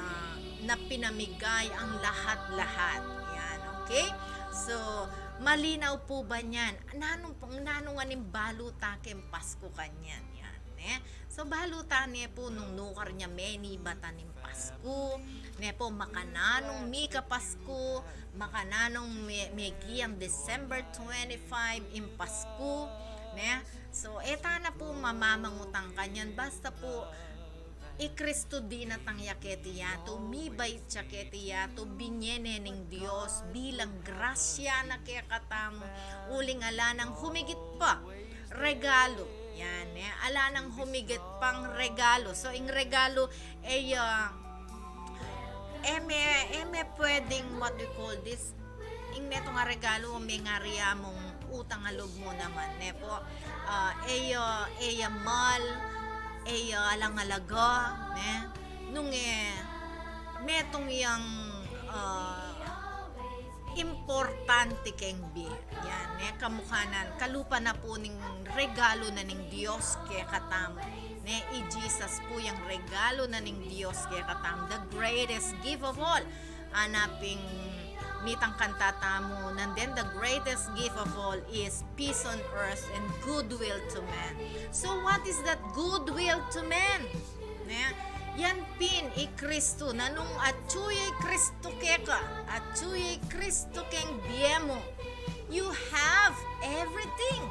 na pinamigay ang lahat-lahat. Yan, okay? So, malinaw po ba niyan? Nanung, nanung animbalu ta keng Pasko kanyan? Yan, ne? So, balu ta ne pu nung nukar nya menibatan ing Pasku, ne pu, makananung mika Pasku, makananung me-, megiang December twenty-five ing Pasku, ne? So, e ta na pu mamamangutang kanyan, basta pu i Kristu dinatang ya keti yatu, mibait ya keti yatu, binie ne ning Dios bilang grasya na kekatamu, uling ala nang humigit pa regalu. Yan, e. Ala nang humigit pang regalu. So, ing regalu, e, ah, e me, e me pwedeng, what do you call this? Ing metung a regalu, mengari ya mung utang a lub mu naman, ne pu? Ah, e ya, e ya mal, e ya alang alaga, ne? Nung e, metung yang, ah, importante keng bie. Yan, ne? Kamukha nan, kalupa na pu ning regalu na ning Dios kekatamu. Ne? I Jesus pu yang regalu na ning Dios kekatamu. The greatest gift of all. Ana pin mitang kanta tamu, and then the greatest gift of all is peace on earth and goodwill to men. So what is that goodwill to men? Ne? Yan pin i Kristu, nanung atyu ya i Kristu keka, atyu ya i Kristu keng bie mu, you have everything.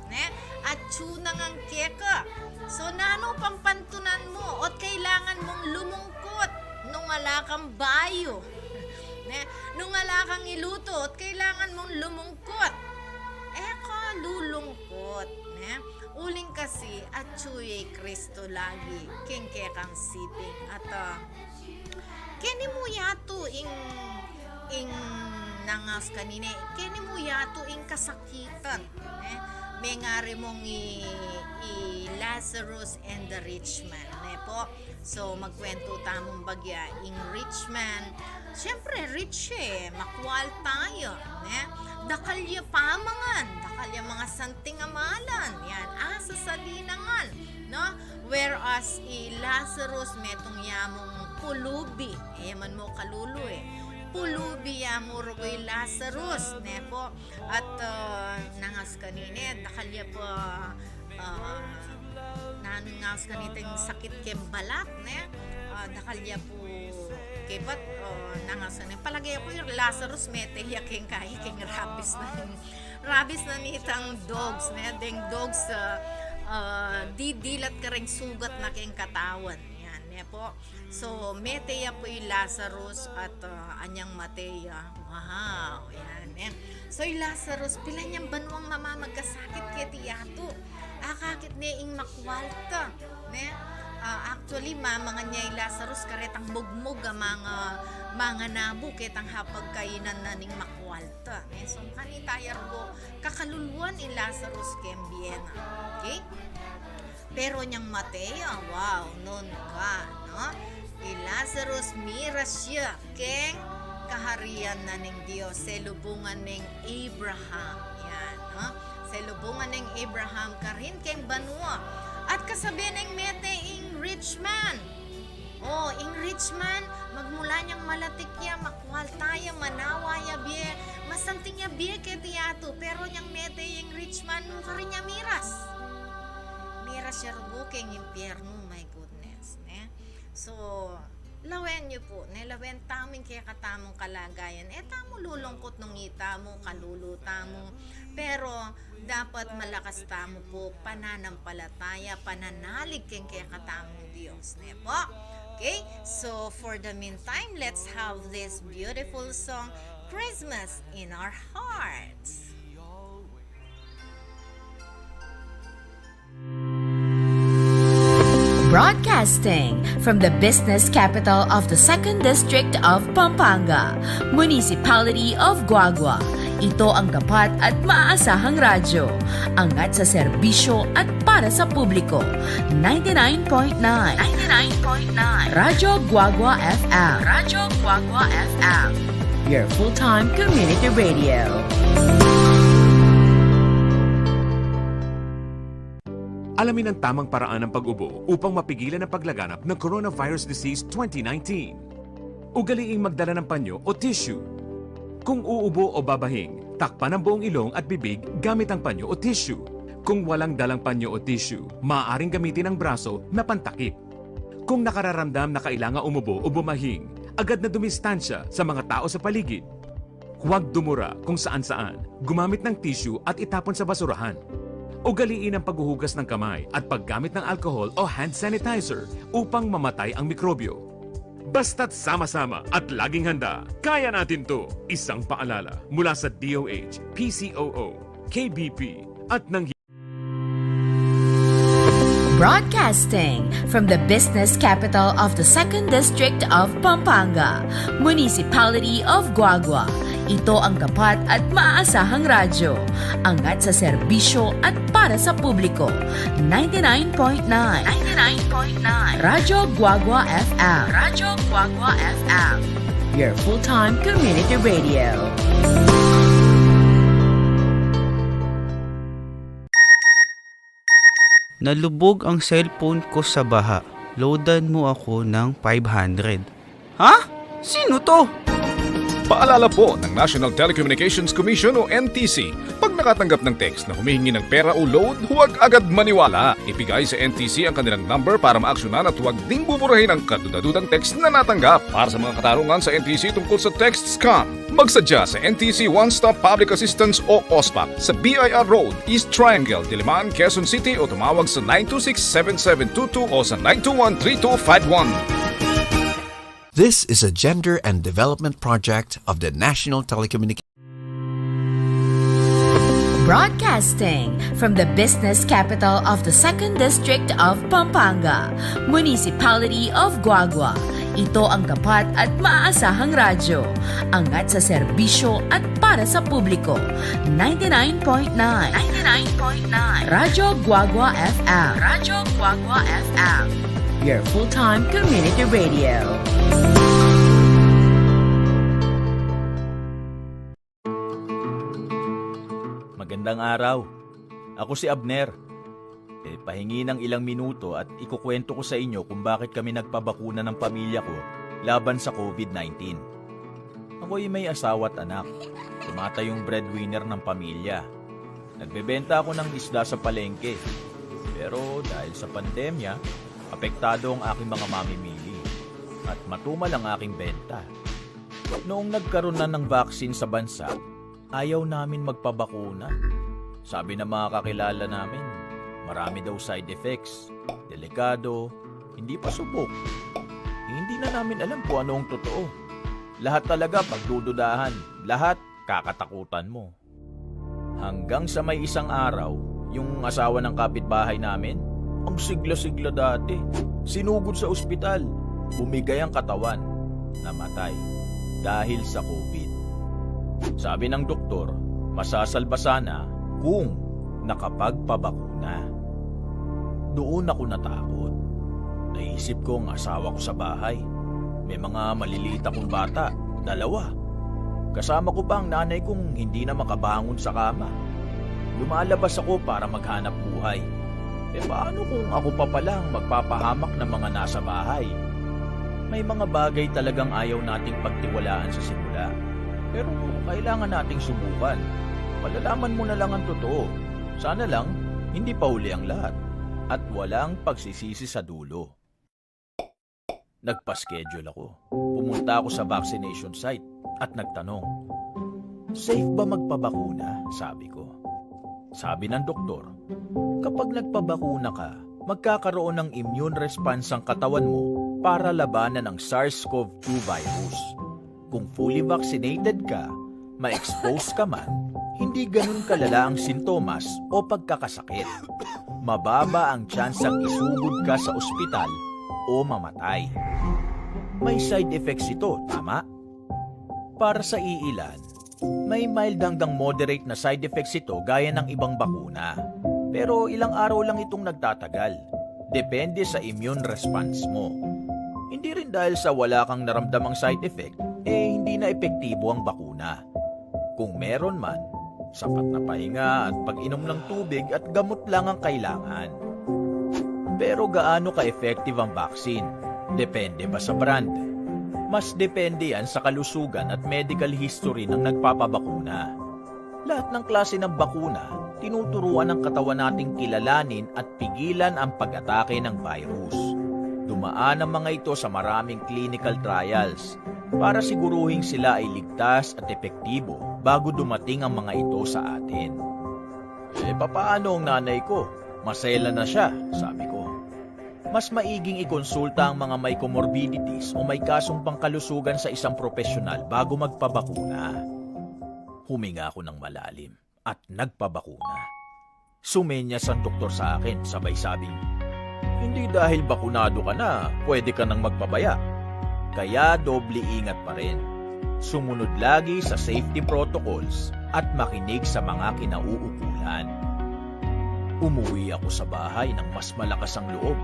Ne? Atyu na ngan keka. So, nanu pang pantunan mu? Ot kailangan mung lumungkut nung ala kang bayu? Ne? Nung ala kang ilutu, ot kailangan mung lumungkut? E ka lulungkut, ne? Uling kasi, atyu ya i Kristu lagi keng kekang siping. At, ah, keni mu yatu ing, ing nangaus kanine, keni mu yatu ing kasakitan, ne? Mengari mung i, i Lazarus and the rich man, ne pu? So, magkwentu tamung bagya, ing rich man, siyempre, rich ya, e, makwalta ya, ne? Dakal ya pamangan, dakal ya mangasanting a malan, yan, asasali na ngan, no? Whereas i Lazarus, metung ya mung pulubi, e ya man mu kalulu, e. Pulubi ya mu rugu i Lazarus, ne pu? At, ah, nangaus kanine, dakal ya pa, ah, nanung ngaus kaniteng sakit keng balat, ne? Ah, dakal ya pu, kaybat, ah, nangaus kanine. Palage ku i Lazarus mete ya keng, kaya keng rabies na, rabies na nitang dogs, ne? Deng dogs, ah, ah, didilat kareng sugat na keng katawan. Yan, ne pu? So, mete ya pu i Lazarus at, ah, anyang mate ya. Wow, yan, e. So, i Lazarus, pilan yang banuang mamamagkasakit keti yatu. Akakit ne ing makwalta, ne? Ah, actually, mamangan ya i Lazarus karetang mugmug a manga, manganabu ketang hapagkainan na ning makwalta, ne? So, kanita ya rugu kakaluluan i Lazarus keng bie na. Okay? Pero nyang mate ya, wow, nungka, no? I Lazarus, miras ya keng kaharian na ning Dios, selubungan neng Abraham. Yan, no? Selubungan neng Abraham karin keng banua, at kasabe neng mete ing rich man. O, ing rich man, magmula nyang malatik ya, makwalta ya, manawa ya bie, masanting ya bie keti yatu, pero nyang mete ing rich man, nukarin ya miras. Miras ya rugu keng impyernu, my goodness, ne? So, lawen yu pu, ne, lawen tamu ing kekatamung kalagayan. E tamu lulungkut nung itamu, kalulu tamu. Pero, dapat malakas tamu pu, pananampalataya, pananalig keng kekatamung Dios, ne pu? Okay? So, for the meantime, let's have this beautiful song, Christmas in Our Hearts. Broadcasting from the business capital of the Second District of Pampanga, Municipality of Guagua. Ito ang tapat at maaasahang radyo. Angat sa serbisyo at para sa publiko. Ninety-nine point nine. Ninety-nine point nine. Radyo Guagua F M. Radyo Guagua F M. Your full-time community radio. Alamin ang tamang paraan ng pag-ubo upang mapigilan ang paglaganap ng coronavirus disease twenty nineteen. Ugaliing magdala ng panyo o tissue. Kung uubo o babahing, takpan ang buong ilong at bibig gamit ang panyo o tissue. Kung walang dalang panyo o tissue, maaaring gamitin ang braso na pantakip. Kung nakararamdam na kailangan umubo o bumahing, agad na dumistansya sa mga tao sa paligid. Huwag dumura kung saan-saan, gumamit ng tissue at itapon sa basurahan. Ugaliin ang paghuhugas ng kamay at paggamit ng alcohol o hand sanitizer upang mamatay ang mikrobyo. Basta't sama-sama at laging handa, kaya natin 'to. Isang paalala mula sa D O H, P C O O, K B P, at ng Broadcasting from the business capital of the Second District of Pampanga, Municipality of Guagua. Ito ang tapat at maaasahang radyo. Angat sa serbisyo at para sa publiko. Ninety-nine point nine. Ninety-nine point nine. Radyo Guagua F M. Radyo Guagua F M. Your full-time community radio. Nalubog ang cellphone ko sa baha. Loadan mo ako ng five hundred. Ha? Sino 'to? Paalala po ng National Telecommunications Commission o N T C, pag nakatanggap ng text na humihingi ng pera o load, huwag agad maniwala. Ibigay sa N T C ang kanilang number para maaksyonan at huwag ding buburahin ang kadudadudang text na natanggap. Para sa mga katarungan sa N T C tungkol sa text scam, magsadya sa N T C One Stop Public Assistance o OSPAP sa B I R Road, East Triangle, Diliman, Quezon City, o tumawag sa nine two six, seven seven two two o sa nine two one, three two five one. This is a gender and development project of the National Telecommunications. Broadcasting from the business capital of the Second District of Pampanga, Municipality of Guagua. Ito ang tapat at maaasahang radyo. Angat sa serbisyo at para sa publiko. Ninety-nine point nine. Ninety-nine point nine. Radyo Guagua F M. Radyo Guagua F M. Your full-time community radio. Magandang araw. Ako si Abner. E, pahingi ng ilang minuto at ikukwento ko sa inyo kung bakit kami nagpabakuna ng pamilya ko laban sa COVID nineteen. Ako'y may asawa at anak. Tumatayong breadwinner ng pamilya. Nagbebenta ako ng isda sa palengke. Pero dahil sa pandemya, apektado ang aking mga mamimili. At matumal ang aking benta. Noong nagkaroon na ng vaccine sa bansa, ayaw namin magpabakuna. Sabi ng mga kakilala namin, marami daw side effects, delikado, hindi pa subok. Hindi na namin alam kung ano ang totoo. Lahat talaga pagdududahan, lahat kakatakutan mo. Hanggang sa may isang araw, yung asawa ng kapitbahay namin, ang sigla-sigla dati, sinugod sa ospital, bumigay ang katawan, namatay dahil sa COVID. Sabi ng doktor, masasalba sana kung nakapagpabakuna. Doon ako natakot. Naisip ko ang asawa ko sa bahay. May mga maliliit akong bata, dalawa. Kasama ko pa ang nanay kong hindi na makabangon sa kama. Lumalabas ako para maghanap buhay. E paano kung ako pa pala ang magpapahamak ng mga nasa bahay? May mga bagay talagang ayaw nating pagtiwalaan sa simula. Pero kailangan nating subukan. Malalaman mo na lang ang totoo. Sana lang, hindi pa huli ang lahat. At walang pagsisisi sa dulo. Nagpa-schedule ako. Pumunta ako sa vaccination site at nagtanong, "Safe ba magpabakuna?" sabi ko. Sabi ng doktor, "Kapag nagpabakuna ka, magkakaroon ng immune response ang katawan mo para labanan ang SARS-CoV two virus. Kung fully vaccinated ka, ma-expose ka man, hindi ganun kalala ang sintomas o pagkakasakit. Mababa ang tsansang isugod ka sa ospital o mamatay." May side effects ito, tama? Para sa iilan, may mild hanggang moderate na side effects ito gaya ng ibang bakuna. Pero ilang araw lang itong nagtatagal. Depende sa immune response mo. Hindi rin dahil sa wala kang naramdamang side effect, eh hindi na epektibo ang bakuna. Kung meron man, sapat na pahinga at pag-inom ng tubig at gamot lang ang kailangan. Pero gaano ka-effective ang vaccine? Depende ba sa brand? Mas depende yan sa kalusugan at medical history ng nagpapabakuna. Lahat ng klase ng bakuna, tinuturuan ng katawan nating kilalanin at pigilan ang pag-atake ng virus. Dumaan ang mga ito sa maraming clinical trials para siguruhing sila ay ligtas at epektibo bago dumating ang mga ito sa atin. "E, papaano ang nanay ko? Maselan na siya," sabi ko. Mas maiging ikonsulta ang mga may comorbidities o may kasong pangkalusugan sa isang propesyonal bago magpabakuna. Huminga ako ng malalim at nagpabakuna. Sumenyas ang doktor sa akin, sabay sabing, "Hindi dahil bakunado ka na, pwede ka nang magpabaya. Kaya doble ingat pa rin. Sumunod lagi sa safety protocols at makinig sa mga kinauukulan." Umuwi ako sa bahay ng mas malakas ang loob.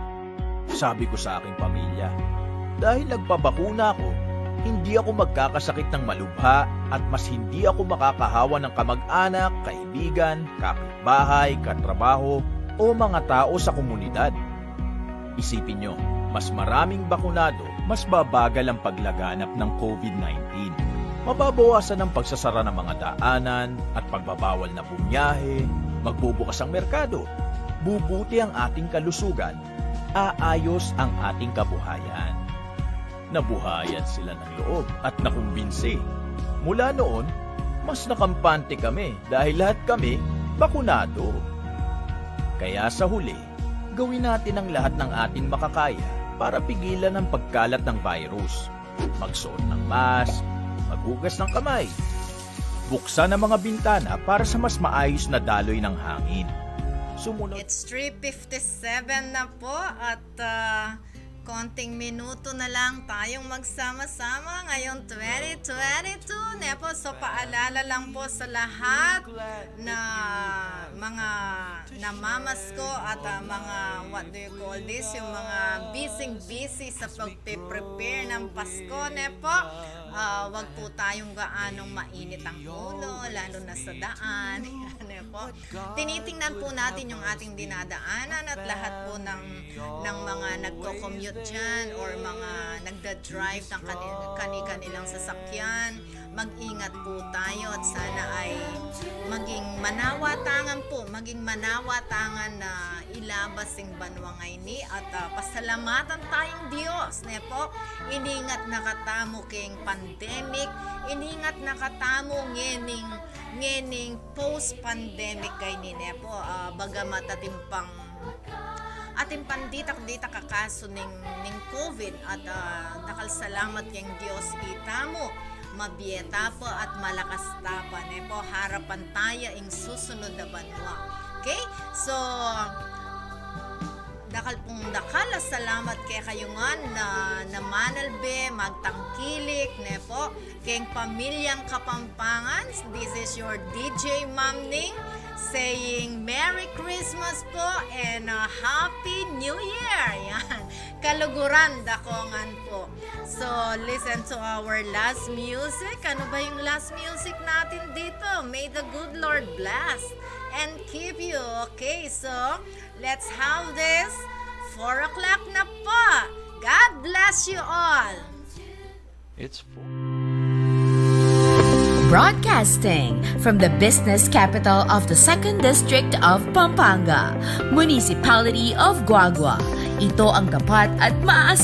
Sabi ko sa aking pamilya, "Dahil nagpabakuna ako, hindi ako magkakasakit ng malubha at mas hindi ako makakahawa ng kamag-anak, kaibigan, kapitbahay, katrabaho, o mga tao sa komunidad." Isipin nyo, mas maraming bakunado, mas babagal ang paglaganap ng COVID nineteen. Mababawasan ang pagsasara ng mga daanan at pagbabawal na bumiyahe, magbubukas ang merkado, bubuti ang ating kalusugan, aayos ang ating kabuhayan. Nabuhayan sila ng loob at nakumbinsi. Mula noon, mas nakampante kami dahil lahat kami bakunado. Kaya sa huli, gawin natin ang lahat ng ating makakaya para pigilan ang pagkalat ng virus. Magsuot ng mask, maghugas ng kamay, buksan ang mga bintana para sa mas maayos na daloy ng hangin. Sumunod. It's three fifty-seven na po at, ah, konting minuto na lang tayong magsama-sama ngayong twenty twenty-two, ne po? So, paalala lang po sa lahat na mga namamasko at, ah, mga, what do you call this, yung mga busy-busy sa pagpe-prepare ng Pasko, ne po? Ah, wag po tayong gaanong mainit ang ulo, lalo na sa daan. Ne po? Tinitingnan po natin yung ating dinadaanan at lahat po ng, ng mga nagko-commute dyan or mga nagda-drive ng kani-, kani-kanilang sasakyan. Mag-ingat po tayo at sana ay maging manawatangan po, maging manawatangan na ilabas ing banwa ngayni at, ah, pasalamatan tayong Dios, ne po? Iningat na katamu keng pandemic, iningat na katamu ngening, ngening post-pandemic ngayni, ne po? Ah, bagamat atin pang, atin pang ditak-ditak a kasu ning, ning COVID at, ah, dakal salamat keng Dios itamu. Mabie ta pa at malakas ta pa, ne po? Harapan taya ing susunod a banwa. Okay? So, dakal pung dakal a salamat kekayu ngan na, na manalbe, magtangkilik, ne po? Keng Pamilyang Kapampangan, this is your D J Ma'am Ning. saying Merry Christmas po and a Happy New Year. Yan. Kaluguran, dakongan po. So, listen to our last music. Ano ba yung last music natin dito? May the good Lord bless and keep you. Okay, so, let's have this. Four o'clock na po. God bless you all. It's four. Broadcasting from the business capital of the Second District of Pampanga, Municipality of Guagua. Ito ang tapat at maaasahan